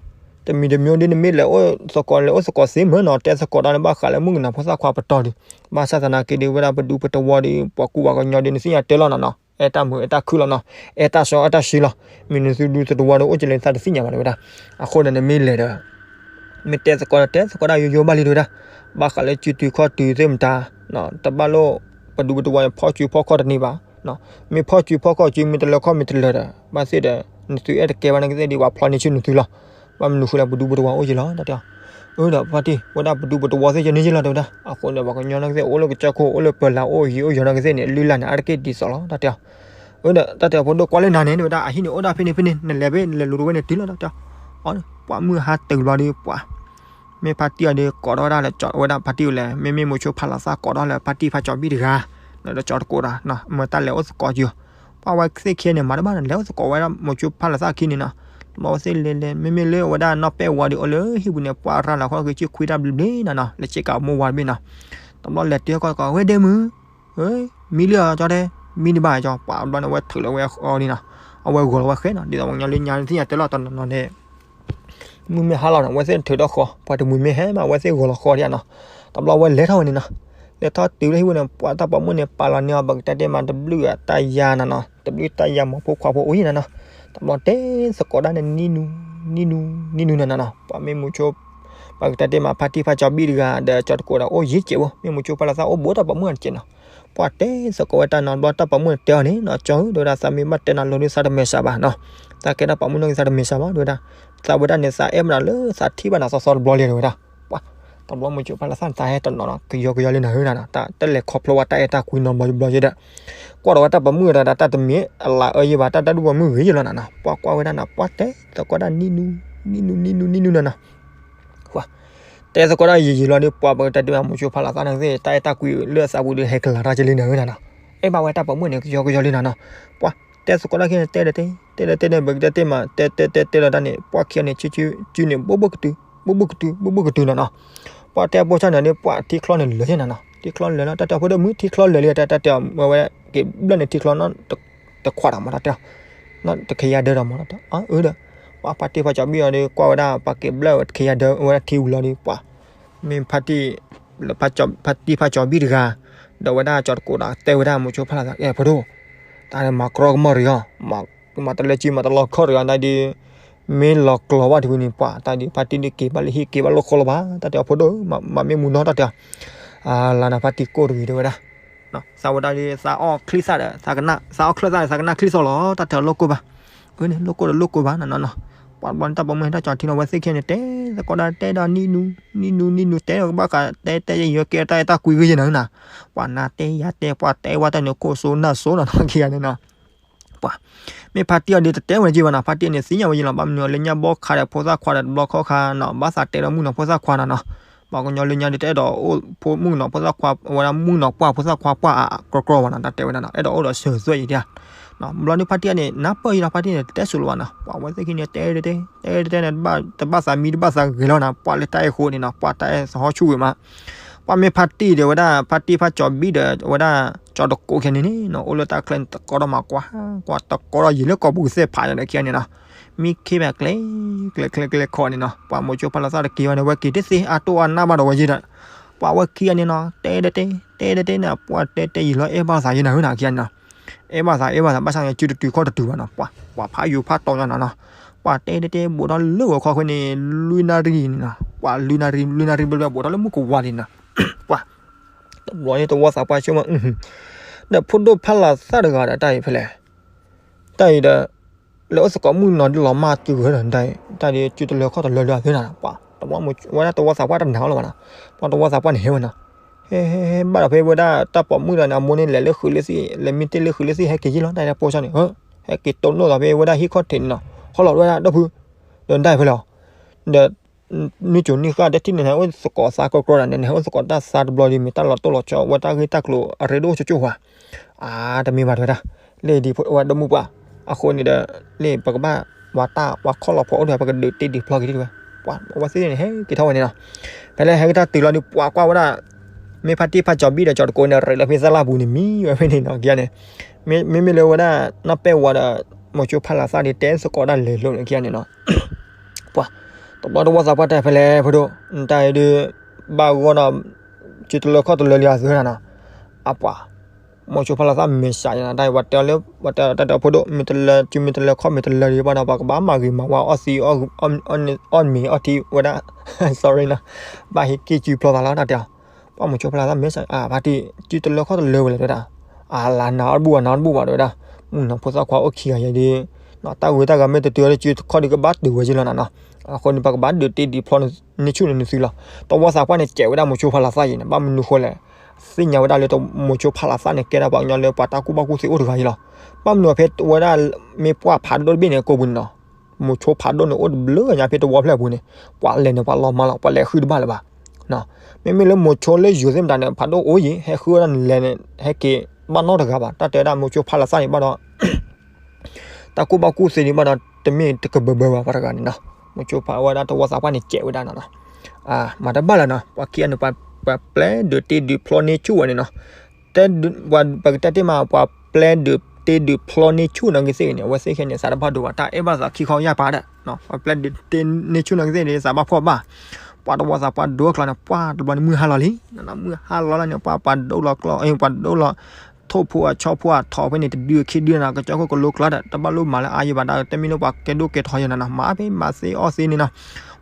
တမံၤတမံၤဒ်နမ့ၢ်လဲၤအိၣ်သကိး လဲၤအိၣ်သကိးသ့မၢ်နီၤ တဲသကိးတၢ်လၢဘၣ်ဃးလၢမုၣ်ကနီၤဖိသၣ်ခွါပတီၢ်ဒီး, ဘၣ်ဆၣ်သနာ်က့ဒီး ဝဲဒၣ်ပဒူပတဝီဒီး ပှၤကူပှၤကညီဒီး နသ့ၣ်ညါတဲလီၤနီၤနီၤ အဲၣ်တၢ်မုာ်အဲၣ်တၢ်ခုလီၤနီၤ, အဲၣ်တၢ်စီအဲၣ်တၢ်ဆှံလီၤ, မ့ၢ်နသုဒူသတဝီဒီး အိၣ်ကလဲၤသးတသ့ၣ်ညါဘၣ်တဝဲဒၣ်, အဃိဒီးနမ့ၢ်လဲၤဒီး မ့ၢ်တဲသကိးဒီး တဲသကိးတၢ်ယိယိဘၣ်လံတဝဲဒၣ်, ဘၣ်ဃးလၢစုတုၤခီၣ်တုၤသ့ၣ်မတၤ, တဘၣ်လိၣ် ပဒူပတဝီန့ၣ် ဖီၣ်စုဖီၣ်ခီၣ်တန့ၢ်ဘၣ်, မ့ၢ်ဖီၣ်စုဖီၣ်ခီၣ်စု မ့ၢ်တလၢခီၣ်မ့ၢ်တလၢဒီး ဘၣ်သ့ၣ်ဒီး နသုအဲၣ်တကဲဘၣ်နာ်ကသ့ၣ်ဒီး ပှၤဖျီန့ၢ်ဆူၣ်နသုလီၤ, ဘၣ်မနုၤဃိလၢပဒူပတဝီအိၣ်က့ၤလီၤ တၢ်တဲအီၤ, အၢဒီးဖါတံၢ် ဝဲဒၣ်ပဒူပတဝီသ့ၣ်ကန့ၢ်က့ၤလီၤတဝဲဒၣ်, အဃိဒီးပှၤကညီနာ်ကသ့ၣ် အိၣ်လၢကစၢၢ်ခိၣ် အိၣ်လၢပၢၤလၢ် အိၣ်ယံၤအိၣ်ယီၤနာ်ကသ့ၣ်န့ၣ် လုၢ်လၢ်န့ၣ် အါတက့ၢ်ဒ်သိးလီၤ တၢ်တဲအီၤ, အၢဒီးတၢ်တဲအီၤ ဖိဒိၣ်ကွၢ်လၢနၤန့ၣ် တဝဲဒၣ် အဟံၣ်န့ၣ် အိၣ်ဒၣ်ဖဲန့ၣ်ဖဲန့ၣ် နလဲၤဖဲလဲၤလူၤတဝဲန့ၣ်တုၤလီၤ တၢ်တဲအီၤ, အီၤ ပှၤမုၢ်ဟါတုၤဘျီဒီး ပှၤ မ့ၢ်ဖါတံၢ်အီၤဒီး ကိးထီၣ်ဝဲဒၣ်လၢ ကၠီဝဲဒၣ်ဖါတံၢ်ဝဲလဲၣ် မ့မ့ၢ်မိၤဆိဖးလီၤသၣ်ကိးထီၣ်လၢဖါတံၢ်ဖါကၠီဘံၣ်တဂၤ, ဒီးကၠီတကိးဒီး မၢတၢ်လဲၤအိၣ်သကိးက့ၤ, ပှၤဝဲသ့ၣ်ခံဂၤန့ၣ် မၤတဘၣ်န့ၣ် လဲၤအိၣ်သကိးဝဲဒၣ်မိၤဆိဖးလီၤသၣ်ခံန့ၣ်နီၤ, တဘျီဝဲသ့ၣ်လဲၤလဲၤ မ့မ့ၢ်လၢဝဲဒၣ်နီၢ်ပဲၢ်ဝါဒီး အိၣ်လၢဟံၣ်ပူၤန့ၣ် ပှၤရၤလီၤခီၣ်က့ၤ ဆ့ခွံတၢ်ဘျ့ဘျ့နီၤနီၤ လၢစ့ကၤမိၢ်ဝါတဘ့ၣ်နီၤ, တဘျီလဲၤတုၤကီၢ်ကီၢ် ဝဲဒဲမုၣ် မံလံအီၤကၠီတဲ, မံဒံးဘၣ်ကၠီ, ပှၤဘျီန့ၣ် အဝဲထုးလီၤဝဲဃီဒံးနီၤ, အဝဲဂီၤလီၤဝဲဃဲနီၤ, ဒ်သိးပှၤကညီလၢညါသ့ၣ်ညါတဲလီၤတနီၤနီၤန့ၣ်, မုၢ်မ့ၢ်ဟါလီၤန့ၣ် အဝဲသ့ၣ်ထုးထီၣ်ဃီ, ပှၤတမှံၤမ့ၢ်ဟဲမး အဝဲသ့ၣ်ဂီၤလီၤဃီဒံးနီၤ, တဘျီဝဲလဲၤထီၣ်ဝဲန့ၣ်နီၤ, လဲၤထီၣ်တုၤလၢဟံၣ်ဝဲန့ၣ် ပှၤတၢ်ပိာ်မုၣ်န့ၣ် ပာ်လီၤန့ၢ်အီၤ ပကတဲတ့ၢ်မး တဘျုးအတၢ်ယါနီၤနီၤ, တဘျုးတၢ်ယါမီၤဖိခွါဖိအိၣ်ယံၤနီၤနီၤ, တဘျီတဲသကိးဒၣ်န့ၣ် နံၣ်နူ နံၣ်နူ နံၣ်နူနီၤနီၤ, ပှၤမ့ၢ်မိၤဆိ ပကတဲတ့ၢ်မး ဖါတံၢ်ဖါကၠီဘံၣ်တဂၤ ဒီးကၠီတကိးဒီး အိၣ်ယံၤစဲးဖိ, မ့ၢ်မိၤဆိဖးလီၤသၣ်အိၣ်ဘူးတၢ်ပိာ်မုၣ်အတကဲးနီၤ, ပှၤတဲသကိးဝဲတၢ်နီၤ ဘျီတၢ်ပိာ်မုၣ်တဲအီၤန့ၣ်နီၤ ကၠီဧၢ တဝဲဒၣ် သးမ့ၢ်ဘၣ်တဲနၤလီၤဒီး သးတမဲာ်ဆှးဘၣ်နီၤ, သးကဲတၢ်ပိာ်မုၣ်နီၢ်က့ၤ သးတမဲာ်ဆှးဘၣ် တဝဲဒၣ်, သးဝဲဒၣ်န့ၣ် သးအဲၣ်မနုၤလၢသးထံၣ်ဘၣ်နၤသီသီတဘျီလံ တဝဲဒၣ်, ပှၤ တဘျီမိၤဆိဖးလီၤသၣ်န့ၣ် သးဟဲတနီၤနီၤ ကယီကယီလံနၤဧၢနၤနီၤ, တၢ်တလဲၤခီဖျိဝဲတၢ်အဲၣ်တၢ်ကွံနီတဘျီဘျီယဲဒီး, ကွၢ်ဒီးဝဲတၢ်ပိာ်မုၣ်ဒီး တၢ်တမ့ၢ်အလၤအၢယဲဘၣ် တၢ်တၢ်ဒူၣ်ပိာ်မုၣ်ဂ့ၤယဲလီၤနၤနီၤ, ပှၤကွၢ်ဝဲဒၣ်နၤ ပှၤတဲသကိးဒၣ် နံၣ်နူ နံၣ်နူ နံၣ်နူ နံၣ်နူနီၤနီၤ ပှၤ တဲသကိးတၢ်ယံာ်ယံာ်လီၤဒီး ပှၤပကတဲတ့ၢ်မး မိၤဆိဖးလီၤသၣ်န့ၣ်သ့ၣ် တၢ်အဲၣ်တၢ်ကွံလၢအသးပူၤဒီး ဟဲကလၤတၢ်ကလံနၤဧၢနၤနီၤ, အဲၣ်ဘၣ်ဝဲတၢ်ပိာ်မုၣ်န့ၣ် ကယီကယီလံနၤနီၤ, ပှၤတဲသကိးတၢ်ခံန့ၣ် တဲဒီးတဲ တဲဒီးတဲဒီး ပကတဲတ့ၢ်မး တဲတဲတဲတဲလီၤတၢ်န့ၣ် ပှၤခံဂၤန့ၣ် စုစုစုန့ၣ် ဘူးဘူးကတုၤ ဘူးဘူးကတုၤ ဘူးဘူးကတုၤနၤနီၤ, ပှၤတဲအဖိဆၣ်န့ၣ်ဒီး ပှၤထံချီန့ၣ်လၢာ်ယဲနၤနီၤ, ထံချီလၢာ်လီၤ တၢ်တဲအီၤ ဖိဒိၣ်မုၣ် ထံချီလၢာ်လံ တၢ်တဲအီၤ ဝဲဝဲက့ၤဘျၢၣ်န့ၣ် ထံချီနီၤ တခွးတၢ်မး တၢ်တဲအီၤ, နီၤ တခ့ယၤဒၢဒီးမး တၢ်တဲအီၤ အၢဒီး ပှၤဖါတံၢ်ဖါကၠီဘံၣ်အီၤဒီး ကွၢ်ဝဲဒၣ် ပှၤက့ၤဘျၢၣ်ဝဲတခ့ယၤဒၢဝဲဒၣ်ထံဝံၤလီၤဒီး ပှၤ မ့ၢ်ဖါတံၢ် ဖါတံၢ်ဖါကၠီဘံၣ်တဂၤ ဒီးဝဲဒၣ်ကၠီတကိးဒီး တဲဝဲဒၣ်မိၤဆိဖးလီၤသၣ် အဲၣ် ဖိဒိၣ် တၢ်မၤကြီကမီၢ်ရံၤအီၤ မၤတလၢကံ မၤတလီခီၣ်ရံၤအီၤ တၢ်ဒ် မ့ၢ်လီၤကျီၤဘၣ်တဝံၤန့ၣ် ပှၤ တၢ်ဒ်ဖါတံၢ်ဒ်က့ၤဘၣ်လၢဟံၣ်က့ၤဘၣ်လၢဃီလီၤဘၣ် တၢ်တဲအီၤ ဖိဒိၣ် မၤမ့ၢ်မူနီၤ တၢ်တဲအီၤ လၢနဖါတံၢ်ကိၢ်တဂ့ၤ တဲဝဲဒၣ် သးဝဲဒၣ်ဒ် သးအီၣ်ချံသၣ်ဒီး သးကနၣ် သးအီၣ်ချံသၣ်ဒီး သးကနၣ်ချံသီလီၤ တၢ်တဲအီၤ လိၣ်ကိၢ်ဘၣ် အၢန့ၣ် လိၣ်ကိၢ်ဒီးလိၣ်ကိၢ်ဘၣ်နီၤနီၤ ပှၤဘျီန့ၣ် တၢ်ပိာ်မုၣ်ဟဲထီၣ်ကၠီထံလီၤ ဝဲသ့ၣ်ခံဂၤန့ၣ် တဲသကိးဒၣ် တဲဒီးနံၣ်နူ နံၣ်နူ နံၣ်နူ တဲဒီးကဘၣ်ဃး တဲတဲယဲၢ်ယဲၢ်ကဲတၢ်အဲၣ်တၢ်ကွံဂ့ၤယဲနၤနၤ ပှၤနၤတဲယၤတဲ ပှၤတဲဝဲတၢ်န့ၣ် ခိၣ်စိနၢ်စိနီၤနီၤ ခံဂၤန့ၣ်နီၤ ပှၤ မ့ၢ်ဖါတံၢ်အီၤဒီး တတဲဝဲက့ၤဘၣ်နီၤ ဖါတံၢ်န့ၣ် သ့ၣ်ညါဝဲယဲလီၤ ဘၣ်မနုၤလၢညါဘီခါဒီးဖိသၣ်ခွါဒီးတဘျီခီၣ်ခါနီၤ ဘၣ်သးတဲဒီးမုၣ်နီၤဖိသၣ်ခွါနီၤနီၤ ပှၤကညီလၢညါဒီး တအဲၣ်ဒိးအိၣ်ဖိမုၣ်နီၤဖိသၣ်ခွါ ဝဲဒၣ်မုၣ်နီၤပှၢ်ဖိသၣ်ခွါပှၢ်အါအါကြီကြီဘၣ်နီၤ တၢ်တဲဝဲဒၣ်နီၤ အဲၣ်ဒိးအိၣ်ဒီးစၢၤသွဲၣ်အံၤဒၣ် ဘျီန့ၣ်ဖါတံၢ်အီၤန့ၣ် နၢ်ပၢၢ်ယဲလီၤ ဖါတံၢ်န့ၣ် တတဲစိၤလၢၤဘၣ်နီၤ ပှၤဝဲသ့ၣ်ခံန့ၣ် တဲတဲတဲ တဲတဲတဲန့ၣ် တဘၣ်သးမံတဘၣ်သးဂဲၤလီၤနီၤ ပှၤလၢတၢ်အဲၣ်ဃိန့ၣ်နီၤ ပှၤတၢ်အဲၣ်သဟီၣ်ဆူၣ်ဝဲမး ပှၤမ့ၢ်ဖါတံၢ်ဒီးဝဲဒၣ် ဖါတံၢ်ဖါကၠီဘံၣ်ဒီး ဝဲဒၣ်ကၠီတကိးခံဂၤန့ၣ်နီၤ အိၣ်လၢတၢ်ချၢန့ၣ် တကိးဒီးမၤကွၢ် ကွၢ်တကိးဒီးယံာ်လၢကိာ်ပူၤသ့ၣ်ဖးယဲန့ၣ်ခံဂၤန့ၣ်နီၤ မံခ့ဘၣ်ကျဲ ကျဲကျဲကျဲခီန့ၣ်နီၤ ပှၤမိၤဆိဖးလီၤသၣ်တက့ၤဘၣ်န့ၣ် ဝဲက့ၤတသ့ အါတိၢ်အါနၢ်ဘၣ်ဒီးဝဲယဲဒီး ပှၤဝဲခံဂၤန့ၣ်နီၤ တဲတဲတဲ တဲတဲတဲန့ၣ် ပှၤတဲတဲယံာ်လီၤ အဲၣ်ဘၣ်သးယဲနၤဧၢနၤခံဂၤန့ၣ်နီၤ အဲၣ်ဘၣ်သး အဲၣ်ဘၣ်သး ဘၣ်ဆၣ်န့ၣ် စုတတုၤခီၣ်တတုၤဘၣ်နီၤ ပှၤ ပှၤဖးယိၤဖးတီညါနီၤနီၤ ပှၤတဲတဲတဲ ဘူးထီၣ်လၢဂီၤခီခွဲန့ၣ် လွံၢ်နၣ်ရံၣ်န့ၣ်နီၤ ပှၤလွံၢ်နၣ်ရံၣ် လွံၢ်နၣ်ရံၣ်ဘျီဘျီ ဘူးထီၣ်လၢမုၢ်ကဝါန့ၣ်နီၤ ပှၤ တဘျီန့ၣ် တဝီသးပှၢ်ဆိကမိၣ် ဒီးဖိဒိၣ်ဖးလီၤသၣ်တဂၤဒီး တၢ်အံၤဖဲလဲၣ် တၢ်အံၤဒီး လဲၤအိၣ်သကိးမုၣ်နီၤဒ်လီၤမၢ်တုၤဂၢၢ်ဒီး တၢ်အံၤ တၢ်ဒ်စုတလၢခီၣ်တလၢလၢအသ့နၤ ပှၤ တဘျီဝဲဒၣ်တဝီသးပှၢ်တနာ်အီၤလၢၤဘၣ်နီၤ, တဘျီတဝီသးပှၢ်န့ၣ်ဟဲဝဲနီၤ, ဟဲဟဲဟဲဘၣ်ဒီးဖဲဝဲဒၣ်တၢ်ပိာ်မုၣ်ဒီးန့ၣ် အမိၢ်န့ၣ်လဲၤလၢဃုာ်လၢသ့ၣ် လဲၤမံတ့ၢ်လၢဃုာ်လၢသ့ၣ် ဟဲက့ၤယံၢ်လီၤ တၢ်ပိာ်စီန့ၣ် ဟဲက့ၤတိၢ်နီၣ်ဒီးဖဲဝဲဒၣ်ဟံၣ်ခီၣ်ထံးန့ၣ်နီၤ, ဟီၣ်လီၤဝဲဒၣ်ဒီပုၢ်, ဒီးဒၣ်ဖဲလဲၣ်, ဒီး နွံကၠိနွံဃၣ်တထံၣ်န့ၣ် နဟဲအိၣ်သကိးသးကီကီဒီးန့ၣ် နဟဲအိၣ်သကိးတၢ်သးတဘျီဒီး မ့ၢ်တၢ်လီၤတိၢ်လီၤဆီ ဝဲတၢ်ဂ့ၢ်တၢ်ကျိၤအရ့ဒိၣ်ကၠိကၠိဝဲ, အါ တမ့ၢ်ဘၣ်တဲဝဲဒၣ်, လၢဒ်ဝဲဒိၣ်မုၣ်ပှၢ်, အဃိန့ၣ်ဒီး လၢပကဘၣ် ပှၤတၢ်ပှၤခီၣ်လီၤဖီအိၣ်ဒီး ပကဒုးတ့ဒုးဖျီက့ၤဒ်ဝဲ, ပှၤအဝဲသ့ၣ်န့ၣ် ဟဲက့ၤထီၣ်ဝဲန့ၣ်နီၤ, ဖဲလၢဟဲက့ၤတၢ်တုၤလီၤဒီး ပှၤကွၢ်ဝဲဒၣ် မ့ၢ်ဖါတံၢ်ဖါကၠီၤဘံၣ်ဒီးကၠီၤတကိးန့ၣ် ရ့းလီၤဖဲသၣ်လၢ်ပူၤန့ၣ် မံဝဲဖဲန့ၣ်နီၤ ကန့ၣ်, မ့မ့ၢ်လၢဝဲဒၣ် နီၢ်ပဲၢ်ဝါဒီး မိၤဆိဖးလၤသၣ်ဒီး တဲသကိးတၢ်လဲၤလိာ်န့ၣ် ကန့ၣ်နီၤ, ပှၤ တဘျီတဝီသးပှၢ်တဲဖဲလဲၣ် ဖိဒိၣ်, နတၢ်အံၤဒုး ဘၣ်ဂီၢ်ဒီး စုတလၢခီၣ်တလၢလံအသုနီၤ, အပှၤ မိၤဆိဖးလၤသၣ်မဲာ်ဆှးယနီၤ တၢ်အံၤပှၤတဲအီၤလၢ ပှၤတဲတၢ်ဒီးဖိဒိၣ် မ့ၢ်တလၢ စုမ့ၢ်တလၢခီၣ်မ့ၢ်တလၢဒံးဘၣ်ဒီး ပှၤကဘၣ်မၤဂ့ၤမၤဝါအီၣ်သံ အီၣ်မ့ၤအီထံဝဲဒၣ် sorry နီၤ, ဘၣ်ဟ့ၣ်က့ၢ်စုဖျီသးလီၤ တၢ်တဲအီၤ, ပှၤမိၤဆိဖးလၤသၣ်မဲာ်ဆှး အပှၤတံၢ် စုတလၢခီၣ်တလၢဝဲလဲၣ်တဲဝဲဒၣ်, အလါနၤအီၣ်တဘူၣ်ဘၣ် နၤအီၣ်တဘူၣ်ဘၣ်တဲဝဲဒၣ်, မုၢ်နၤဖိသၣ်ခွါအိၣ်ခံဂၤယဲဒုး တၢ်ဂ့ၢ်တၢ်ဂၤမ့ၢ်တတုၤအီၤလၢစုတခီၣ်ဒုးကဘၣ်တုၤဝဲယ့ၢ်လီၤနၤနီၤ, အဃိန့ၣ် ပှၤကဘၣ်ဒုးတ့ဒုးဖျီန့ၢ်ဆူၣ်န့ၢ်နသုလီၤ, တဝီသးပှၢ်န့ၣ် စဲးဝဲဒၣ်မိၤဆိဖးလၤသၣ်ယံၤန့ၣ် ဘၣ်မနုၤဃိလဲၣ်, သ့ၣ်ညါဝဲဒၣ်လၢမိၤဆိဖးလၤသၣ်န့ၣ် ကဲဒၣ်ပှၤကညီလၢပှၤတၢ်ကူၣ်ဘၣ်ကူၣ်သ့အိၣ်တဂၤယံၤလီၤ, ဘၣ်မနုၤအီၤဖဲဝဲဒၣ် မ့ၢ်ပှၢ်ဖးဒိၣ်တဘ့ၣ်န့ၣ် ကိးပူၤန့ၣ်နီၤ, မိၤဆိဖးဒိၣ်န့ၣ် အိၣ်တဘျုးညါဖဲတဝီဖျၢၣ်အပူၤန့ၣ်, ပှၤလဲၤန့ၣ် ပှၤလီၤမါလီၤ ပှၤလဲၤဃုတဘၣ်လၢၤဘၣ်, မ့မ့ၢ်လၢမိၤဆိလၢယိၤသ့ၣ်မတၤန့ၣ် ဖးဒိၣ်အိၣ်ယံၤ ဟဲဃုဝဲဒၣ်န့ၣ်လဲၤန့ၣ် ဟဲက့ၤဘၣ်နီတဂၤဘၣ်, တၢ်တဲဝဲဒၣ်မိၤဆိဖးလၤသၣ်န့ၣ်ဘၣ်ဒီး တၢ်ကူၣ်ဘၣ်ကူၣ်သ့န့ၣ်ဘၣ်ဒီး တမ့ၢ်တကဘၢဘၢဘၣ်ပှၤတဂၤန့ၣ်နီၤ, မိၤဆိဖးဝဲဒၣ်တဝီသးပှၢ်န့ၣ် စဲးဝဲဒၣ်နီၤနီၤ, မၤတဘၣ်လၢၤနီၤ, ပှၤခံဂၤန့ၣ် ပှၤပျဲဒုးတ့ဒုးဖျီန့ၢ်ဆူၣ်ဝဲန့ၣ်နီၤ, ပကတဲတ့ၢ်မး ပှၤပျဲဒုးတ့ဒုးဖျီန့ၢ်ဆူၣ်နီၢ်ကသ့ၣ်ဂ့ၤန့ၣ် အဝဲသ့ၣ်ခဲန့ၣ် သးတဘၣ်ဒိဘၣ် တၢ်အဲၣ်ဘၣ်သးခံခီယၢ်ပၤဒၣ်, ပှၤပျဲဒုးတ့န့ၢ်ဆူၣ်နီၢ်ကသ့ၣ်န့ၣ် သးဘၣ်ဖှီၣ်ဘၣ်, ပှၤတဝီသးပှၢ်ဒိအကျီန့ၣ် ပှၤတဘျီန့ၣ်မုၢ်ဟါလီၤလံ, မုၢ်ဟါလီၤလီၤန့ၣ် ပှၤပှၤဒိလီၤကျီ ပှၤဒိလီၤ ထိၣ်ဖိအဆီဖိအထီၣ်ဖဲန့ၣ် တဒုအခ့ဒုနီၤ ကစၢၢ်ခိၣ်ကလိကျီဒီး တဘၣ်လိၣ်မၤလၢအါယံၤဘၣ် တၢ်တမ့ၢ်လၢပှၤကဲဒိၣ်ကဲထီယံၤနီၤနီၤ မၤဖဲမၤသ့အီၣ်သ့န့ၣ်နီၤ,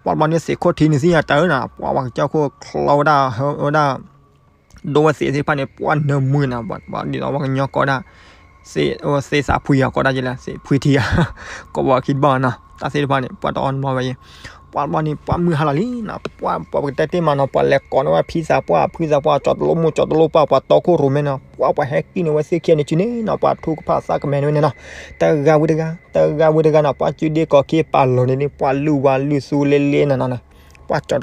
ပှၤတဘျီန့ၣ်သ့ၣ်ခိၣ်ထံန့ၣ်သ့ၣ်ညါတၢ်ဧၢနီၤ ပှၤပှၤကစၢၢ်ခိၣ်ချီဝဲဒၣ်ဝဲဒၣ် ဒိဝဲသ့ၣ်သ့ၣ်တဖၣ်န့ၣ် ပှၤနၢမူနီၤ ပှၤဒ်သိးပှၤကညီကိးဒၣ် သ့ၣ်သ့ၣ်သးဖှံအီၤကိးဒၣ်ကလဲၣ် သ့ၣ်ဖှံထံအီၤ ကိးဘၣ်ခံတဘၣ်နီၤ တၢ်သ့ၣ်တဖၣ်န့ၣ် ပှၤတအီၣ်နဘၣ်ဝဲယံၤ ပှၤတဘျီန့ၣ် ပှၤမုၢ်ဟါလီၤလံနီၤ ပှၤပှၤပကတဲတ့ၢ်မးနီၤ ပှၤလဲၤကိးန့ၢ်ဝဲဖံသးပှၢ်ဖုသးပှၢ် ကၠီတလိမိၢ်ကၠီတလိပၢ် ပှၤတီခိၣ်ရိၣ်မဲနီၤ ပှၤပှၤဟဲကံၢ်န့ၢ်ဝဲသ့ၣ်ခံဂၤန့ၣ်စုန့ၣ်နီၤ ပှၤထူကဖၣ်သးကမဲာ်န့ၣ်ဝဲန့ၣ်နီၤ တဂၤဝံၤတဂၤ တဂၤဝံၤတဂၤနီၤ ပှၤစုဒ့ကိးက့ၤပာ်လီၤန့ၣ်န့ၣ် ပှၤလုၢ်ဝၤလုၢ်သူလ့လ့နီၤနီၤ ပှၤ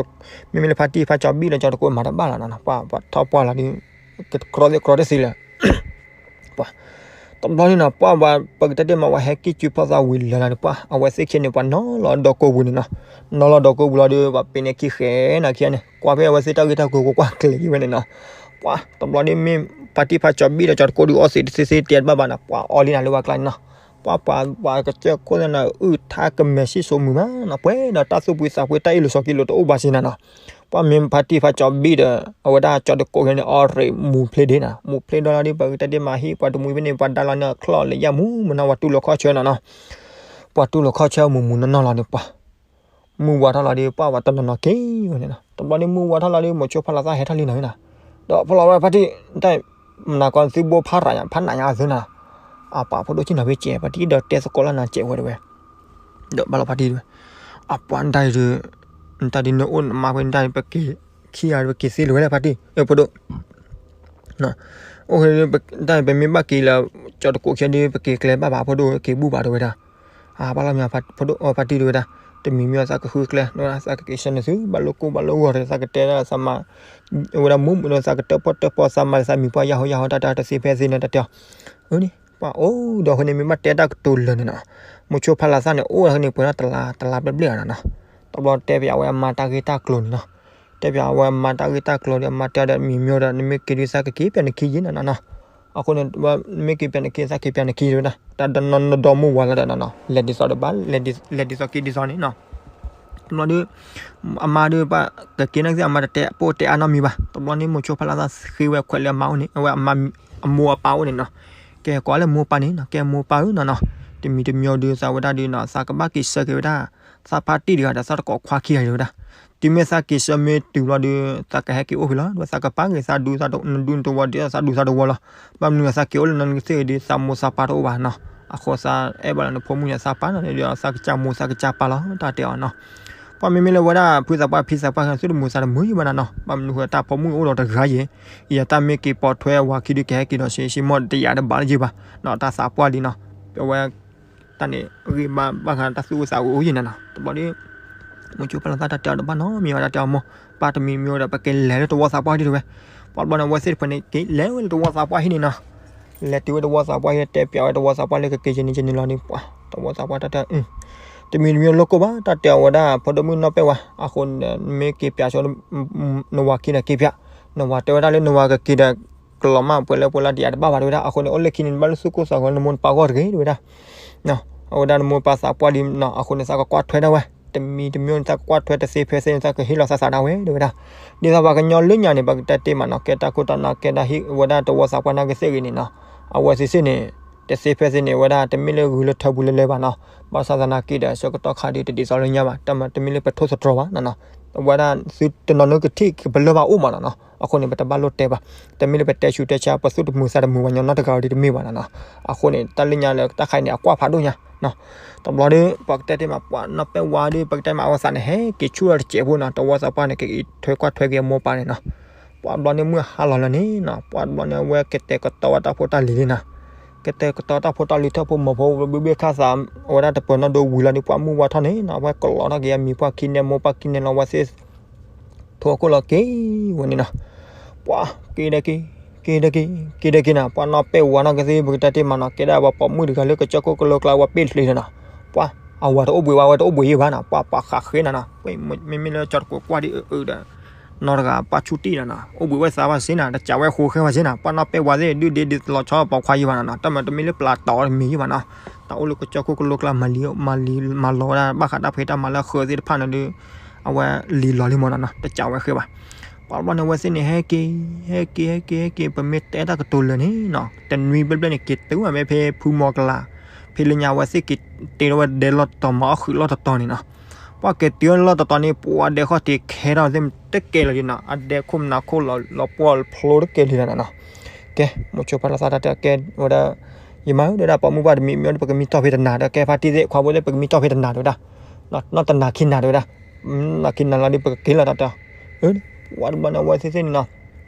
မ့မ့ၢ်လၢဖါတံၢ်ဖါကၠီဘံၣ်ဒီးကၠီတကိးမၤတဘၣ်လီၤနီၤ ပှၤပှၤထီၣ်ပှၢ်လီၤဒီး ကကြီသ့ၣ်ကြီတသ့လၢၤ ပှၤ တဘျီန့ၣ်နီၤ ပှၤပှၤပကတဲတ့ၢ်မး ပှၤဟဲကံၢ်စုဖီသးဝံၤလၢာ်လီၤန့ၣ် ပှၤအဝဲသ့ၣ်ခံဂၤန့ၣ် ပှၤနီၤလီၤဒီးကိးပူၤန့ၣ်နီၤ နီၤလီၤဒီးကိးပူၤလီၤဒီး ပှၤပ့ၤန့ၣ်ခံဃဲနီၤခံဂၤန့ၣ် ကွၢ်ဖဲအဝဲသ့ၣ်တၢ်ဂ့ၢ်တၢ်ကျိၤကွၢ်ကျဲၤက့ၤဝဲန့ၣ်နီၤ ပှၤ တဘျီန့ၣ်မ့ၢ်ဖါတံၢ်ဖါကၠီဘံၣ်ဒီးကၠီတကိးဒုးအီၣ်သ့တသ့သ့တဲတဘၣ်ဘၣ်နီၤ ပှၤအီလံနၤလၢပှၤကျါန့ၣ်နီၤ ပှၤပှၤပှၤကစၢၢ်ခိၣ်န့ၣ်နီၤ အုၣ်ထါကမဲာ်ဆံၣ်စိမုာ်မးနီၤ ပှဲၤဒီးတၢ်သူၣ်ဖှံသးဖှံတၢ်အ့ၣ်လိာ်ဆိးက့လိာ်တအိၣ်ဘၣ်စ့ၢ်နီၤနီၤ ပှၤမ့ၢ်ဖါတံၢ်ဖါကၠီဘံၣ်ဒီး အဝဲဒၣ်ကၠီတကိးန့ၣ် အီၣ်ရ့းမူၤဖျ့ဒ့နီၤ မူၤဖျ့ဒီလီၤဒီး ပကတဲတ့ၢ်မးဟံၣ် ပှၤတမှံၤဖဲန့ၣ် ပှၤဒါလီၤန့ၣ်ချီၣ်လၢယၢ်မူမနီၤ ပှၤတူၢ်လိာ်ခီၣ်ဆၢနီၤနီၤ ပှၤတူၢ်လိာ်ခီၣ်ဆၢမူၤမူၤနီၢ်နီၢ်လီၤန့ၣ် ပှၤ မုၢ်ဝါထီၣ်လီၤဒီး ပှၤဝဲတနီၤနီၤက့ၤဝဲန့ၣ်နီၤ တဘျီန့ၣ်မုၢ်ဝါထီၣ်လီၤဒီး မိၤဆိဖါလၤသၣ်ဟဲထီၣ်လံနီၤနီၤ ဒီးဖီလီၤဝဲဖါတံၢ် တၢ် မနၤကီသုဘိဖးရၤညါ ဖးနးညါအသုနီၤ အပာ်ဖိဒိၣ်ဆ့ၣ်နီၤဖဲကဲ ပှၤတံၢ်ဒီးတဲသကိးလၢနၤကဲဝဲတဝဲ ဒီးဘၣ်လီၤဖါတံၢ်တဝဲ အပှၤတၢ်အံၤဒုး နတၢ်ဒ်နအိၣ်နမါဖဲနတၢ်ပက့ၤခံဂၤပက့ၤသ့လၢၤဝဲလၢဖါတံၢ် အဖိဒိၣ် အိၣ်တၢ်ပမ့ၢ်ဘၣ်က့ၤလၢ ကၠီတကိးခံဂၤဒီး ပက့ၤကျဲဘၣ်ဘၣ်ဖိဒိၣ်က့ၤဘူၣ်ဘၣ်တဝဲဒၣ် အပာ်လီၤမ့ၢ်ဖိဒိၣ်ဖါတံၢ်တဝဲဒၣ် တမံၤမ့ၢ်သးကဃုကျဲ သးကက့ၤဆၢနသု ဘၣ်လိၣ်ကိၢ်ဘၣ်လိၣ်ဂီၤဒီး သးကတဲဒၣ်သးမၤ ဝဲဒၣ်မူမူဒီး သးကတၢၢ်ပီၢ်တၢၢ်ပီၢ် သးမၤသးမံၤပှၢ်ယၢ်ဟိယၢ်ဟိတၢ်တၢ်တသ့ဖဲသ့န့ၣ်တၢ်တဲအီၤ အန့ၣ် ပှၤအိၣ်ဒီးအဃိန့ၣ် မ့ၢ်ဘၣ်တဲတၢ်ကတိၤလၢာ်န့ၣ်နီၤ မိၤဆိဖါလၤသၣ်န့ၣ် အိၣ်ဒီးအဃိန့ၣ် ပှဲၤထီၣ်တလါ တလါဘျဲၣ်ဘျဲၣ်အီၤနီၤနီၤ တဘျီတဲပၠးဝဲအမါတၢ်ဂ့ၢ်တၢ်ကျိၤန့ၣ်နီၤ တဲပၠးဝဲအမါတၢ်ဂ့ၢ်တၢ်ကျိၤဒီး အမါတဲဒီးမံၤမ့ၢ်ဒီး နမ့ၢ်က့ၤဒုးသးကက့ၤပၠးနခံယံၤနီၤနီၤနီၤ အဃိန့ၣ် နမ့ၢ်က့ၤပၠးနခံ သးက့ၤပၠးနခံဝဲဒၣ် တၢ်ဒီနီၢ်နီၢ်ဒီမုၢ်ဝါလီၤဒီးနီၤနီၤ လဲၤဒ်သိးဒီးဘၣ် လဲၤဒ်သိးက့ၤဒ်သိးန့ၣ်နီၤ တဘျီဒီး အမါဒီးပှၤကက့ၤန့ၣ်ကသ့ၣ် အမါတတဲပိၢ်တဲအါနီတမံၤဘၣ် တဘျီန့ၣ် မိၤဆိဖါလၤသၣ်ဃ့ဝဲခွဲးလၢအမါအိၣ်န့ၣ် အဝဲအမိၢ်အပၢ်အိၣ်န့ၣ်နီၤ ကဲကိးလၢမိၢ်ပၢ်န့ၣ်နီၤ ကဲမိၢ်ပၢ်ဧၢနီၤနီၤ တမံၤတမံၤဒီးသးဝဲဒၣ်ဒီးနီၤ သးကဘၣ်က့ၤဆၢက့ၤဝဲဒၣ် သးဖါတံၢ်တဂၤဒီးသးတကိးခွါခံဂၤဝဲဒၣ် တုၤမ့ၢ်သးက့ၤဆၢမ့ၢ်တုၤဘျီဒီး သးကဟဲက့ၤအိၣ်ဖဲလီၤ သးကပၢ်ဂ့ၤသးဒူသးဒူသးဒူသးဝီၤဒီးသးဒူသးဒူဝီၤလီၤ ဘၣ်မနုၤသးက့ၤအိၣ်လၢနကသ့ၣ်ဒီး သးမိၢ်သးပၢ်တအိၣ်ဘၣ်နီၤ အဃိသးအဲၣ်ဘၣ်လီၤနဖိမုၣ်န့ၣ် သးပၢ်နီၤန့ၣ်ဒီး သးကစၢ်မိၢ်သးကစၢ်ပၢ်လီၤ တၢ်တဲအီၤနီၤ ပှၤမ့မ့ၢ်လၢဝဲဒၣ်ဖုသးပှၢ်ဖံသးပှၢ် သုတမုာ်သးတမုာ်ယံၤဘၣ်နၤနီၤ, ဘၣ်မနုၤဃိတၢ်ဖိမုၣ်အိၣ်ဒီးတဂၤယံၤ, ယတၢ်မ့ၢ်က့ၤပိာ်ထွဲဝၤခံဒုးကဟဲက့ၤဒီးဆ့ဆ့မိၢ်တယာ်တဘၣ်လၢယံၤဘၣ်နီၤ, တၢ်သးပှၢ်လံနီၤ, ပဝဲ တၢ်န့ၣ်ဂ့ၢ်ဘၣ်ဘၣ်ဃးတၢ်သူၣ်အိၣ်သးအိၣ်ယံၤနၤနီၤ, တဘျီဒီး မိၤဆိဖါလီၤသၣ်တၢ်တဲအီၤတဘၣ်နီတမံၤဘၣ်, တၢ်တဲအီၤမိၢ် ပၢ်တမံၤမံၤဝဲဒီး ပကလဲၤလၢတဝီသးပှၢ်ဒံးတဲဝဲ, ပှၤတဘျီန့ၣ် အဝဲသ့ၣ်တဖုန့ၣ် က့ၤလဲၤဝဲလၢတဝီသးပှၢ်ဟံၣ်န့ၣ်နီၤ, လဲၤတုၤဝဲတဝီသးပှၢ်ဟံၣ် တဲပၠးဝဲတဝီသးပှၢ်လၢကက့ၤယန့ၣ်ယန့ၣ်လီၤန့ၣ် ပှၤ တဝီသးပှၢ်တၢ်တဲ တမံၤတမံၤလိၣ်ကိၢ်ဘၣ် တၢ်တဲအီၤဝဲဒၣ် ဖိဒိၣ်မုၣ်နီၢ်ပဲၢ်ဝါ အဃိန့ၣ် မ့ၢ်က့ၤပၠးဆိ နဝၤခံဒီးက့ၤပၠး, နဝၤတဲဝဲဒၣ်လၢနဝၤကက့ၤဒီး ကလီၤမၢ်ပှဲၤလၢပှဲၤလၢတယာ်တဘၣ်ဘၣ်တဲဝဲဒၣ်, အဃိန့ၣ် အိၣ်လၢခံန့ၣ် နဘၣ်လၢသူၣ်ကိၢ်သးဂီၤလၢနမိၢ်နပၢ်ဂီၢ်တဂ့ၤတဲဝဲဒၣ်, အဝဲဒၣ်နမိၢ်ပၢ်သးပှၢ်ဒံးနီၤ, အဃိန့ၣ် သးကကွၢ်ထွဲဒၣ်ဝဲ, တမံၤတမံၤန့ၣ် သးကကွၢ်ထွဲတသ့ဖဲသ့န့ၣ် သးကဟ့ၣ်လီၤသးသးဒၣ်ဝဲတဲဝဲဒၣ်, ဒ်သိးပှၤကညီလၢညါန့ၣ် ပကတဲတ့ၢ်မးနီၤ, ကဲတၢ်ခိၣ်တၢ်နၢ်ကဲတၢ်ဟံၣ်ဝဲဒၣ်တဝီသးပှၢ်နာ်က့သ့ၣ်ဂ့ၤန့ၣ်နီၤ, အဝဲသ့ၣ်သ့ၣ်န့ၣ် တသ့ဖဲသ့န့ၣ် ဝဲဒၣ်တမ့ၢ်လၢဂုၤလၢထၢပူၤလၢလဲၤဘၣ်နီၤ, ဘၣ်ဆၣ်သနာ်က့ဒီး ဆၢကတီၢ်ခါဒုးတဒ်သိးလၢညါဘၣ်, တမ့ၢ်လၢပထိၣ်သတြီၤဘၣ်နီၤ, အဝဲဒၣ်သုတနီၤနီၤကထံၣ်ပလၢၢ်ဘၣ်အိၣ်မးနီၤနီၤ, အဃိန့ၣ် ပတဘၣ်လိၣ်တဲဘၣ်, တမ့ၢ်လၢပတဲဆူးတဲဆါ ပသူၣ်တမုာ်သးတမုာ်ပှၤညီနီတဂၤအံၤဒ်တမ့ၢ်ဘၣ်နီၤနီၤ, အဃိန့ၣ် တၢ်လၢညါလၢတၢ်ခါအံၤန့ၣ် အကွၢ်ဖးဒိၣ်ညါနီၤ, တဘျီဒီး ပကတဲတ့ၢ်မး ပှၤနီၢ်ပဲၢ်ဝါဒီး ပကတဲမး အဝဲသးန့ၣ် ဟဲက့ၤဆူၣ်လီၤတစဲးဖိနီၤ, တဝီသးပှၢ်န့ၣ် က့ၤထွဲကွၢ်ထွဲက့ၤအမိၢ်ပၢ်န့ၣ်နီၤ, ပှၤဘျီန့ၣ်မုၢ်ဟါလီၤလၢန့ၣ်နီၤ, ပှၤဘျီန့ၣ် အဝဲကတဲာ်ကတီၤဝဲတၢ်ဖိတၢ်လံၤလံနီၤ, ကတဲာ်ကတီၤတၢ်ဖိတၢ်လံၤထီၣ်ဖိမီၤဖိ ဘုဘ့ၣ်ခၣ်သး အဝဲဒၣ်တပၢၤနီၣ်ဒိဝံၤလီၤဒီး ပှၤမုၢ်ဝါထီၣ်န့ၣ်နီၤ, အဝဲကလီၤထီၣ်က့ၤအမံၤပှၢ်ခံန့ၣ် မိၢ်ပၢ်ခံန့ၣ်လီၤ အဝဲသ့ၣ် ထိၣ်အခိၣ်လီၤက့ၤဝဲန့ၣ်နီၤ, ပှၤက့ၤဒီးက့ၤ က့ၤဒီးက့ၤ က့ၤဒီးက့ၤနီၤ, ပှၤနီၢ်ပဲၢ်ဝါနီၢ်ကသ့ၣ် ပကတဲတ့ၢ်မးနီၤ, ကဲဒၣ်ပှၤပိာ်မုၣ်တဂၤလၢကစၢၢ်ခိၣ်ကလိကျါ ဝဲပ့ၣ်တချံလီၤနီၤ, ပှၤ အဝၤတအိၣ်ဘှံးဝဲ အဝဲတအိၣ်ဘှံးယံၤဘၣ်နီၤ, ပှၤပှၤဃးဃ့နၤနီၤ, မ့မ့ၢ်လၢကၠီတကိးကွၢ်ဒ်အအုးဒီး နီၢ်တဂၤပှၤဆူၣ်တံၢ်နၤနီၤ, အိၣ်ဘှံးဝဲသးဘၣ်စ့နၤ, တစးဝဲဃိဃဲဘၣ်စ့နၤ, ပှၤနီၢ်ပဲၢ်ဝါသ့ၣ် ဒုၣ်ဒ့ဒ်သိးလီၤဆီပိာ်ခွါယံၤဘၣ်နီၤနီၤ, တၢ်မၤတမံၤလၢပျၢ်တီၤတမံၤယံၤဘၣ်နီၤ, တၢ်အိၣ်လၢကစၢၢ်ခိၣ်ကလိကျါ မၤလီၤဝဲဒၣ် ဘၣ်ဃးတၢ်ဖံးတၢ်မၤလၢအဃၢၤသ့ၣ်တဖၣ်န့ၣ်ဒီး အဝဲလံၤလီၤလံမးနီၤနီၤ, တစးဝဲဃဲဘၣ်. ပှၤဘျီန့ၣ် အဝဲသ့ၣ်န့ၣ် ဟဲက့ၤ ဟဲက့ၤ ဟဲက့ၤ ဟဲက့ၤ ပမ့ၢ်တဲတၢ်ကတိၤလၢာ်န့ၣ်နီၤ, တနွံဘျဲၣ်ဘျဲၣ်န့ၣ် က့ၤတုၤမးမ့ၢ်ဖဲ ဖုမီၤကလၤ, ဖဲလၢညါ အဝဲသ့ၣ်က့ၤတ့ထီၣ်ဝဲဒဲလီၢ်တတီၤ မၤအီၣ်ဃုာ်လီၢ်တတီၤန့ၣ်နီၤ. ပှၤက့ၤတုၤလီၢ်တတီၤန့ၣ် ပှၤဒဲခီၣ်ထံးခဲထီၣ်သ့ၣ်တကဲလၢၤနီၤ, အဒဲခိၣ်မနၤခိၣ်လီၤ လီၤပှီၢ်ဖျိတကဲလၢၤနီၤနီၤ. ကဲ မိၤဆိဖါလီၤသးတၢ်တဲကဲဝဲဒၣ်, ယမါဧၢ တဲဝဲဒၣ် ပိာ်မုၣ်ပှၢ်တမံၤမံၤဒီး ပကမံတီၢ်ဖဲတနၤဒီး ကဲဖါတံၢ်သ့ၣ် ခွါဖိသ့ၣ် ပကမံတီၢ်ဖဲတနၤတဲဝဲဒၣ်, နီၢ်တနၤခံနၤတဲဝဲဒၣ်, နီၢ်ခံနၤလီၤဒီး ပကက့ၤလီၤတၢ်တဲ, ဝံၤတဘျီန့ၣ် အဝဲသ့ၣ်သ့ၣ်န့ၣ်နီၤ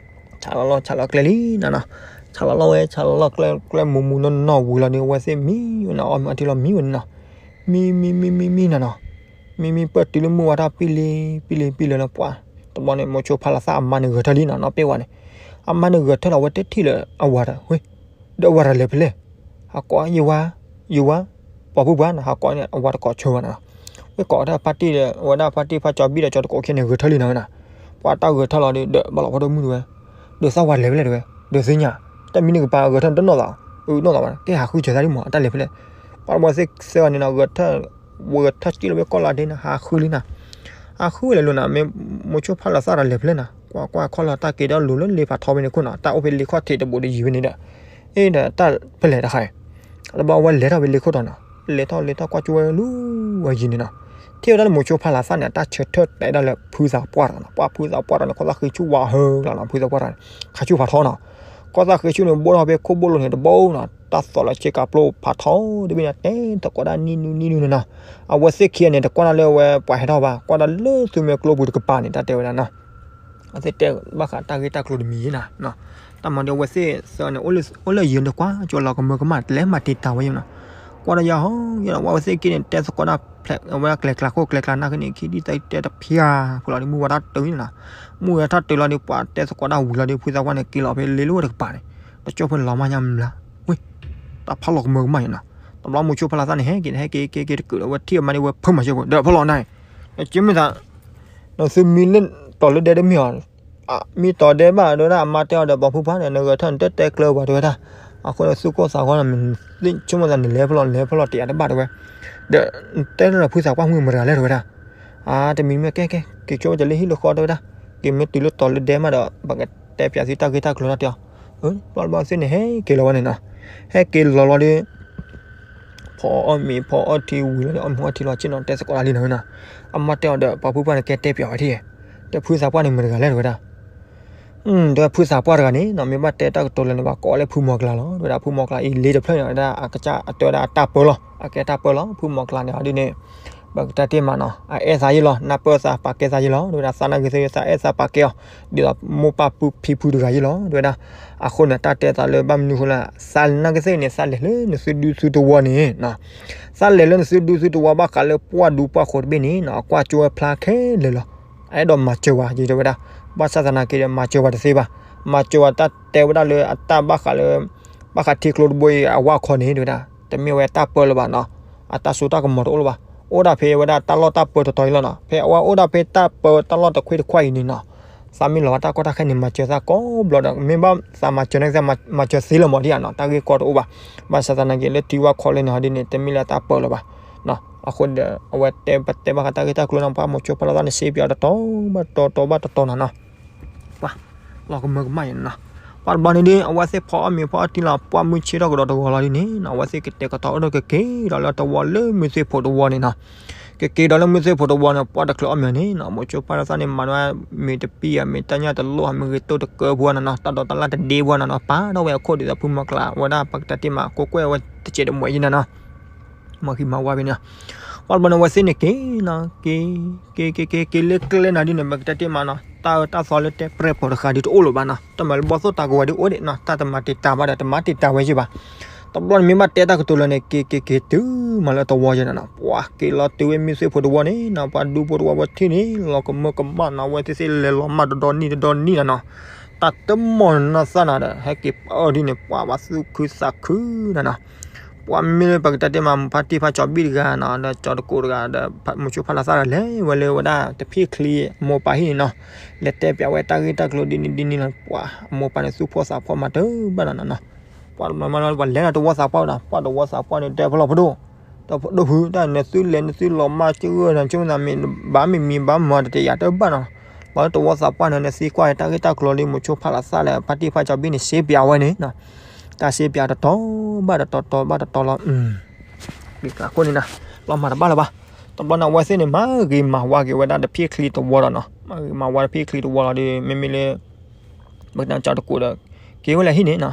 ဆးလီၤလီၢ် ဆးလီၤကျဲလံနီၤနီၤ, ဆးလီၤလီၢ်ဝဲ ဆးလီၤလီၢ်ကျဲ ကျဲမူးမူးနီၢ်နီၢ်ဝံၤလီၤဒီး အဝဲသ့ၣ်မံဝဲနီၤ, အီၣ်မ့ၤအီထံလီၤမံဝဲန့ၣ်နီၤ, မံမံမံမံမံနီၤနီၤ, မံမံပၢၢ်တုၤလၢမုၢ်ဝါထီၣ်ပံလံ ပံလံ ပံလံလီၤပှၤ, တဘျီန့ၣ် မိၤဆိဖါလီၤသးအမါန့ၣ်ဂဲၤထၢၣ်လံနီၤ, နီၢ်ပဲၢ်ဝါန့ၣ်, အမါန့ၣ်ဂဲၤထၢၣ်လီၤ အဝဲတထံၣ်လၢအဝၤတၢ်ဝဲ, ဒီးအဝၤတၢ်လဲၤဖဲလဲၣ်, ဟးကိးယဝၤ, ယဝၤ, ပိာ်မုၣ်ပှၢ်နီၤ, ဟးကိးန့ၣ် အဝၤတကိးဆၢဘၣ်နီၤ, ဝဲကိးတၢ်ဖါတံၢ်ဒီး အဝဲဒၣ်ဖါတံၢ်ဖါကၠီဘံၣ်ဒီးကၠီတကိးခဲန့ၣ် ဂဲၤထၢၣ်လံနီၤဝဲနီၤ, ပှၤတၢ်ဂဲၤထၢၣ်လီၤဒီး ဒီးဘၣ်လီၤဖိဒိၣ်မုၣ်တဝဲ, ဒီးသးဝၤလဲၤဖဲလဲၣ်တဝဲ, ဒီးသ့ၣ်ညါ, တၢ်မံန့ၣ်ကပၤဂဲၤထၢၣ်တနီၣ်သး, အနီၣ်သးဘၣ်, ကဲဟးဃုစၢၤသးဒ်မး တၢ်လဲၤဖဲလဲၣ်, ပှၤဘၣ်သ့ၣ်သၢဂၤန့ၣ်နီၤ ဂဲၤထၢၣ်, ဝဲထၢၣ်စံၣ်လီၤဝဲကီၢ်လီၤဒ့နီၤ ဟးဃုလံနီၤ, ဟးဃုဝဲလဲၤလိၤနီၤ, မ့ၢ်မိၤဆိဖါလီၤသးတၢ်လဲၤဖဲလဲၣ်နီၤ, ကွၢ်ကွၢ်ခီလီၤတၢ်က့ၤဒီးလိၤလၢ လ့ဖးထီဖဲန့ၣ်ခိၣ်နီၤ, တၢ်အိၣ်ဖဲလ့ခီၣ်ထံးတဘိးဒီးယံၤဖဲန့ၣ်ဒီး, အ့ဒီးတၢ်ဖဲလဲၣ်တခါအံၤ, တဘျီဝဲလဲၤထီၣ်ဖဲလ့ခိၣ်တီၤနီၤ, လဲၤထီၣ်လဲၤထီၣ်ကွၢ်ကၠိဝဲလူၤဝဲယံၤန့ၣ်နီၤ, ထံၣ်ဝဲဒၣ်လၢမိၤဆိဖါလီၤသးန့ၣ် တၢ်ဆၢထၢၣ်တဲဒၣ်လၢဖုသးပှၢ်တဂၤနီၤ, ပှၤဖုသးပှၢ်တဂၤန့ၣ် ကီၢ်သၣ်ဃ့ဆူၣ်ဝါဟၢကျါနီၤ, ဖုသးပှၢ်တဂၤန့ၣ် ခးဆူၣ်ဖးထီနီၤ, ကီၢ်သၣ်ဃ့ဆူၣ်န့ၣ် ဘိၣ်ထီၣ်ဖဲခိၣ်ဘိၣ်လိၤန့ၣ် တဘိနီၤ, တၢ်သီၣ်လီၤဆ့ကၤပျိဖးထီတဘ့ၣ်န့ၣ် တဲသကိးဒၣ်နံၣ်နူနံၣ်နူန့ၣ်နီၤ, အဝဲသ့ၣ်ခံဂၤန့ၣ် တကွၢ်တၢ်လၢအဝဲပှၤဟဲထီၣ်ဘၣ်, ကွၢ်တၢ်လၢသူမွဲကျိပူၤတကပၤန့ၣ် တၢ်တဲဝဲဒၣ်နီၤ အဝဲသ့ၣ်တဲဘၣ်ဃးတၢ်ဂ့ၢ်တၢ်ကျိၤတမံၤနီၤ, တၢ်မၤဒီးအဝဲသ့ၣ်သၢဂၤန့ၣ် အိၣ်လၢယံၤန့ၣ် ကွၢ်ကၠိလီၤကမၢကမၣ် တလဲၤမၤတံာ်တာ်ဝဲယံၤနီၤ, ကွၢ်ဒီးယၤဟီယၤဒီး အဝဲသ့ၣ်ခံန့ၣ် တဲသကိးဒၣ်ဖျဲး အဝဲဒၣ်ကျဲကျါခိၣ်ကျဲကျါနၢ်က့န့ၣ် ခံဒ်သၢတဲတဖျါဖိလီၤဒီး မုၢ်ဝါထီၣ်တုၤန့ၣ်နီၤ, မုၢ်ဝါထီၣ်တုၤလီၤဒီး ပှၤတဲသကိးဒၣ်ဝံၤလီၤဒီး ဖုသးပှၢ်န့ၣ် က့ၤလီၤဖဲလ့လိၣ်တကပၤန့ၣ်, တကၠိဖိန့ၣ်လီၤမးညါမလါ, ဝ့ၢ် တၢ်ဖးလီၤကမၢကမၣ်ယံၤနီၤ, တဘျီမိၤဆိဖါလီၤသးန့ၣ် ဟဲက့ၤ ဟဲက့ၤ က့ၤ က့ၤတကုာ်ဒီး အဝဲထံၣ်အမါန့ၣ် ဝဲဖၢမၤစၢၤဖိ ဒီးဖီလီၤနၤ, နကမ့ၢ်သး နသုမံလၢတီၤလၢဒဲတမ့ၢ်အီၤ, မံတီၤဒဲဘၣ် တဲဝဲဒၣ်အမါတဲအီၤဒီး ပိာ်ဖုပှၢ်န့ၣ် နဂဲၤထၢၣ်နတတဲကျၢၤဘၣ်တဲဝဲဒၣ်, အဃိန့ၣ် သူၣ်ကိၢ်သးဂီၤန့ၣ် မ့ၢ်ဆိကမိၣ်သးန့ၣ် လဲၤဖီလီၤ လဲၤဖီလီၤတယာ်တဘၣ်တဲဝဲ, ဒီး နတဲလၢဖုသးပှၢ်မုၣ်မတၤတဂၤလဲၣ်တဲဝဲဒၣ်, အါ တမံၤမ့ၢ်ကဲကဲ က့ၤဆိကမိၣ်တၢ်လၢဟံၣ်လၢဃီတဲဝဲဒၣ်, က့ၤမ့ၢ်တုၤလၢတီၤလၢဒဲမးဒီး ပကတဲပၠးသုတၢ်ဂ့ၢ်တၢ်ကျိၤတၢ်တဲအီၤ, ဘျီတဘျီသ့ၣ်န့ၣ် ဟဲက့ၤလီၤဝဲန့ၣ်နီၤ, ဟဲက့ၤလီၤလီၤဒီး ဖီအီၣ်မ့ၤဖီအီၣ်ထံဝံၤလီၤဒီး အီၣ်မ့ၤအီထံလီၤဆ့ၣ်နီၤ တဲသကိးတၢ်လံနီၤဝဲနီၤ, အမါတဲအီၤဒီး ပိာ်ဖုပှၢ်န့ၣ် ကဲတဲပၠးဝဲထံၣ်, ဒီးဖုသးပှၢ်န့ၣ်မတၤတဂၤလဲၣ်တဲဝဲဒၣ်, ဒီးဖုသးပှၢ်တဂၤန့ၣ်နီၤ မ့ၢ်ဘၣ်တဲတၢ်ကတိၤလၢန့ၣ် ဘၣ်ကိးလၢဖုမီၤကလၤလီၤ တဲဝဲဒၣ်, ဖုမီၤကလၤအံၤလ့တဖျၢၣ်န့ၣ် ဝဲဒၣ်အကစၢ်အတဲဝဲဒၣ်အတၢ်ပၢလီၤ အကဲတၢ်ပၢလီၤ ဖုမီၤကလၤန့ၣ် အဒ်န့ၣ်, ပကတၢ်တ့ၢ်မးနီၤ အအဲၣ်သးယ့ၣ်လီၤ နၢ်ပၢၢ်သးပာ်ကဲသးယ့ၣ်လီၤ တဲဝဲဒၣ် သးနာ်က့ၤသ့ၣ်သးအဲၣ်သးပာ်ကဲအီၤ ဒ်သိးမိၢ်ပၢ်ဖံဖုတဂၤယ့ၣ်လီၤ တဲဝဲဒၣ်. အဃိန့ၣ် တၢ်တဲသးလၢဘၣ်မနုၤဃိလဲၣ် သးနာ်က့ၤသ့ၣ်န့ၣ် သးလဲၤလၢနသုဒူသုသဝီန့ၣ် သးလဲၤလၢနသုဒူသုသဝီဘၣ်ဃးလၢပှၢ်ဒူပှၢ်ဃိးတဘ့ၣ်န့ၣ်နီၤ အကွၢ်ကၠိဝဲဖျါခဲလၢာ်လီၤ. အအဲၣ်ဒိးမၤစၢၤဝဲ ယတဲဝဲဒၣ် ဘၣ်ဆၣ်သနာ်က့ဒီး မၤစၢၤဝဲတသ့ဘၣ်. မၤစၢၤဝဲတၢ်တဲဝဲဒၣ်လၢအတၢ်ဘၣ်ဃးလၢ ဘၣ်ဃးထံကျိတဘိအံၤအဝၢ်ခီန့ၣ် တဲဝဲဒၣ် တမ့ၢ်ဝဲတၢ်ပၢလၢၤဘၣ်နီၤ. အတၢ်စိတၢ်ကမီၤတအိၣ်လၢၤဘၣ်. အိၣ်ဒၣ်ဖဲဝဲဒၣ်တၢ်လီၢ်တၢ်ပၢတတီၤအံၤလီၤနီၤ. ဖဲအဝဲအိၣ်ဒၣ်ဖဲတၢ်ပၢတၢ်လီၢ်တခွ့တခွါအံၤန့ၣ်နီၤ သးမ့ၢ်လီၤဘၣ်တၢ်ကီတၢ်ခဲန့ၣ် မၤစၢၤသးကိးဘျီဒီး မ့ၢ်ဘၣ်သးမၤစၢၤန့ၣ် သးမၤစၢၤသ့လၢၤမးဒ်ဧါနီၤ. တၢ်ဂ့ၢ်ကီတအိၣ်ဘၣ်. ဘၣ်ဆၣ်သနာ်က့လၢထံဝၢ်ခီလၢန့ၣ်ဟီဒ်န့ၣ် တမ့ၢ်လၢအတၢ်ပၢလၢၤဘၣ်. အဃိဒီး အဝဲတဲပတဲဘၣ်ဃးတၢ်ဂ့ၢ်တၢ်ကျိၤန့ၣ် ပှၤမိၤဆိဖးလီၤသးန့ၣ် စ့ပၠးတတီၤဘၣ်တတီၤ တတီၤဘၣ်တတီၤနီၤနီၤ. ပှၤ လီၤကမၢကမၣ်ယဲနီၤ. ပှၤတဘျီန့ၣ်ဒီး အဝဲသ့ၣ်ဖီအီၣ်မ့ၤဖီအီၣ်တံၢ်လီၤ ပှၢ်မုၢ်ဆ့ၣ်ထီၣ်ကဒီးတဂီၤလီၤဒ်န့ၣ်နီၤ အဝဲသ့ၣ်ကတဲာ်ကတီၤအိၣ်ဒီးကက့ၤဒီးလၢတဝီလၢမုၢ်သ့ၣ်ဖိတဝီန့ၣ်နီၤ. ကက့ၤဒီးလၢမုၢ်သ့ၣ်ဖိတဝီန့ၣ် ပှၢ်တချုးအီၣ်မ့ၤန့ၣ်နီၤ မိၤဆိဖးလီၤသးန့ၣ် မၤဝဲမ့ၤတပံၢ်ဧါ မ့ၢ်တၢ်ညၣ်တလိၣ်ဧါ မ့ၢ်ဂ့ၤတိၢ်တကၢဖိဧါနီၤနီၤ တၢ်ဒိးတၢ်လၣ်တဒ့ဖိဧါနီၤနီၤ ပာ်ထီၣ်ဝဲအခိၣ်ဒ်သိးဖုမီၤကျး အဝဲဒၣ်ပကတဲတ့ၢ်မး ကိးကွဲၢ်ဝဲတစဲးတမှဲးယဲနီၤနီၤ. မၤဃံမၤဝါဖဲန့ၣ် ပှၤတဘျီန့ၣ် အဝဲသ့ၣ်န့ၣ်က့ၤနီၤ က့ၤ က့ၤ က့ၤ က့ၤ က့ၤလၢကျဲနီၤဒ်န့ၣ် ပကတဲတ့ၢ်မးနီၤ တၢ်အၢတၢ်သီလၢတဲပြဲၢ်ဖိတဃာ်ဒ်တအိၣ်လၢၤဘၣ်နီၤ တမၤလၢဘီၣ်သိၣ်တၢ်ကဝဲၤဒ်အိၣ်ဒံးနီၤ တၢ်တမၤတံာ်တာ်ဘၣ်ဒီး တမၤတံာ်တာ်ဝဲယ့ၢ်ဘၣ်. တဘျီန့ၣ်မ့ၢ်ဘၣ်တဲတၢ်ကတိၤလၢန့ၣ် က့ၤ က့ၤ က့ၤတုၤမးလၢတဝီယဲနီၤနီၤ ပှၤက့ၤလီၤတုၤဝဲမုၢ်သ့ၣ်ဖိတဝီန့ၣ်နီၤ ပှၤဒူဖိတဝီဝဲထံၣ်န့ၣ် လီၤကမၢကမၣ်နီၤ အဝဲသ့ၣ်သ့ၣ်လဲၤလီၤမၢ်တဒီနံၣ်တဒီနံၣ်နီၤနီၤ တၢ်တမီၢ်နီၤသၣ်နၤဒီး ဟဲက့ၤပၢအီၤဒ်န့ၣ် ပှၤဘၣ်သူၣ်ခုသးခုနီၤနီၤ ပှၤမ့ၢ်လၢပကတဲတ့ၢ်မး ဖါတံၢ်ဖါကၠီၤဘံၣ်တဂၤနီၤ ဒီးကၠီၤတကိးတဂၤဒီး မိၤဆိဖးလီၤသးဒီး လဲၤဝဲလၢဝဲဒၣ်တဖံၣ်ချံမိၢ်ပၢ်ဟံၣ်န့ၣ်နီၤ လဲၤတဲပၠးဝဲတၢ်ဂ့ၢ်တၢ်ကျိၤဒ်န့ၣ်ဒ်န့ၣ်လီၤ ပှၤအမိၢ်ပၢ်န့ၣ်သူၣ်ဖှီၣ်သးဖှီၣ်မးတဘၣ်နီၤနီၤ ပှၤမၤမၤလီၤ ပှၤလဲၤဒီးတဝီသးပှၢ်နီၤ ပှၤတဝီသးပှၢ်န့ၣ် တဲဖဲလီၤဖဒိၣ် ဒီးဖဒိၣ်ဖု တၢ်နသုလဲၤ နသုလီၤမၢ်ကဂၢၢ်နီၤ ဆိကမိၣ်သးမ့ၢ်ဘၣ်မ့ၢ်မံၤဘၣ်မၤတတဲယၤတဘၣ်နီၤ ပှၤလၢတဝီသးပှၢ်န့ၣ် နသံကွၢ်တၢ်ဂ့ၢ်တၢ်ကျိၤလံ မိၤဆိဖးလီၤသးလၢ ဖါတံၢ်ဖါကၠီၤဘံၣ်န့ၣ် စ့ပၠးဝဲန့ၣ်နီၤ တၢ်စ့ပၠးတတီၤဘၣ်တတီၤ တီၤဘၣ်တတီၤလီၤ အဃိန့ၣ်နီၤ လီၤမၢ်တဘၣ်လၢၤဘၣ်. တဘျီန့ၣ် အဝဲသ့ၣ်န့ၣ် မၤဂ့ၤမၤဝါက့ၤဝဲဒၣ်တဖံၣ်ချံတဝီဒီးနီၤ မၤဂ့ၤမၤဝါတဖံၣ်ချံတဝီလီၤဒီး မ့မ့ၢ်လၢ ပကတဲကၠီၤတကိးဒီး က့ၤဝဲလၢဟံၣ်န့ၣ်နီၤ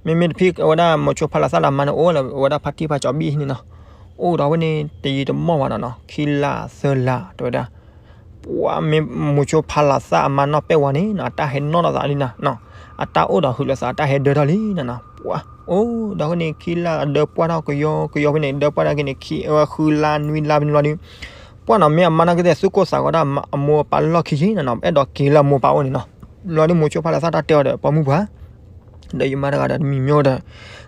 မ့မ့ၢ်တဖံၣ်ဝဲဒၣ်မိၤဆိဖးလီၤသးလၢမါန့ၣ် အိၣ်လၢဝဲဒၣ်ဖါတံၢ်ဖါကၠီၤဘံၣ်ဟံၣ်န့ၣ်နီၤ အိၣ်ဒီးဝဲန့ၣ် တယံာ်တမီၢ်ဘၣ်နီၤနီၤ ခံလါသၢလါ တဲဝဲဒၣ် ပှၤမ့ၢ်မိၤဆိဖးလီၤသးအမါနီၢ်ပဲၢ်ဝါန့ၣ်နီၤ အတၢ်ဟဲနီၣ်ထီၣ်သးလံနီၤ အတၢ်အိၣ်ဒီးဟုးလၢသး အတၢ်ဟဲဒၢထီၣ်လံနီၤနီၤ ပှၤအိၣ်ဒီးဝဲန့ၣ် ခံလါအဒၢပှၢ်ထီၣ်ကယီကယီဖဲန့ၣ် ဒၢပှၢ်ထီၣ်က့ၤန့ၣ် ခံ ဃုလါနွံလါဖဲန့ၣ်လီၤဒီး ပှၢ်နီၤ မ့ၢ်အမါနီၢ်ကသ့ၣ်သူၣ်ကိၢ်သးဂီၤဒၣ်အမိၢ်အပၢ်လီၢ်ခံဆ့နီၤနီၤ အဲၣ်ဒိးက့ၤလၢအမိၢ်ပၢ်အိၣ်န့ၣ်နီၤ လီၤဒ်မိၤဆိဖးလီၤသးတၢ်တဲအီၤဒီး ပိာ်မုၣ်ပှၤ ဒီးယမါတဂၤဒီးတမံၤမ့ၢ်ဒီး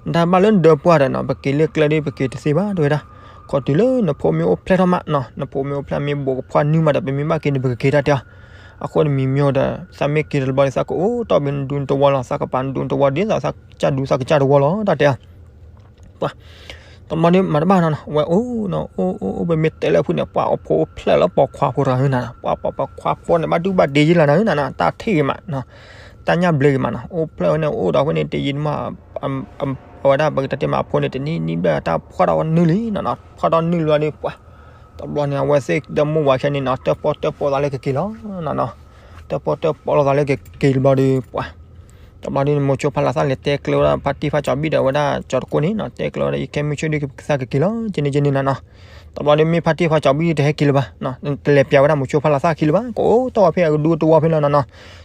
နတၢ်ဘၣ်လၢနဒၢပှၢ်ဒီးနီၤ ပက့ၤလၢကျဲဒ်ပက့ၤတသ့ဘၣ် တဲဝဲဒၣ် ခီတုၤလၢနဖိမ့ၢ်အိၣ်ဖျဲၣ်ထီၣ်မးနီၤ နဖိမ့ၢ်အိၣ်ဖျဲၣ်မ့ၢ်ဘိးကဖှီၣ်နုာ်မးဒီး ပမ့ၢ်ဘၣ်က့ၤန့ၣ် ပကက့ၤတၢ်တဲအီၤ အဃိတမံၤမ့ၢ်ဒီး သးမ့ၢ်က့ၤတဘျီဒီး သးကအိၣ်တီၢ်ဘၣ်နဒူနတဝီလီၤ သးကပာ်နဒူနတဝီဒ်သိးသးကစၢ်ဒူသးကစၢ်တဝီလီၤ တၢ်တဲအီၤ ပှၤ တဘျီန့ၣ်မၤတဘၣ်နီၤနီၤ ဝဲအိၣ်နီၤ အိၣ်အိၣ်အိၣ် ပမ့ၢ်တဲလၢဖုန့ၣ် ပှၤအဖိအိၣ်ဖျဲၣ်လၢပိာ်ခွါဖိတဂၤနီၤ ပှၤပိာ်ခွါဖိန့ၣ် ဘၣ်ဒူၣ်ဘၣ်ဒ့ယ့ၢ်လီၤနီၤနီၤ တၢ်ထံၣ်ဂ့ၤမး တၢ်ညၣ်ဘျ့ဂ့ၤမးနီၤ အိၣ်ဖျဲၣ်ဝဲန့ၣ် အိၣ်ဒီးဖဲန့ၣ် တယံာ်တမီၢ် အဝဲဒၣ်ပကတဲတ့ၢ်မး အဖိန့ၣ် တနံၣ်နံၣ်ဘျဲၣ် တၢ်ဖှီၣ်ထီၣ်နုာ်လံနီၤနီၤ ဖှီၣ်ထီၣ်နုာ်လီၤဒီး ပှၤ တဘျီန့ၣ် အဝဲသ့ၣ်ဒီးမိၢ်ဝၤခဲန့ၣ်နီၤ တၢၣ်ပီၣ်တၢၣ်ပီသးလၢကက့ၤလီၤနီၤနီၤ တၢၣ်ပီၣ်တၢၣ်ပီလိာ်သးလၢကက့ၤတဘျီဒီး ပှၤ တဘျီန့ၣ် မိၤဆိဖးလီၤသးလဲၤတဲကျဲဝဲဒၣ် ဖါတံၢ်ဖါကၠီၤဘံၣ်ဒီးဝဲဒၣ်ကၠီၤတကိးန့ၣ်နီၤ တဲကျဲဝဲဒၣ် ယခဲမုၢ်ဆ့ၣ်ဒ်သးကက့ၤလီၤ ကန့ၣ်ကန့ၣ်နီၤနီၤ တဘျီဒီးမ့ၢ်ဖါတံၢ်ဖါကၠီၤဘံၣ်တဟဲက့ၤလၢၤဘၣ် တလဲၤပၠးဝဲဒၣ်မိၤဆိဖးလီၤသးခံလၢၤဘၣ် ကအိၣ်တီၢ်ဝဲဖဲအကဒူတဝီဖဲလီၤနီၤနီၤ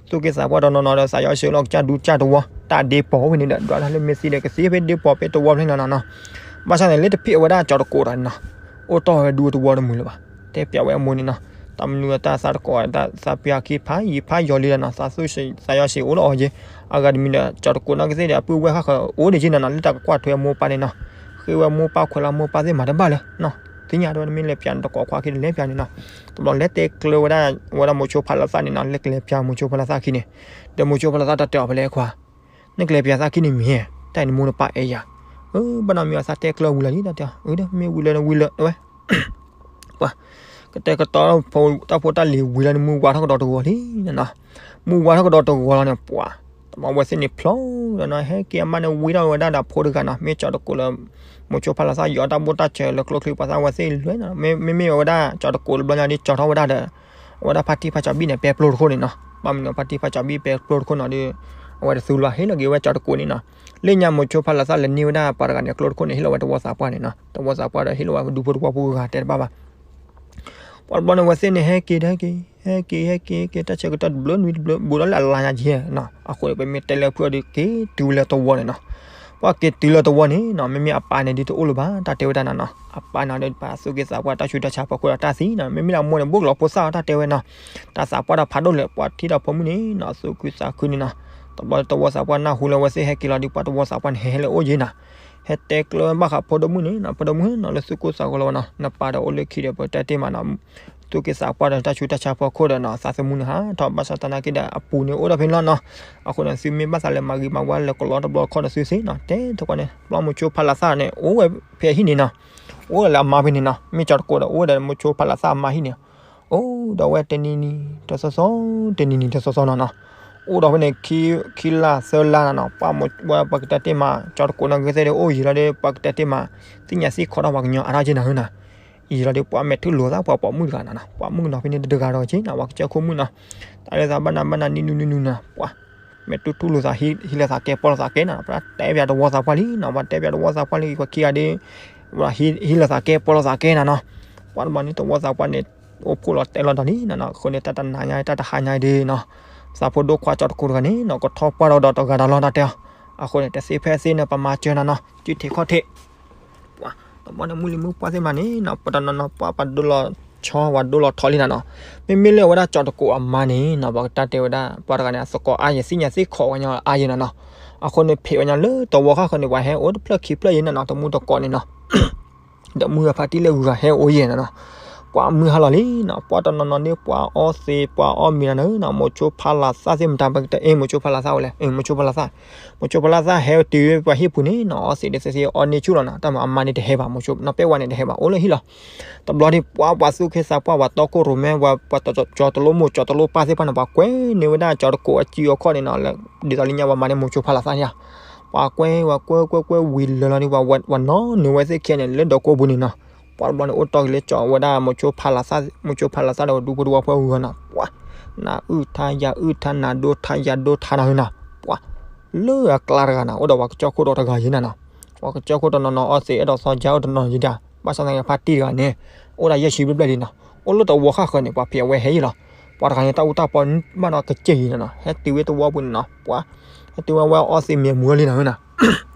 သူၣ်က့သးပှၢ်တနီၤနီၤဒီး သးယီၤစ့လီၤကစၢ်ဒူကစၢ်တဝီ တၢ်ဒ့ပိာ်ဖဲန့ၣ်ဒီး ဒွးတၢ်လၢမ့ၢ်သံဒီး ကသံဖဲဒ့ပိာ်ဖဲတဝီဖဲလီၤနီၤနီၤ ဘၣ်ဆၣ်န့ၣ် လၢတဖံးအဝဲဒၣ်ကၠီၤတကိးတဂၤန့ၣ်နီၤ အိၣ်တီၢ်ဝဲဒူတဝီတမုာ်လၢၤဘၣ် တဲပၠးဝဲအမိၢ်န့ၣ်နီၤ တၢ်မနုၤတၢ်သးတကိး သးပၠးခံဖးယံာ်ဖးယီၤလံဒီးနီၤ သးသူၣ်သးယီၤစ့အိၣ်လၢအီၤက့ၤ အဂၤတမံၤဒီး ကၠီၤတကိးနီၢ်ကသ့ၣ်ဒီး အပုၢ်ဝဲၢ်ဃၣ်ဃၢၤအိၣ်ဒံးက့ၤနီၤနီၤ လၢတၢ်ကကွၢ်ထွဲအမိၢ်ပၢ်န့ၣ်နီၤ ဃ့ဝဲမိၢ်ပၢ်ခွဲးလၢမိၢ်ပၢ်သ့ၣ်မၤတဘၣ်လၢၤနီၤ သ့ၣ်ညါတဲဝဲ နမ့ၢ်လဲၤပၠးနတကိးခွါခံဒီးလဲၤပၠးန့ၣ်နီၤ တဘျီလဲၤတဲကျဲဝဲဒၣ် ဝဲဒၣ်မိၤဆိဖးလီၤသးန့ၣ်နီၤ လဲၤကလဲၤပၠးမိၤဆိဖးလီၤသးခံန့ၣ် ဒီးမိၤဆိဖးလီၤသးတၢ်တဲအီၤဖဲလဲၣ်ခွါ နကလဲၤပၠးသးခံန့ၣ်မ့ၢ် တၢ်အံၤနမိၢ်နပၢ်အဲၣ်ယၤ အၢ ဘၣ်နီတမံၤအသးတဲကျဲဝံၤလီၤလံ တၢ်တဲအီၤ အၢ မ့ၢ်ဝံၤလၢနဝံၤလၢၤဝဲ ပှၤ ကတဲာ်ကတီၤဖိတၢ်ဖိတၢ်လံၤဝံၤလီၤန့ၣ် မုၢ်ဝါထီၣ်ကဒီးတဂီၤလံနီၤနီၤ မုၢ်ဝါထီၣ်ကဒီးတဂီၤလီၤန့ၣ် ပှၤ တဘျီဝဲသ့ၣ်န့ၣ်ဖျိဒီးနီၤ ဟဲက့ၤအမါန့ၣ်ဝံထီၣ်ဝဲဒၣ်ဒီး ဖိတဂၤနီၤ မ့ၢ်ကၠီၤတကိးလၢ မိၤဆိဖးလီၤသးယီၤတၢ်ဘိၣ်တၢ်စၢၤလၢကျိချံ ပှၤသးဝဲသ့ၣ်လွဲနီၤ မ့မ့ၢ်ဝဲဒၣ်ကၠီၤတကိးတဘျီညါဒ်ကၠီၤထီၣ်ဝဲဒၣ်ဒီး အဝဲဒၣ်ဖါတံၢ်ဖါကၠီၤဘံၣ်န့ၣ် ပဲပျိတခိၣ်န့ၣ်နီၤ ဘၣ်မနုၤဖါတံၢ်ဖါကၠီၤဘံၣ်ပဲပျိတခိၣ်နီၤဒီး အဝဲတသူလၢၤဘၣ် ဟ့ၣ်လီၤက့ၤဝဲကၠီၤတကိးန့ၣ်နီၤ လၢညါမိၤဆိဖးလီၤသးလဲၤန့ၢ်ဝဲဒၣ်ပှၤတဂၤန့ၣ် ကျိတခိၣ်န့ၣ် ဟ့ၣ်လီၤဝဲတဝီသးပှၢ်န့ၣ်နီၤ တဝီသးပှၢ်ဒီးဟ့ၣ်လီၤဝဲဒူဖိတဝီဖိဂၤဂၤတဲတဘၣ်ဘၣ် ပှၤတဘျီန့ၣ် ဝဲသ့ၣ်န့ၣ် ဟဲက့ၤတဟဲက့ၤ, ဟဲက့ၤ ဟဲက့ၤ ဟဲက့ၤ တၢ်ဆၢကတီၢ်တဘျုးနွံတဘျုး ဘူးဒီးလၢအလါညါက့နီၤ. အဃိန့ၣ် ပမ့ၢ်တဲလၢဖုအီၤဒီး က့ၤတုၤလၢတဝီန့ၣ်နီၤ. ပှၤက့ၤတုၤလၢတဝီန့ၣ်နီၤ, မ့မ့ၢ်အပၢ်န့ၣ်ဒ်တအိၣ်လၢၤဘၣ် တၢ်တဲဝဲဒၣ်နီၤနီၤ. အပၢ်န့ၣ်ဒီး ပှၤသူၣ်က့သးပှၢ် တၢ်ဆူးတၢ်ဆါဖီခိၣ်ဒီးတၢ်သံနီၤ. မ့မ့ၢ်လၢအမိၢ်န့ၣ် ဘူးကလီၤဖိသၣ်အီၤ တၢ်တဲဝဲနီၤ. တၢ်သးပှၢ်တၢ်ဖးဒိၣ်လဲၣ် ပှၤထံၣ်ဒီးဖိမုၣ်န့ၣ်နီၤ သူၣ်ခုသးခုန့ၣ်နီၤ. တဘျီတဝီသးပှၢ်နၢ်ဟူလၢဝဲသ့ၣ်ဟဲက့ၤလီၤဒီး ပှၤတဝီသးပှၢ်န့ၣ် ဟဲဟဲလၢအအိၣ်ယဲနီၤ. ဟဲတဲကျၢဘၣ်ဃးဖိဒိၣ်မုၣ်န့ၣ်နီၤ, ဖိဒိၣ်မုၣ်နီၤ လၢသူၣ်ကိၢ်သးဂီၤလီၤဝဲနီၤ, နပၢ်ဒီးအိၣ်လၢခံဒီး ပတဲတ့ၢ်မးနီၤ, သူၣ်က့သးပှၢ်ဒီး တၢ်ဆူးတၢ်ဆါဖီခိၣ်ဒီးနီၤ သးသမူန့ၣ်ဟးထီၣ် ဘၣ်ဆၣ်သနာ်က့ဒီး အပူၤန့ၣ်အိၣ်ဒီးဖဲန့ၣ်လီၤနီၤ. အဃိန့ၣ် သုမ့ၢ်ဘၣ်သးလဲၤမၤဂ့ၤမၤဝါလၢကလီတဘျီခီၣ်န့ၣ် သုသ့နီၤ, တဲသကိးန့ၣ် ဘျီမိၤဆိဖးလးသၣ်န့ၣ် အိၣ်ဝဲဖဲအဟံၣ်န့ၣ်နီၤ, အိၣ်ဝဲလၢအမါဖဲန့ၣ်နီၤ, မ့ၢ်ကၠီၤတကိးဒီး အိၣ်ဝဲဒီးမိၤဆိဖးလးသၣ်အမါဟံၣ်န့ၣ် အိၣ်ဒီးဝဲတနံၤနံၤတစီစီ, တနံၤနံၤတစီစီနီၤနီၤ. အိၣ်ဒီးဖဲန့ၣ် ခံလါသၢလါနီၤနီၤ, ပှၤမိၤဝဲပှၤကတဲတ့ၢ်မး ကၠီၤတကိးနီၤ ဂ့ၤသ့ၣ်ဒီး အိၣ်ယံၤလီၤဒီး ပှၤကတဲတ့ၢ်မး သ့ၣ်ညါသ့ၣ်ခီထီၣ်ပှၤကညီအါထီၣ်က့နီၤနီၤ. ယံၤလီၤဒီး ပှၤမဲာ်ထူၣ်လိာ်သး ပှၤပိာ်မုၣ်တဂၤနီၤနီၤ, ပိာ်မုၣ်နီၤဖဲန့ၣ်တဂၤဒီးက့နီၤ, ပှၤကစၢၢ်ခိၣ်မုၣ်နီၤ, တၢ်လၢသးဘၣ်နၤဘၣ်နၤ နံၤနုၤနံၤနုၤနီၤ, ပှၤ မဲာ်ထူၣ်ထူၣ်လိာ်သး ဟံးလိာ်သးကဲပီလိာ်သးကဲနီၤ, ပှၤတဲပၠးတဝီသးပှၢ်လံနီၤ, ပှၤတဲပၠးတဝီသးပှၢ်လံ ပှၤခံဂၤဒီး ပှၤဟံးလိာ်သးကဲပီလိာ်သးကဲနီၤနီၤ. ပှၤတဘျီန့ၣ် တဝီသးပှၢ်န့ၣ် အိၣ်ဖှိၣ်လီၤတဲလီၤဒီးလံနီၤနီၤ, အဃိန့ၣ် တၢ်တနၤညါ တၢ်တဟါညါဒီးနီၤ, သးဖိဒိၣ်ခွါကၠီၤတကိးတဂၤန့ၣ်နီၤ ကထီၣ်ပှၢ်ဒီးဒီးတဂၤဒီးလီၤတၢ်တဲအီၤ. အဃိန့ၣ် တသ့ဖဲသ့န့ၣ် ပမၤစၢၤနီၤနီၤ, စုထံးခီၣ်ထံး ပှၤ တဘျီန့ၣ် မုၢ်လံၤမုၢ်ပှၢ်သ့ၣ်မးန့ၣ်နီၤ, ပတနီၤနီၤ ပှၤပှၤဒိလီၤဆီ ပှၤဒိလီၤထီလံနီၤနီၤ. မ့မ့ၢ်လၢအဝဲဒၣ်ကၠီၤတကိးအမါန့ၣ်နီၤ, ပှၤကတဲတဲဝဲဒၣ် ပှၤတဂၤန့ၣ် အသကိးအါယဲၢ် သ့ၣ်ညါသ့ၣ်ခီဝဲညီအါယဲၢ်နီၤနီၤ. အဃိန့ၣ် ဖံးဝဲညီလၢတဝီခီၣ်ဃၢၤန့ၣ် ပှၤဟဲအိၣ်တဖျၢၣ်ခံဖျၢၣ်ယဲၢ်နီၤနီၤ, တမူတကိးန့ၣ်နီၤ ဒီးမုၢ်ဂၤဖါတံၢ်လၢဂုၤဂၤဟဲအိၣ်ယဲၢ်နီၤနီၤ. ပှၤမုၢ်ဟါလီၤလံနီၤ, ပှၤတနီၤနီၤန့ၣ် ပှၤအီသံး ပှၤအီမ့ၤနီၤနီၤ, မိၤဆိဖးလးသၣ်သ့ၣ်မတၤ ပကတဲအ့ၣ် မိၤဆိဖးလးသၣ်ဝဲလဲၣ်, မိၤဆိဖးလးသၣ်, မိၤဆိဖးလးသၣ်ဟဲတုၤပှၤဟံၣ်ပူၤန့ၣ်နီၤ, အီသံးဒ်သ့ၣ်သ့ၣ်အီန့ၢ်ဆူၣ်လီၤနီၤ, တၢ်မၤအမါန့ၣ်တဟဲဘၣ်, မိၤဆိနီၢ်ပဲဝါန့ၣ်တဟဲဘၣ်, အိၣ်လၢဟံၣ်လီၤ. တဘျီန့ၣ် ပှၤ ပှၤသူၣ်က့သးပှၢ် ပှၤတီခိၣ်ရိၣ်မဲ ပှၤ ပှၤကၠီၤတလိမိၢ် ကၠီၤတလိပၢ်သ့ၣ်တဖၣ်န့ၣ် ပှၤကွဲန့ၢ်ဝဲဒၣ်ကၠီၤတကိးအစုအခီၣ်န့ၣ်နီၤ, လၢ ဒ်သိးလၢညါပှၤမၤန့ၢ်မိၤဆိဖးလးသၣ်န့ၣ်ဧါ. ပှၤကွဲ ပှၤကွဲ ကွဲ ကွဲ ဝံၤလၢာ်လီၤန့ၣ် ပှၤ ပှၤနီၤန့ၢ်ဝဲသ့ၣ်ခံဂၤန့ၣ် လၢဒီးကိးပူၤန့ၣ်နီၤ. ပှၤတဘျီန့ၣ် အိၣ်တီၢ်က့ၤလၢကၠီၤဝဲဒၣ်မိၤဆိဖးလးသၣ်, မိၤဆိဖးလးသၣ်ဒီးဒူဖိတဝီဖိအဂီၢ်နီၤ. ပှၤ နၤအုၣ်ထါယၤအုၣ်ထါ နၤဒိထါယၤဒိထါနီၤနီၤ. ပှၤ လၢအကျါတဂၤနီၤ အိၣ်ဒီးပှၤကစၢၢ်ခိၣ်ဒီးတဂၤယဲၢ်နီၤနီၤ. ပှၤကစၢၢ်ခိၣ်တနီၤနီၤ အီသံးအဲၣ်ဒိးသီယါအိၣ်တနီၤယဲၢ်ဒၣ်, ဘၣ်ဆၣ်သနာ်က့ဖါတံၢ်တဂၤန့ၣ် အိၣ်ဒၣ်ယဲၢ်ဆံဘျဲၣ်ဘျဲၣ်လံနီၤ. အိၣ်လၢတဝီခၢၣ်ဃၢၤန့ၣ် ပှၤဖံးအဝဲဟဲယဲၢ်လီၤ. ပှၤတဂၤန့ၣ် တၢ်အူတၢ်ပီဘၣ်ဒီးကစၢၢ်ယဲၢ်နီၤနီၤ, ဟဲတုၤဝဲတဝီပူၤန့ၣ်နီၤ. ပှၤ ဟဲတုၤဝဲဝဲအီသံးမ့ၢ်မူလီၤလံနီၤနီၤ.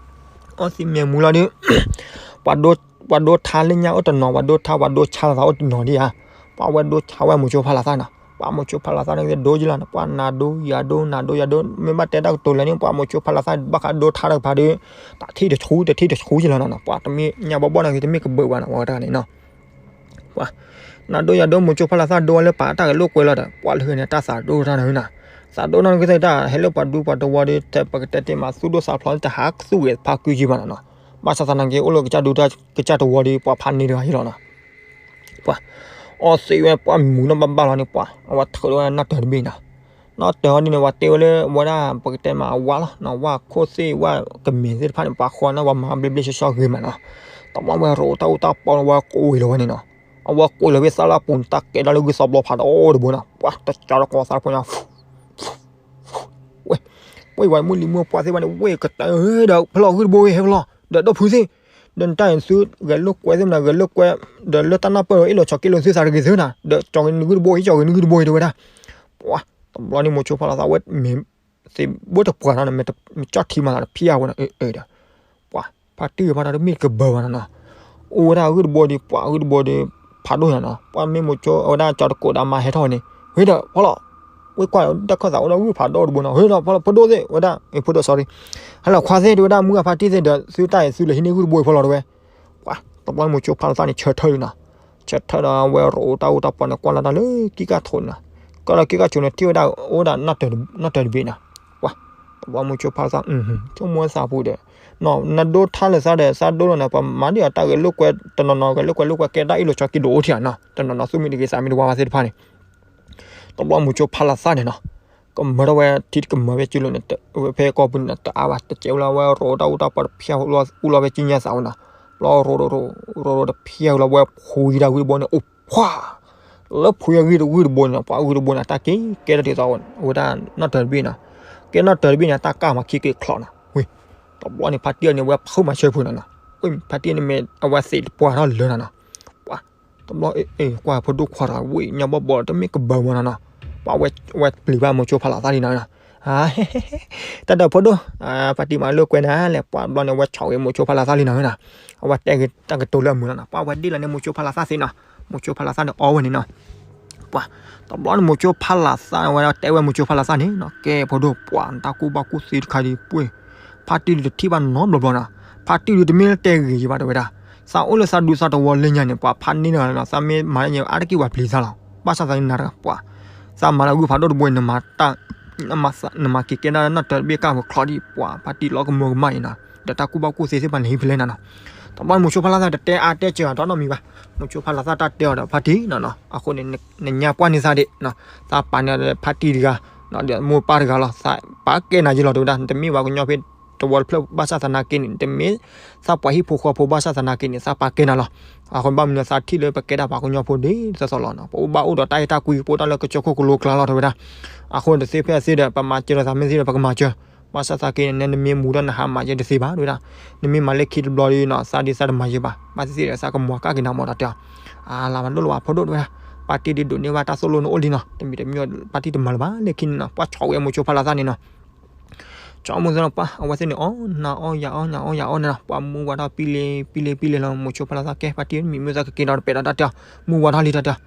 အီသံးမ့ၢ်မူလီၤဒီး ပှၤဒိ ပှၤဒိထါလၢညါအိၣ်တနီၤ, ပှၤဒိထါ ပှၤဒိဆါလိာ်သးအိၣ်တနီၤဒံးဧါ. ပှၤဝဲဒိဆါဝဲမိၤဆိဖးလးသၣ်နီၤ. ပှၤမိၤဆိဖးလးသၣ်န့ၣ် ဒိယဲၢ်လီၤနီၤ. ပှၤနၤဒိယၤဒိ နၤဒိယၤဒိ မ့ၢ်ဘၣ်တဲတၢ်ကတိၤလၢန့ၣ် ပှၤမိၤဆိဖးလးသၣ်ဘၣ်ဃးဒိထါတကပၤဒီး တထံၣ်တဆူ တထံၣ်တဆူယဲၢ်လီၤနီၤနီၤ. ပှၤတမ့ၢ်ညါဘီဘီနီၤ တမ့ၢ်ကဘၢဘၣ်နီၤ ပှၤတဂၤန့ၣ်နီၤ. ပှၤ နၤဒိယၤဒိ မိၤဆိဖးလးသၣ်ဒိဝဲလၢပာ်တၢ်ဂဲၤလိာ်ကွဲလီၤဒီး ပှၤလၢန့ၣ် တၢ်သးဒိၣ်တၢ်နီၤနီၤ. သးဒိၣ်နီၤကသ့ၣ်တၢ် ဟဲလၢပှၤဒူပှၤတဝီဒီး ပကတဲတ့ၢ်မး သူၣ်ဒိၣ်သးဖျိး တဟးသူၣ်ဂဲၤဖးကုက့ဘၣ်နီၤနီၤ. ဘၣ်ဆၣ်သနာ်က့ အိၣ်လၢကစၢ်ဒူတၢ် ကစၢ်တဝီဒီး ပှၤဖးန့ၢ်တဂၤယဲၢ်လီၤနီၤ. ပှၤ အီသံးဝဲ ပှၤမူနီၢ်ဘၣ်ဘၣ်လီၤန့ၣ် ပှၤ အဝဲထုးလီၤဝဲနီၣ်တၢၤတဘ့ၣ်နီၤ. နီၣ်တၢၤဟီဒ်န့ၣ် ပှၤတ့ဝဲလၢဝဲဒၣ် ပကတဲမးအဝါလီၤနီၤ, ဝၣ်ခိၣ်သ့ၣ် ဝၣ်ကမဲာ်သ့ၣ်တဖၣ်န့ၣ် ပှၤဃီန့ၣ် ပှၤမၤဘျ့ဘျ့ဆှီဆှီဂ့ၤမးနီၤ. တဘျီဝဲရိးတၢ်အူတၢ်ပီဝဲကွံာ်လီၤဝဲန့ၣ်နီၤ. အဝဲကွံာ်လီၤဝဲသးလၢအပူၤန့ၣ် တၢ်ကဲဒၣ်လၢဂုၢ်သီဘျီဖးဒိၣ်တဘိနီၤ. ပှၤတကၠီၤတကိးသးတဖိညါ ဝဲ ဝဲ ဝဲမုၢ်လံၤမုၢ်ပှၢ်သ့ၣ်တဖၣ်န့ၣ် ဝဲကတၢၢ်ဒီးဖဲလီၤဂုၢ်တဘိဝဲ ဟဲဖဲလီၤ ဒီးဒီပုၢ်သ့ၣ်, ဒီးနတၢ်အံၤသုဂဲၤလိာ်ကွဲသ့ၣ်မနၤ ဂဲၤလိာ်ကွဲ, ဒီးလၢတၢ်နၢ်ပၢၢ်ဒီး အ့ၣ်လိာ်ဆိးက့လိာ်သုသးတဂ့ၤသုနၤ, ဒီးကၠီၤက့ၤနဂုၢ်တဘိ ဟ့ၣ်ကၠီၤက့ၤနဂုၢ်တဘိအံၤတဲဝဲဒၣ်. ပှၤ တဘျီန့ၣ်မိၤဆိဖးလးသၣ်ဝဲ မ့ၢ်သ့ၣ်ဘိတပှၢ်နီၤ မ့ၢ်ကၠီၣ်ထံမၤသးတဖျၢၣ်ဝဲနီၤ အၢ အၢ ဒီး ပှၤ ဖါတံၢ်ဖါတၢ်တမ့ၢ်တကဘၢဘၣ်နီၤနီၤ. အိၣ်ဝဲဒၣ်ဂုၢ်တဘိဒီး ပှၤဂုၢ်တဘိဒီး ဖးဒိၣ်ညါနီၤ. ပှၤမ့ၢ်မိၤဆိဝဲဒၣ်ကၠီၤတကိးဒီးမါဟဲထီၣ်ဝဲန့ၣ် ဝဲဒီးဖီလီၤ, ဝဲကွၢ်တၢ်ခၢၣ်သးအိၣ်ဒီးဂုၢ်ဖးဒိၣ်တဘိနီၤ. ဝဲဒီးဖီလီၤ ဖိဒိၣ်သ့ၣ်ဝဲဒၣ် ဖိဒိၣ် sorry, ဟဲလီၤခွါသ့ၣ်တဲဝဲဒၣ် မုၢ်ဂၤဖါတံၢ်သ့ၣ်ဒီး သုတၢ်အံၤသုလဲၤဟံးန့ၢ်ဂုၢ်တဘိအံၤဖီလီၤတဲဝဲ. ပှၤ တဘျီန့ၣ်မိၤဆိဖးလီၤသၣ်န့ၣ် ဆၢထၢၣ်လံနီၤ. ဆၢထၢၣ်ဒီးဝဲရိးတၢ်အူတၢ်ပီန့ၣ် ကွၢ်လီၤတၢ်လၢကံၣ်ကၢ်ဆိးန့ၣ်နီၤ. ကွၢ်လီၤကံၣ်ကၢ်ဆိးန့ၣ် ထံၣ်ဝဲဒၣ်အိၣ်ဒၣ် နီၣ်တၢၤတဘ့ၣ်နီၤ. ပှၤ တဘျီမိၤဆိဖးလီၤသၣ် ဆိကမိၣ်သးပူၤဒီး နဒိထါလၢသးဒီး သးဒိလီၤန့ၣ် ပှၤမၤဒ်အီၤတၢ်ဂဲၤလိာ်ကွဲ တနီၤနီၤ ဂဲၤလိာ်ကွဲလိာ်ကွဲကဲဒၣ်အ့ၣ်လိာ်ဆိးက့ဒိၣ်အိၣ်ထံၣ်ဧါနီၤ. တနီၤနီၤသူၣ်မံတဂ့ၤသးမံတဝါဝဲသ့ၣ်တဖၣ်န့ၣ် တဘျီမိၤဆိဖးလီၤသၣ်န့ၣ်နီၤ. ကမၢထီၣ်ဝဲထံတကမၢဝဲကၠိလိၤန့ၣ် ဝဲဖဲကီၢ်ပူၤန့ၣ် တအါဘၣ် တစဲးဝဲလၢဝဲရိးတၢ်အူတၢ်ပီတဖၠၣ် အူလီၤဝဲကံၣ်ညါသးဝဲနီၤ. ဘျီရိးရိးရိးရိးတဖၠၣ်ဝဲလၢဝဲဖှူယံၤဒၣ်ဂုၢ်တဘိန့ၣ် အိၣ်ဖှါ လၢဖှူယံၤဂုၢ်တဘိန့ၣ်နီၤ ပှၤဂုၢ်တဘိန့ၣ် တၢ်က့ၤကဲထီၣ်ဒ်သိးဝဲဒၣ် နီၣ်တၢၤတဘ့ၣ်နီၤ. ကဲနီၣ်တၢၤတဘ့ၣ်န့ၣ် တၢ်ကၢ်မၤခံက့ၤချီးနီၤ. ဝ့ၢ် တဘျီန့ၣ် ဖါတံၢ်အီၤန့ၣ် ဝဲဖုးမၤဆၢဖုးနီၤနီၤ. ဝ့ၢ် ဖါတံၢ်အီၤန့ၣ်မ့ၢ်အဝဲသ့ၣ်တပှၢ်ထီၣ်လၢနီၤနီၤ. ပှၤ တဘျီ ကွၢ်ဖိဒိၣ်ခွါတဂၤဝံၣ်ညါဘီၣ်ဘီၣ်လီၤ တမ့ၢ်ကဘၢမနီၤနီၤ, ပှၤဝဲပျံၤဘၣ်မိၤဆိဖးလးသၣ်လံနီၤနီၤ, တၢ်ဒီးဖိဒိၣ်, ပှၤတံၢ်မၤလိာ်ကွဲနၤလဲၣ် ပှၤဘျီန့ၣ် အဝဲဆီၣ်ဝဲမိၤဆိဖးလးသၣ်လံနီၤနီၤ, အဝဲတဲဂ့ၤတၢ်ကတိၤလၢအမုာ်လီၤနီၤ, ပှၤဝဲဒ်လီၤန့ၣ် မိၤဆိဖးလးသၣ်သ့နီၤ, မိၤဆိဖးလးသၣ်န့ၣ်အီဝဲန့ၣ်နီၤ ပှၤ, တဘျီန့ၣ် မိၤဆိဖးလးသၣ်တဲဝဲမိၤဆိဖးလးသၣ်န့ၣ်နီၤ, ကဲဖိဒိၣ် ပှၤနတၢ်ကူၣ်ဘၣ်ကူၣ်သ့တခါဒံးပှ့ၤ, ဖါတံၢ်ဒုးတထံၣ်ဘၣ်နီတဘျီဘျီနီၤ, ဖါတံၢ်ဒုးတမ့ၢ်လၢတဲဂ့ၤယံၤဘၣ်တဲဝဲဒၣ်, သးအိၣ်လၢသးဒူသးတဝီလၢညါန့ၣ် ပှၤဖါန့ၢ်တဂၤလီၤ, သးမ့ၢ်မၤလၢညါအါတက့ၢ်ပှၤပျံၤသးလီၤ, ဘၣ်ဆၣ်သးနၤတဂၤ ပှၤ, သးမၤလၢဂုၢ်ဖးဒိၣ်တဘိအံၤ နမၤတၢ် နမၤက့ၤကဲဒၣ်နီၢ်တၢၤတဘ့ၣ်ကၢ်ပချီဒံး ပှၤ ဖါတံၢ်လီၤကမၢကမၣ်အံၤနီၤ, ဒီးတၢ်ကူၣ်ဘၣ်ကူၣ်သ့သ့ၣ်တဖၣ်န့ၣ်ဟံးဖဲလဲၣ်နီၤနီၤ, တဘျီန့ၣ် မိၤဆိဖးလးသၣ်တတဲအါတဲစှၤဒီးနီတမံၤဘၣ်, မိၤဆိဖးလးသၣ်တၢ်တဲအီၤဒီးဖါတံၢ်နီၤနီၤ, အဃိန့ၣ် နညါပှၢ်န့ၢ်သးဒံး, သးပာ်န့ၢ်ဖါတံၢ်တဂၤ, ဒီးမိၢ်ပၢ်တဂၤလီၤ, သးပာ်ကဲနၤယံလီၤတဲဝဲဒၣ်, နတမ့ၢ်ပှၤကညီဖဲတဝီတဖျၢၣ် ဘၣ်ဆၣ်သနာ်က့န့ၣ် နတမ့ၢ်သးပှၤဟံၣ်ဖိဃီဖိ ဘၣ်ဆၣ်သနာ်က့န့ၣ် သးပာ်ကဲနၤလီၤ, အဃိဘၣ်မနုၤသးထံၣ်လၢပကဲဒၣ်ပှၤကညီဖိဒ်သိးသိးလီၤနီၤ, ပအိၣ်ဘၣ်အိၣ်ဒီးတၢ်အဲၣ်တၢ်ကွံ ပအိၣ်တၢ်လၢကစၢၢ်ခိၣ်ကလိကျါလီၤတဲဝဲဒၣ်, အဃိန့ၣ်တသ့ဖဲသ့ဒီး ပမၤစၢၤဒီးသးမ့ၢ်သ့ဒီး ပကမၤစၢၤ, ဘၣ်ဆၣ်သနာ်က့န့ၣ် နမ့ၢ်မူဒီးနဟးမၤစၢၤတသ့ဘၣ်တဲဝဲဒၣ်, နမ့ၢ်မၤလၢခံတဘျီဒီးနီၤ သးဒ်သးတမၤစၢၤဘၣ်, ဘၣ်သ့ၣ်သ့ၣ်ဒီးသးကမၤကၣ်က့ၤနၤမးတၢ်တဲအီၤ, အလၤမးဒိၣ်လီၤဘၣ်ဖိဒိၣ်တဲဝဲဒၣ်, ပှၤတံၢ်ဒုးဒိးန့ၢ်ဘၣ်တၢ်သိၣ်လိနအိၣ်လံနီၤ, တမံၤတမံၤ ပှၤတံၢ်တမၤလၢၤဘၣ်လၢခံန့ၣ်နီၤ, ပှၤဆီၣ်ဝဲမိၤဆိဖးလးသၣ်န့ၣ်နီၤ ဆိကမိၣ်သ့လီၤပှၤ အဝဲသ့ၣ်န့ၣ် အီၣ်နၤအီၣ်ယၤအီၣ်နၤအီၣ်ယၤအီၣ်န့ၣ်လီၤ, ပှၤမူဝဲထီၣ်ပံလ့ပံလ့ပံလ့လီၤ, မိၤဆိဖးလးသၣ်ကဲ ဖါတံၢ်မံမုၢ်သးကက့ၤဒီးတပဲာ်ဒီးတၢ်တဲအီၤ, မူဝဲထီၣ်လံတၢ်တဲအီၤ,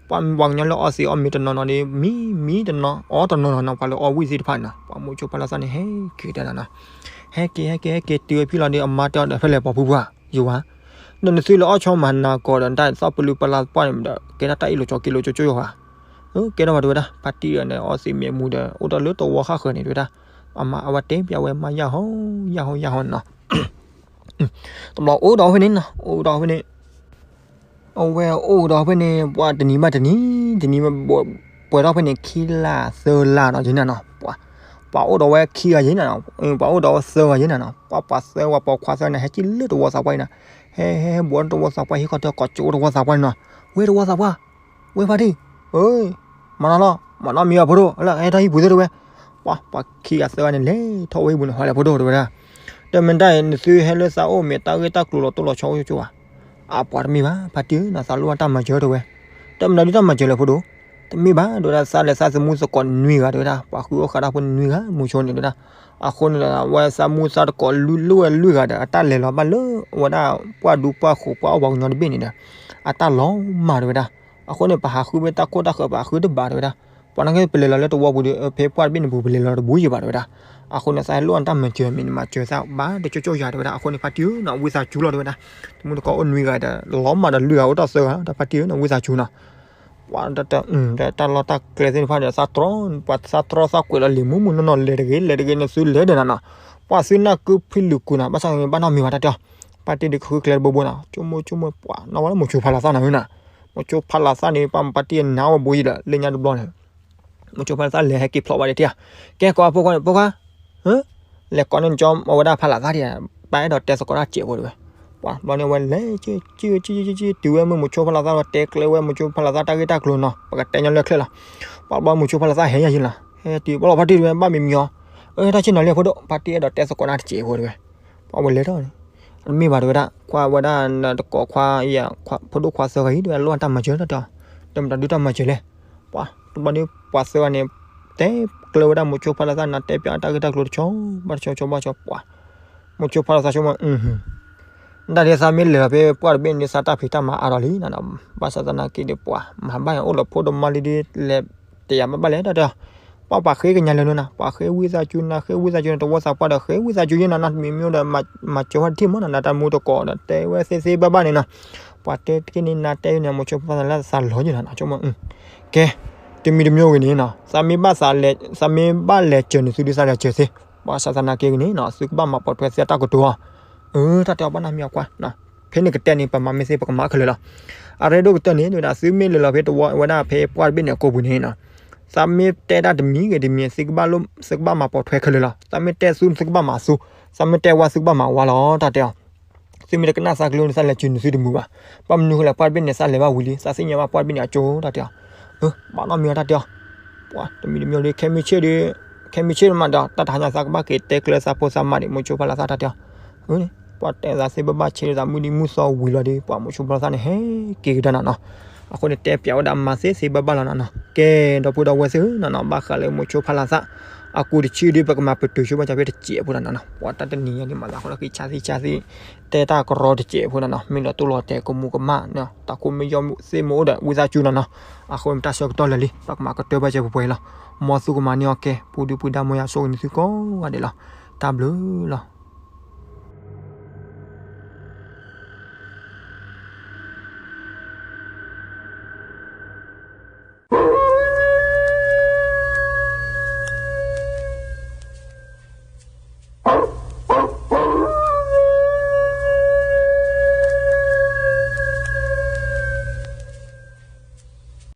ပှၤပှၤကညီလၢအီသံးအီမ့ၤတနီၤနီၤဒီး မံမံတနီၤအီတနီၤနီၤနီၤ ပှၤလၢအီဝံၣ်သ့ၣ်တဖၣ်န့ၣ်နီၤ, ပှၤမိၤဆိဖးလးသၣ်န့ၣ် ဟဲက့ၤတဲနၤနီၤ, ဟဲက့ၤဟဲက့ၤဟဲက့ၤတုၤဝဲဖံလီၤဒီး အမါတဲအီၤဒီး ဖဲလဲၣ်ပှၤဖုပှၢ် ယဝၤ, ဒီးနသုလၢအီၣ်ဆီမၤနၤကီးဒီး နတၢ်သီၣ်ပလုၢ်ပလၢ်ပှၢ်န့ၣ်ဒီး ကဲထီၣ်တၢ်အ့ၣ်လိာ်ဆိးက့လိာ်ဆိးကၠိယဝၤ ကဲထီၣ်ဝဲတဲဝဲဒၣ် ဖါတံၢ်န့ၣ်အီသံးမ့ၢ်မူဒီး အိၣ်ဒီးလၢတဝီဃၣ်ဃၢၤန့ၣ်တဲဝဲဒၣ်, အမါအဝဲတဲပျးဝဲမါယၢ်ဟီယၢ်ဟီယၢ်ဟီန့ၣ်နီၤ, တဘျီအိၣ်ဒီးဖဲန့ၣ်နီၤ အိၣ်ဒီးဖဲန့ၣ် အဝဲအိၣ်ဒီးဖဲန့ၣ် ပှၤတနံၤဘၣ်တနံၤ တနံၤဘၣ် ပှဲၤထီၣ်ဖဲန့ၣ် ခံလါသၢလါဒီးယဲနၤနီၤ, ပှၤအိၣ်ဒီးဝဲခံဂၤယဲနၤနီၤ, ပှၤအိၣ်ဒီးဝဲသၢဂၤယဲနၤနီၤ, ပှၤပှၤသၢဝဲပိာ်ခွါသၢန့ၣ် ဟဲက့ၤလၢတဝီသးပှၢ်အံၤနီၤ, ဟဲဟဲဟဲဘူးတဝီသးပှၢ်ဟံၣ်ခီတဲကိးကၠိတဝီသးပှၢ်န့ၣ်နီၤ, ဝဲတဝီသးပှၢ် ဝဲဖါတံၢ်, မၤနီၤလီၤ မၤနီၤမံၤဘၣ်ဖိဒိၣ် လၢဟဲထီၣ်ဟံၣ်ပူၤသ့တဲဝဲ, ပှၤပှၤခံဂၤသၢဂၤန့ၣ် လဲၤထီၣ်ဝဲဟံၣ်ပူၤန့ၣ် ဟီလဲၣ်ဖိဒိၣ်တဲဝဲဒၣ်, တမ့ၢ်တၢ်အံၤ နသုဟဲလၢသးအိၣ်မ့ၢ်တၢ်ဂ့ၢ်တၢ်ကျိၤလီၤတိၢ်လီၤဆီအိၣ်ကၠိဘၣ်, အပှၤတမ့ၢ်ဘၣ် ဖါတံၢ်ဧၢနီၤ သးလိၣ်ဘၣ်တၢ်မၤစၢၤတဲဝဲ, တမ့ၢ်ဒုးတၢ်မၤစၢၤလဲၣ်ဖိဒိၣ်, တမ့ၢ်ဘၣ်တဲဝဲဒၣ် သးလဲၤသးသမူသကိးနွံဂၤတဲဝဲဒၣ် ပှၤဃုအီၣ်ဃာ်တၢ်ဖိနွံဂၤ မုဆိန့ၣ်တဲဝဲဒၣ်, အဃိန့ၣ်ဒီး အဝဲသးမူသကိးလၢဝဲလွံၢ်ဂၤဒီး အတၢ်လဲၤလီၤဘၣ်လၢအဝဲဒၣ်ပှၢ်ဒူပှၢ်ဃိးပှၢ်အီၣ်ပှၤကညီတဘ့ၣ်န့ၣ်ဒီး အတၢ်လီၤမၢ်တဲဝဲဒၣ်, အဃိန့ၣ် ပဟးဃုဖဲတၢ်ခိၣ်တၢ်ဃၢၤ ပဟးဃုတဘၣ်တဲဝဲဒၣ်, ပှၤနာ်က့ပလဲၤလီၤလၢတဝီပူၤဒီး ဖဲပှၢ်တဘ့ၣ်န့ၣ်ပူၤ ပလဲၤလီၤတဘူးယံၤဘၣ်တဲဝဲဒၣ်, အဃိန့ၣ် သးဟဲလိၣ်အတၢ်မၤစၢၤ မ့ၢ်နမၤစၢၤသးဘၣ်တကၠိကၠိယၤတဲဝဲဒၣ်, အဃိန့ၣ် ဖါတံၢ်ဧၢနီၤ ဝံသးစူၤလီၤတဲဝဲဒၣ်, သမူသကိးအိၣ်နွံဂၤဒီး လီၤမၢ်ဒီးလွံၢ်ဂၤအိၣ်တ့ၢ်သၢဂၤ တၢ်ဖါတံၢ်ဧၢနီၤ ဝံသးစူၤနီၤ ပှၤတၢ်လီၢ်တၢ်ကျဲသ့ၣ်တဖၣ်ဒီး သးတြီ ပှၤသးတြီသးကွဲးလီၤလံာ်မူမူနီၢ်နီၢ် လဲၤတဂ့ၤ လဲၤတဂ့ၤ နသုလဲၤဒီးနၤနီၤ, ပှၤသုနၢ်ကုဖံလုာ်ကုၤနီၤ ဘၣ်ဆၣ်ဂ့ၤဘၣ်နီတမံၤဘၣ်တၢ်တဲအီၤ, ဖါတံၢ်ဒုးကဃုကျဲတဘိဘိနီၤ ဆိကမိၣ်ဆိကမိၣ် ပှၤနီၣ်ဝဲလၢမိၤဆိဖးလးသၣ်နီၤဧၢနီၤ, မိၤဆိဖးလးသၣ်န့ၣ် ပှၤဖါတံၢ်အနါဝဲဘိယံၤဒီး လၢညါတဘျီန့ၣ် မိၤဆိဖးလးသၣ်လဲၤဟဲက့ၤဖျိးဘၣ်ဒံးတ့ၢ်ဧါ, ကဲကိးအဖိခွါန့ၣ် ဖိခွါ ဟၢ လဲၤကိးန့ၢ်ကၠီအဝဲဒၣ်ဖးလးသၣ်ဒံးဧါ, ပၢ်အဲၣ်ဒိးတဲသကိးတၢ်စဲးဖိတဲဝဲ, ပှၤဘျီန့ၣ်အဝဲလဲၤ တုၤဝဲမုၢ်မိၤဆိဖးလးသၣ်ဒီးတဲကျဲဝဲမိၤဆိဖးလးသၣ်တၢ်ဂ့ၢ်တၢ်ကျိၤနီၤ ပကတဲညီလၢချၢၣ်လီၤ, ပှၤဘျီမိၤဆိဖးလးသၣ်ဟဲယံၤလီၤ ဟဲတုၤဘၣ်လီၤဖါတံၢ်တဲဝဲ ဘၣ်မံၤမံၤအီၤ, အၢ တၢ်ဆ့ၣ်နီၤလံအဖိဒိၣ် ဖါတံၢ်အဲၣ်ဒိးတဲသကိးတၢ်တစဲးဖိတဲဝဲ, ပှၤဝဲလဲၤထီၣ်န့ၣ်, တမ့ၢ်ဘၣ်တဲဝဲဒၣ် ခွါဝဲဒၣ်နတကိးခွါ ဖိဒိၣ်ခွါသၢဂၤအံၤ တဲဝဲလိၣ်တၢ်မၤစၢၤတၢ်တဲအီၤ, ဒီးမတၤဒုးတၢ်မၤစၢၤလဲၣ်, ပှၤတဘျီန့ၣ် ပှၤသၢဂၤန့ၣ် တဲကျၢၤဝဲဒၣ်မိၤဆိဖးလးသၣ်န့ၣ် တဲပျးတၢ်ဂ့ၢ်တၢ်ကျိၤတဆီ ဘၣ်တဆီဆီဘၣ်ဆီ ပှၤ မိၤဆိဖးလးသၣ်ဆိကမိၣ် တၢ်ဒ်သးမ့ၢ်လဲၤလီၤဖဲပှၢ်တဘ့ၣ်န့ၣ် သးတၢ်ဖံးတၢ်မၤအါထီၣ်လံနီၤ, ဘၣ်ဆၣ်သနာ်က့ဒီးပှၤ မၤဘၣ်ယၤအိၣ်လၢဖိဒိၣ်မါလံဒီး လဲၤတယာ်ဘၣ်ဘၣ်လဲၣ်တၢ်တဲအီၤ, ပှၤပှၤဃ့ကညးလဲၤနုၤနီၤ, ပှၤဃ့ဝံသးစူၤနၤ ဃ့ဝံသးစူၤနၤ တဝီသးပှၢ်ဒီး ဃ့ဝံသးစူၤယဲနၤနီၤ တမံၤမံၤဒီး မၤစၢၤဝဲတထံၣ်မ့ၢ်နီၤ နတၢ်မူတကိးဒီး တဲဝဲသ့သ့ဘၣ်ဘၣ်န့ၣ်နီၤ, ပှၤတဲတက့ၢ်န့ၣ် နၤတဲန့ၣ် မိၤဆိဖးလးသၣ်သးလီၤယဲနီၤ ဆိကမိၣ် ကဲ တမံၤတမံၤဂ့ၤန့ၣ်နီၤ သးမ့ၢ်ဘၣ် သးမ့ၢ်ဘၣ်လဲၤစၢၤန့ၣ် သုဒုးသးလဲၤစၢၤသ့, ဘၣ်ဆၣ်သနာ်က့ဂ့ၤန့ၣ်နီၤ သုကဘၣ်မၤပိာ်ထွဲသ့အတၢ်ကတိၤအီၤ, အၢ တၢ်တဲအီၤဘၣ်နီတမံၤအကွၢ်, ဖဲန့ၣ်ကတၢၢ်န့ၣ် ပမၤမ့ၢ်သ့ ပကမၤခဲလၢာ်လီၤ, အရ့ဒိၣ်ကတၢၢ်န့ၣ် တဲဝဲဒၣ် သုမ့ၢ်လဲၤလီၤဖဲတဝီဝဲဒၣ်ဖဲပှၢ်တဘ့ၣ်န့ၣ်အကိာ်ပူၤန့ၣ်နီၤ, သးမ့ၢ်တဲတၢ်တမံၤဂ့ၤတမံၤ သုကဘၣ်မၤပိာ်ထွဲခဲလၢာ်လီၤ, သးမ့ၢ်တဲသူ သုကဘၣ်မၤသူ, သးမ့ၢ်တဲဝဲသုကဘၣ်မၤဝဲလီၤ တၢ်တဲအီၤ သုမ့ၢ်တကနၣ်သးကလုၢ်န့ၣ် သးလဲၤစၢၤန့ၣ်သုတမုာ်ဘၣ်, ဘၣ်မနုၤဃိလဲၣ် ပှၢ်တဘ့ၣ်န့ၣ် သးလဲၤဘၣ်ဝံၤလံ သးသ့ၣ်ညါဘၣ်ပှၢ်တဘ့ၣ်န့ၣ်အကၠိ တၢ်တဲအီၤ, ဘၣ်နီတမံၤတၢ်တဲအီၤ, ပှၤတမံၤတမံၤဒီး ခဲမုၢ်ဆ့ၣ်ဒီး ခဲမုၢ်ဆ့ၣ်မးဒီး တၢ်တဟါညါသးကဘၣ်က့ၤတဲကျၢၤသးဖိသးမါဒံး မိၤဆိဖးလးသၣ်တၢ်တဲအီၤ, ပှၤတဲသးသ့ဘၣ်ဘၣ် ဆဲးလီၤသးမုၢ်နံၤမုၢ်သီဝံၤလီၤဒီး ပှၤမိၤဆိဖီလာ်သၣ်န့ၣ် ဟဲက့ၤကဒါနၤနီၤ. အဃိန့ၣ် တဲပၠးဝဲဒၣ်မၤသ့သ့ဘၣ်ဘၣ်လီၤနၤနီၤ. ကဲ ဒီပုၢ်ဒီဝဲၢ်သ့ၣ်ဧၢနၤနီၤ, ဘၣ်ဃးလၢမိၤဆိဖီလာ်သၣ် အကူတဆံဒီး ပကမၤပတုာ်ဆိဘၣ်ကၢ်ဖဲတစဲးဖိနၤနီၤ. ပှၤတၢ်တနံၤညါန့ၣ် မၤသးဃိလၢဃ့ဆါသ့ဆါသ့ တဲတၢ်ကရီတစဲးဖိနၤနီၤ, မ့ၢ်လီၤတိၢ်လီၤတဲာ်ကမူးကမၣ်နီၤ, တၢ်ခိၣ်မ့ၢ်ယီၢ်မ့ၢ်သ့ၣ်မ့ၢ်အိၣ်ဒီး ဝံသးစူၤနၤနီၤ. အဃိန့ၣ် တၢ်ဆၢကတီၢ်လၢာ်လံ ပကမၤကတၢၢ်ဘၣ်ကၢ်ပှဲၤပှဲၤလီၤ. မ်သုကမၤန့ၢ်အီၤကဲ ပူၤဒုပူၤဒါ မ်ယွၤဆိၣ်ဂ့ၤန့ၢ်သုကိးဂၤဒဲးလီၤ. တၢ်ဘျုးလီၤ.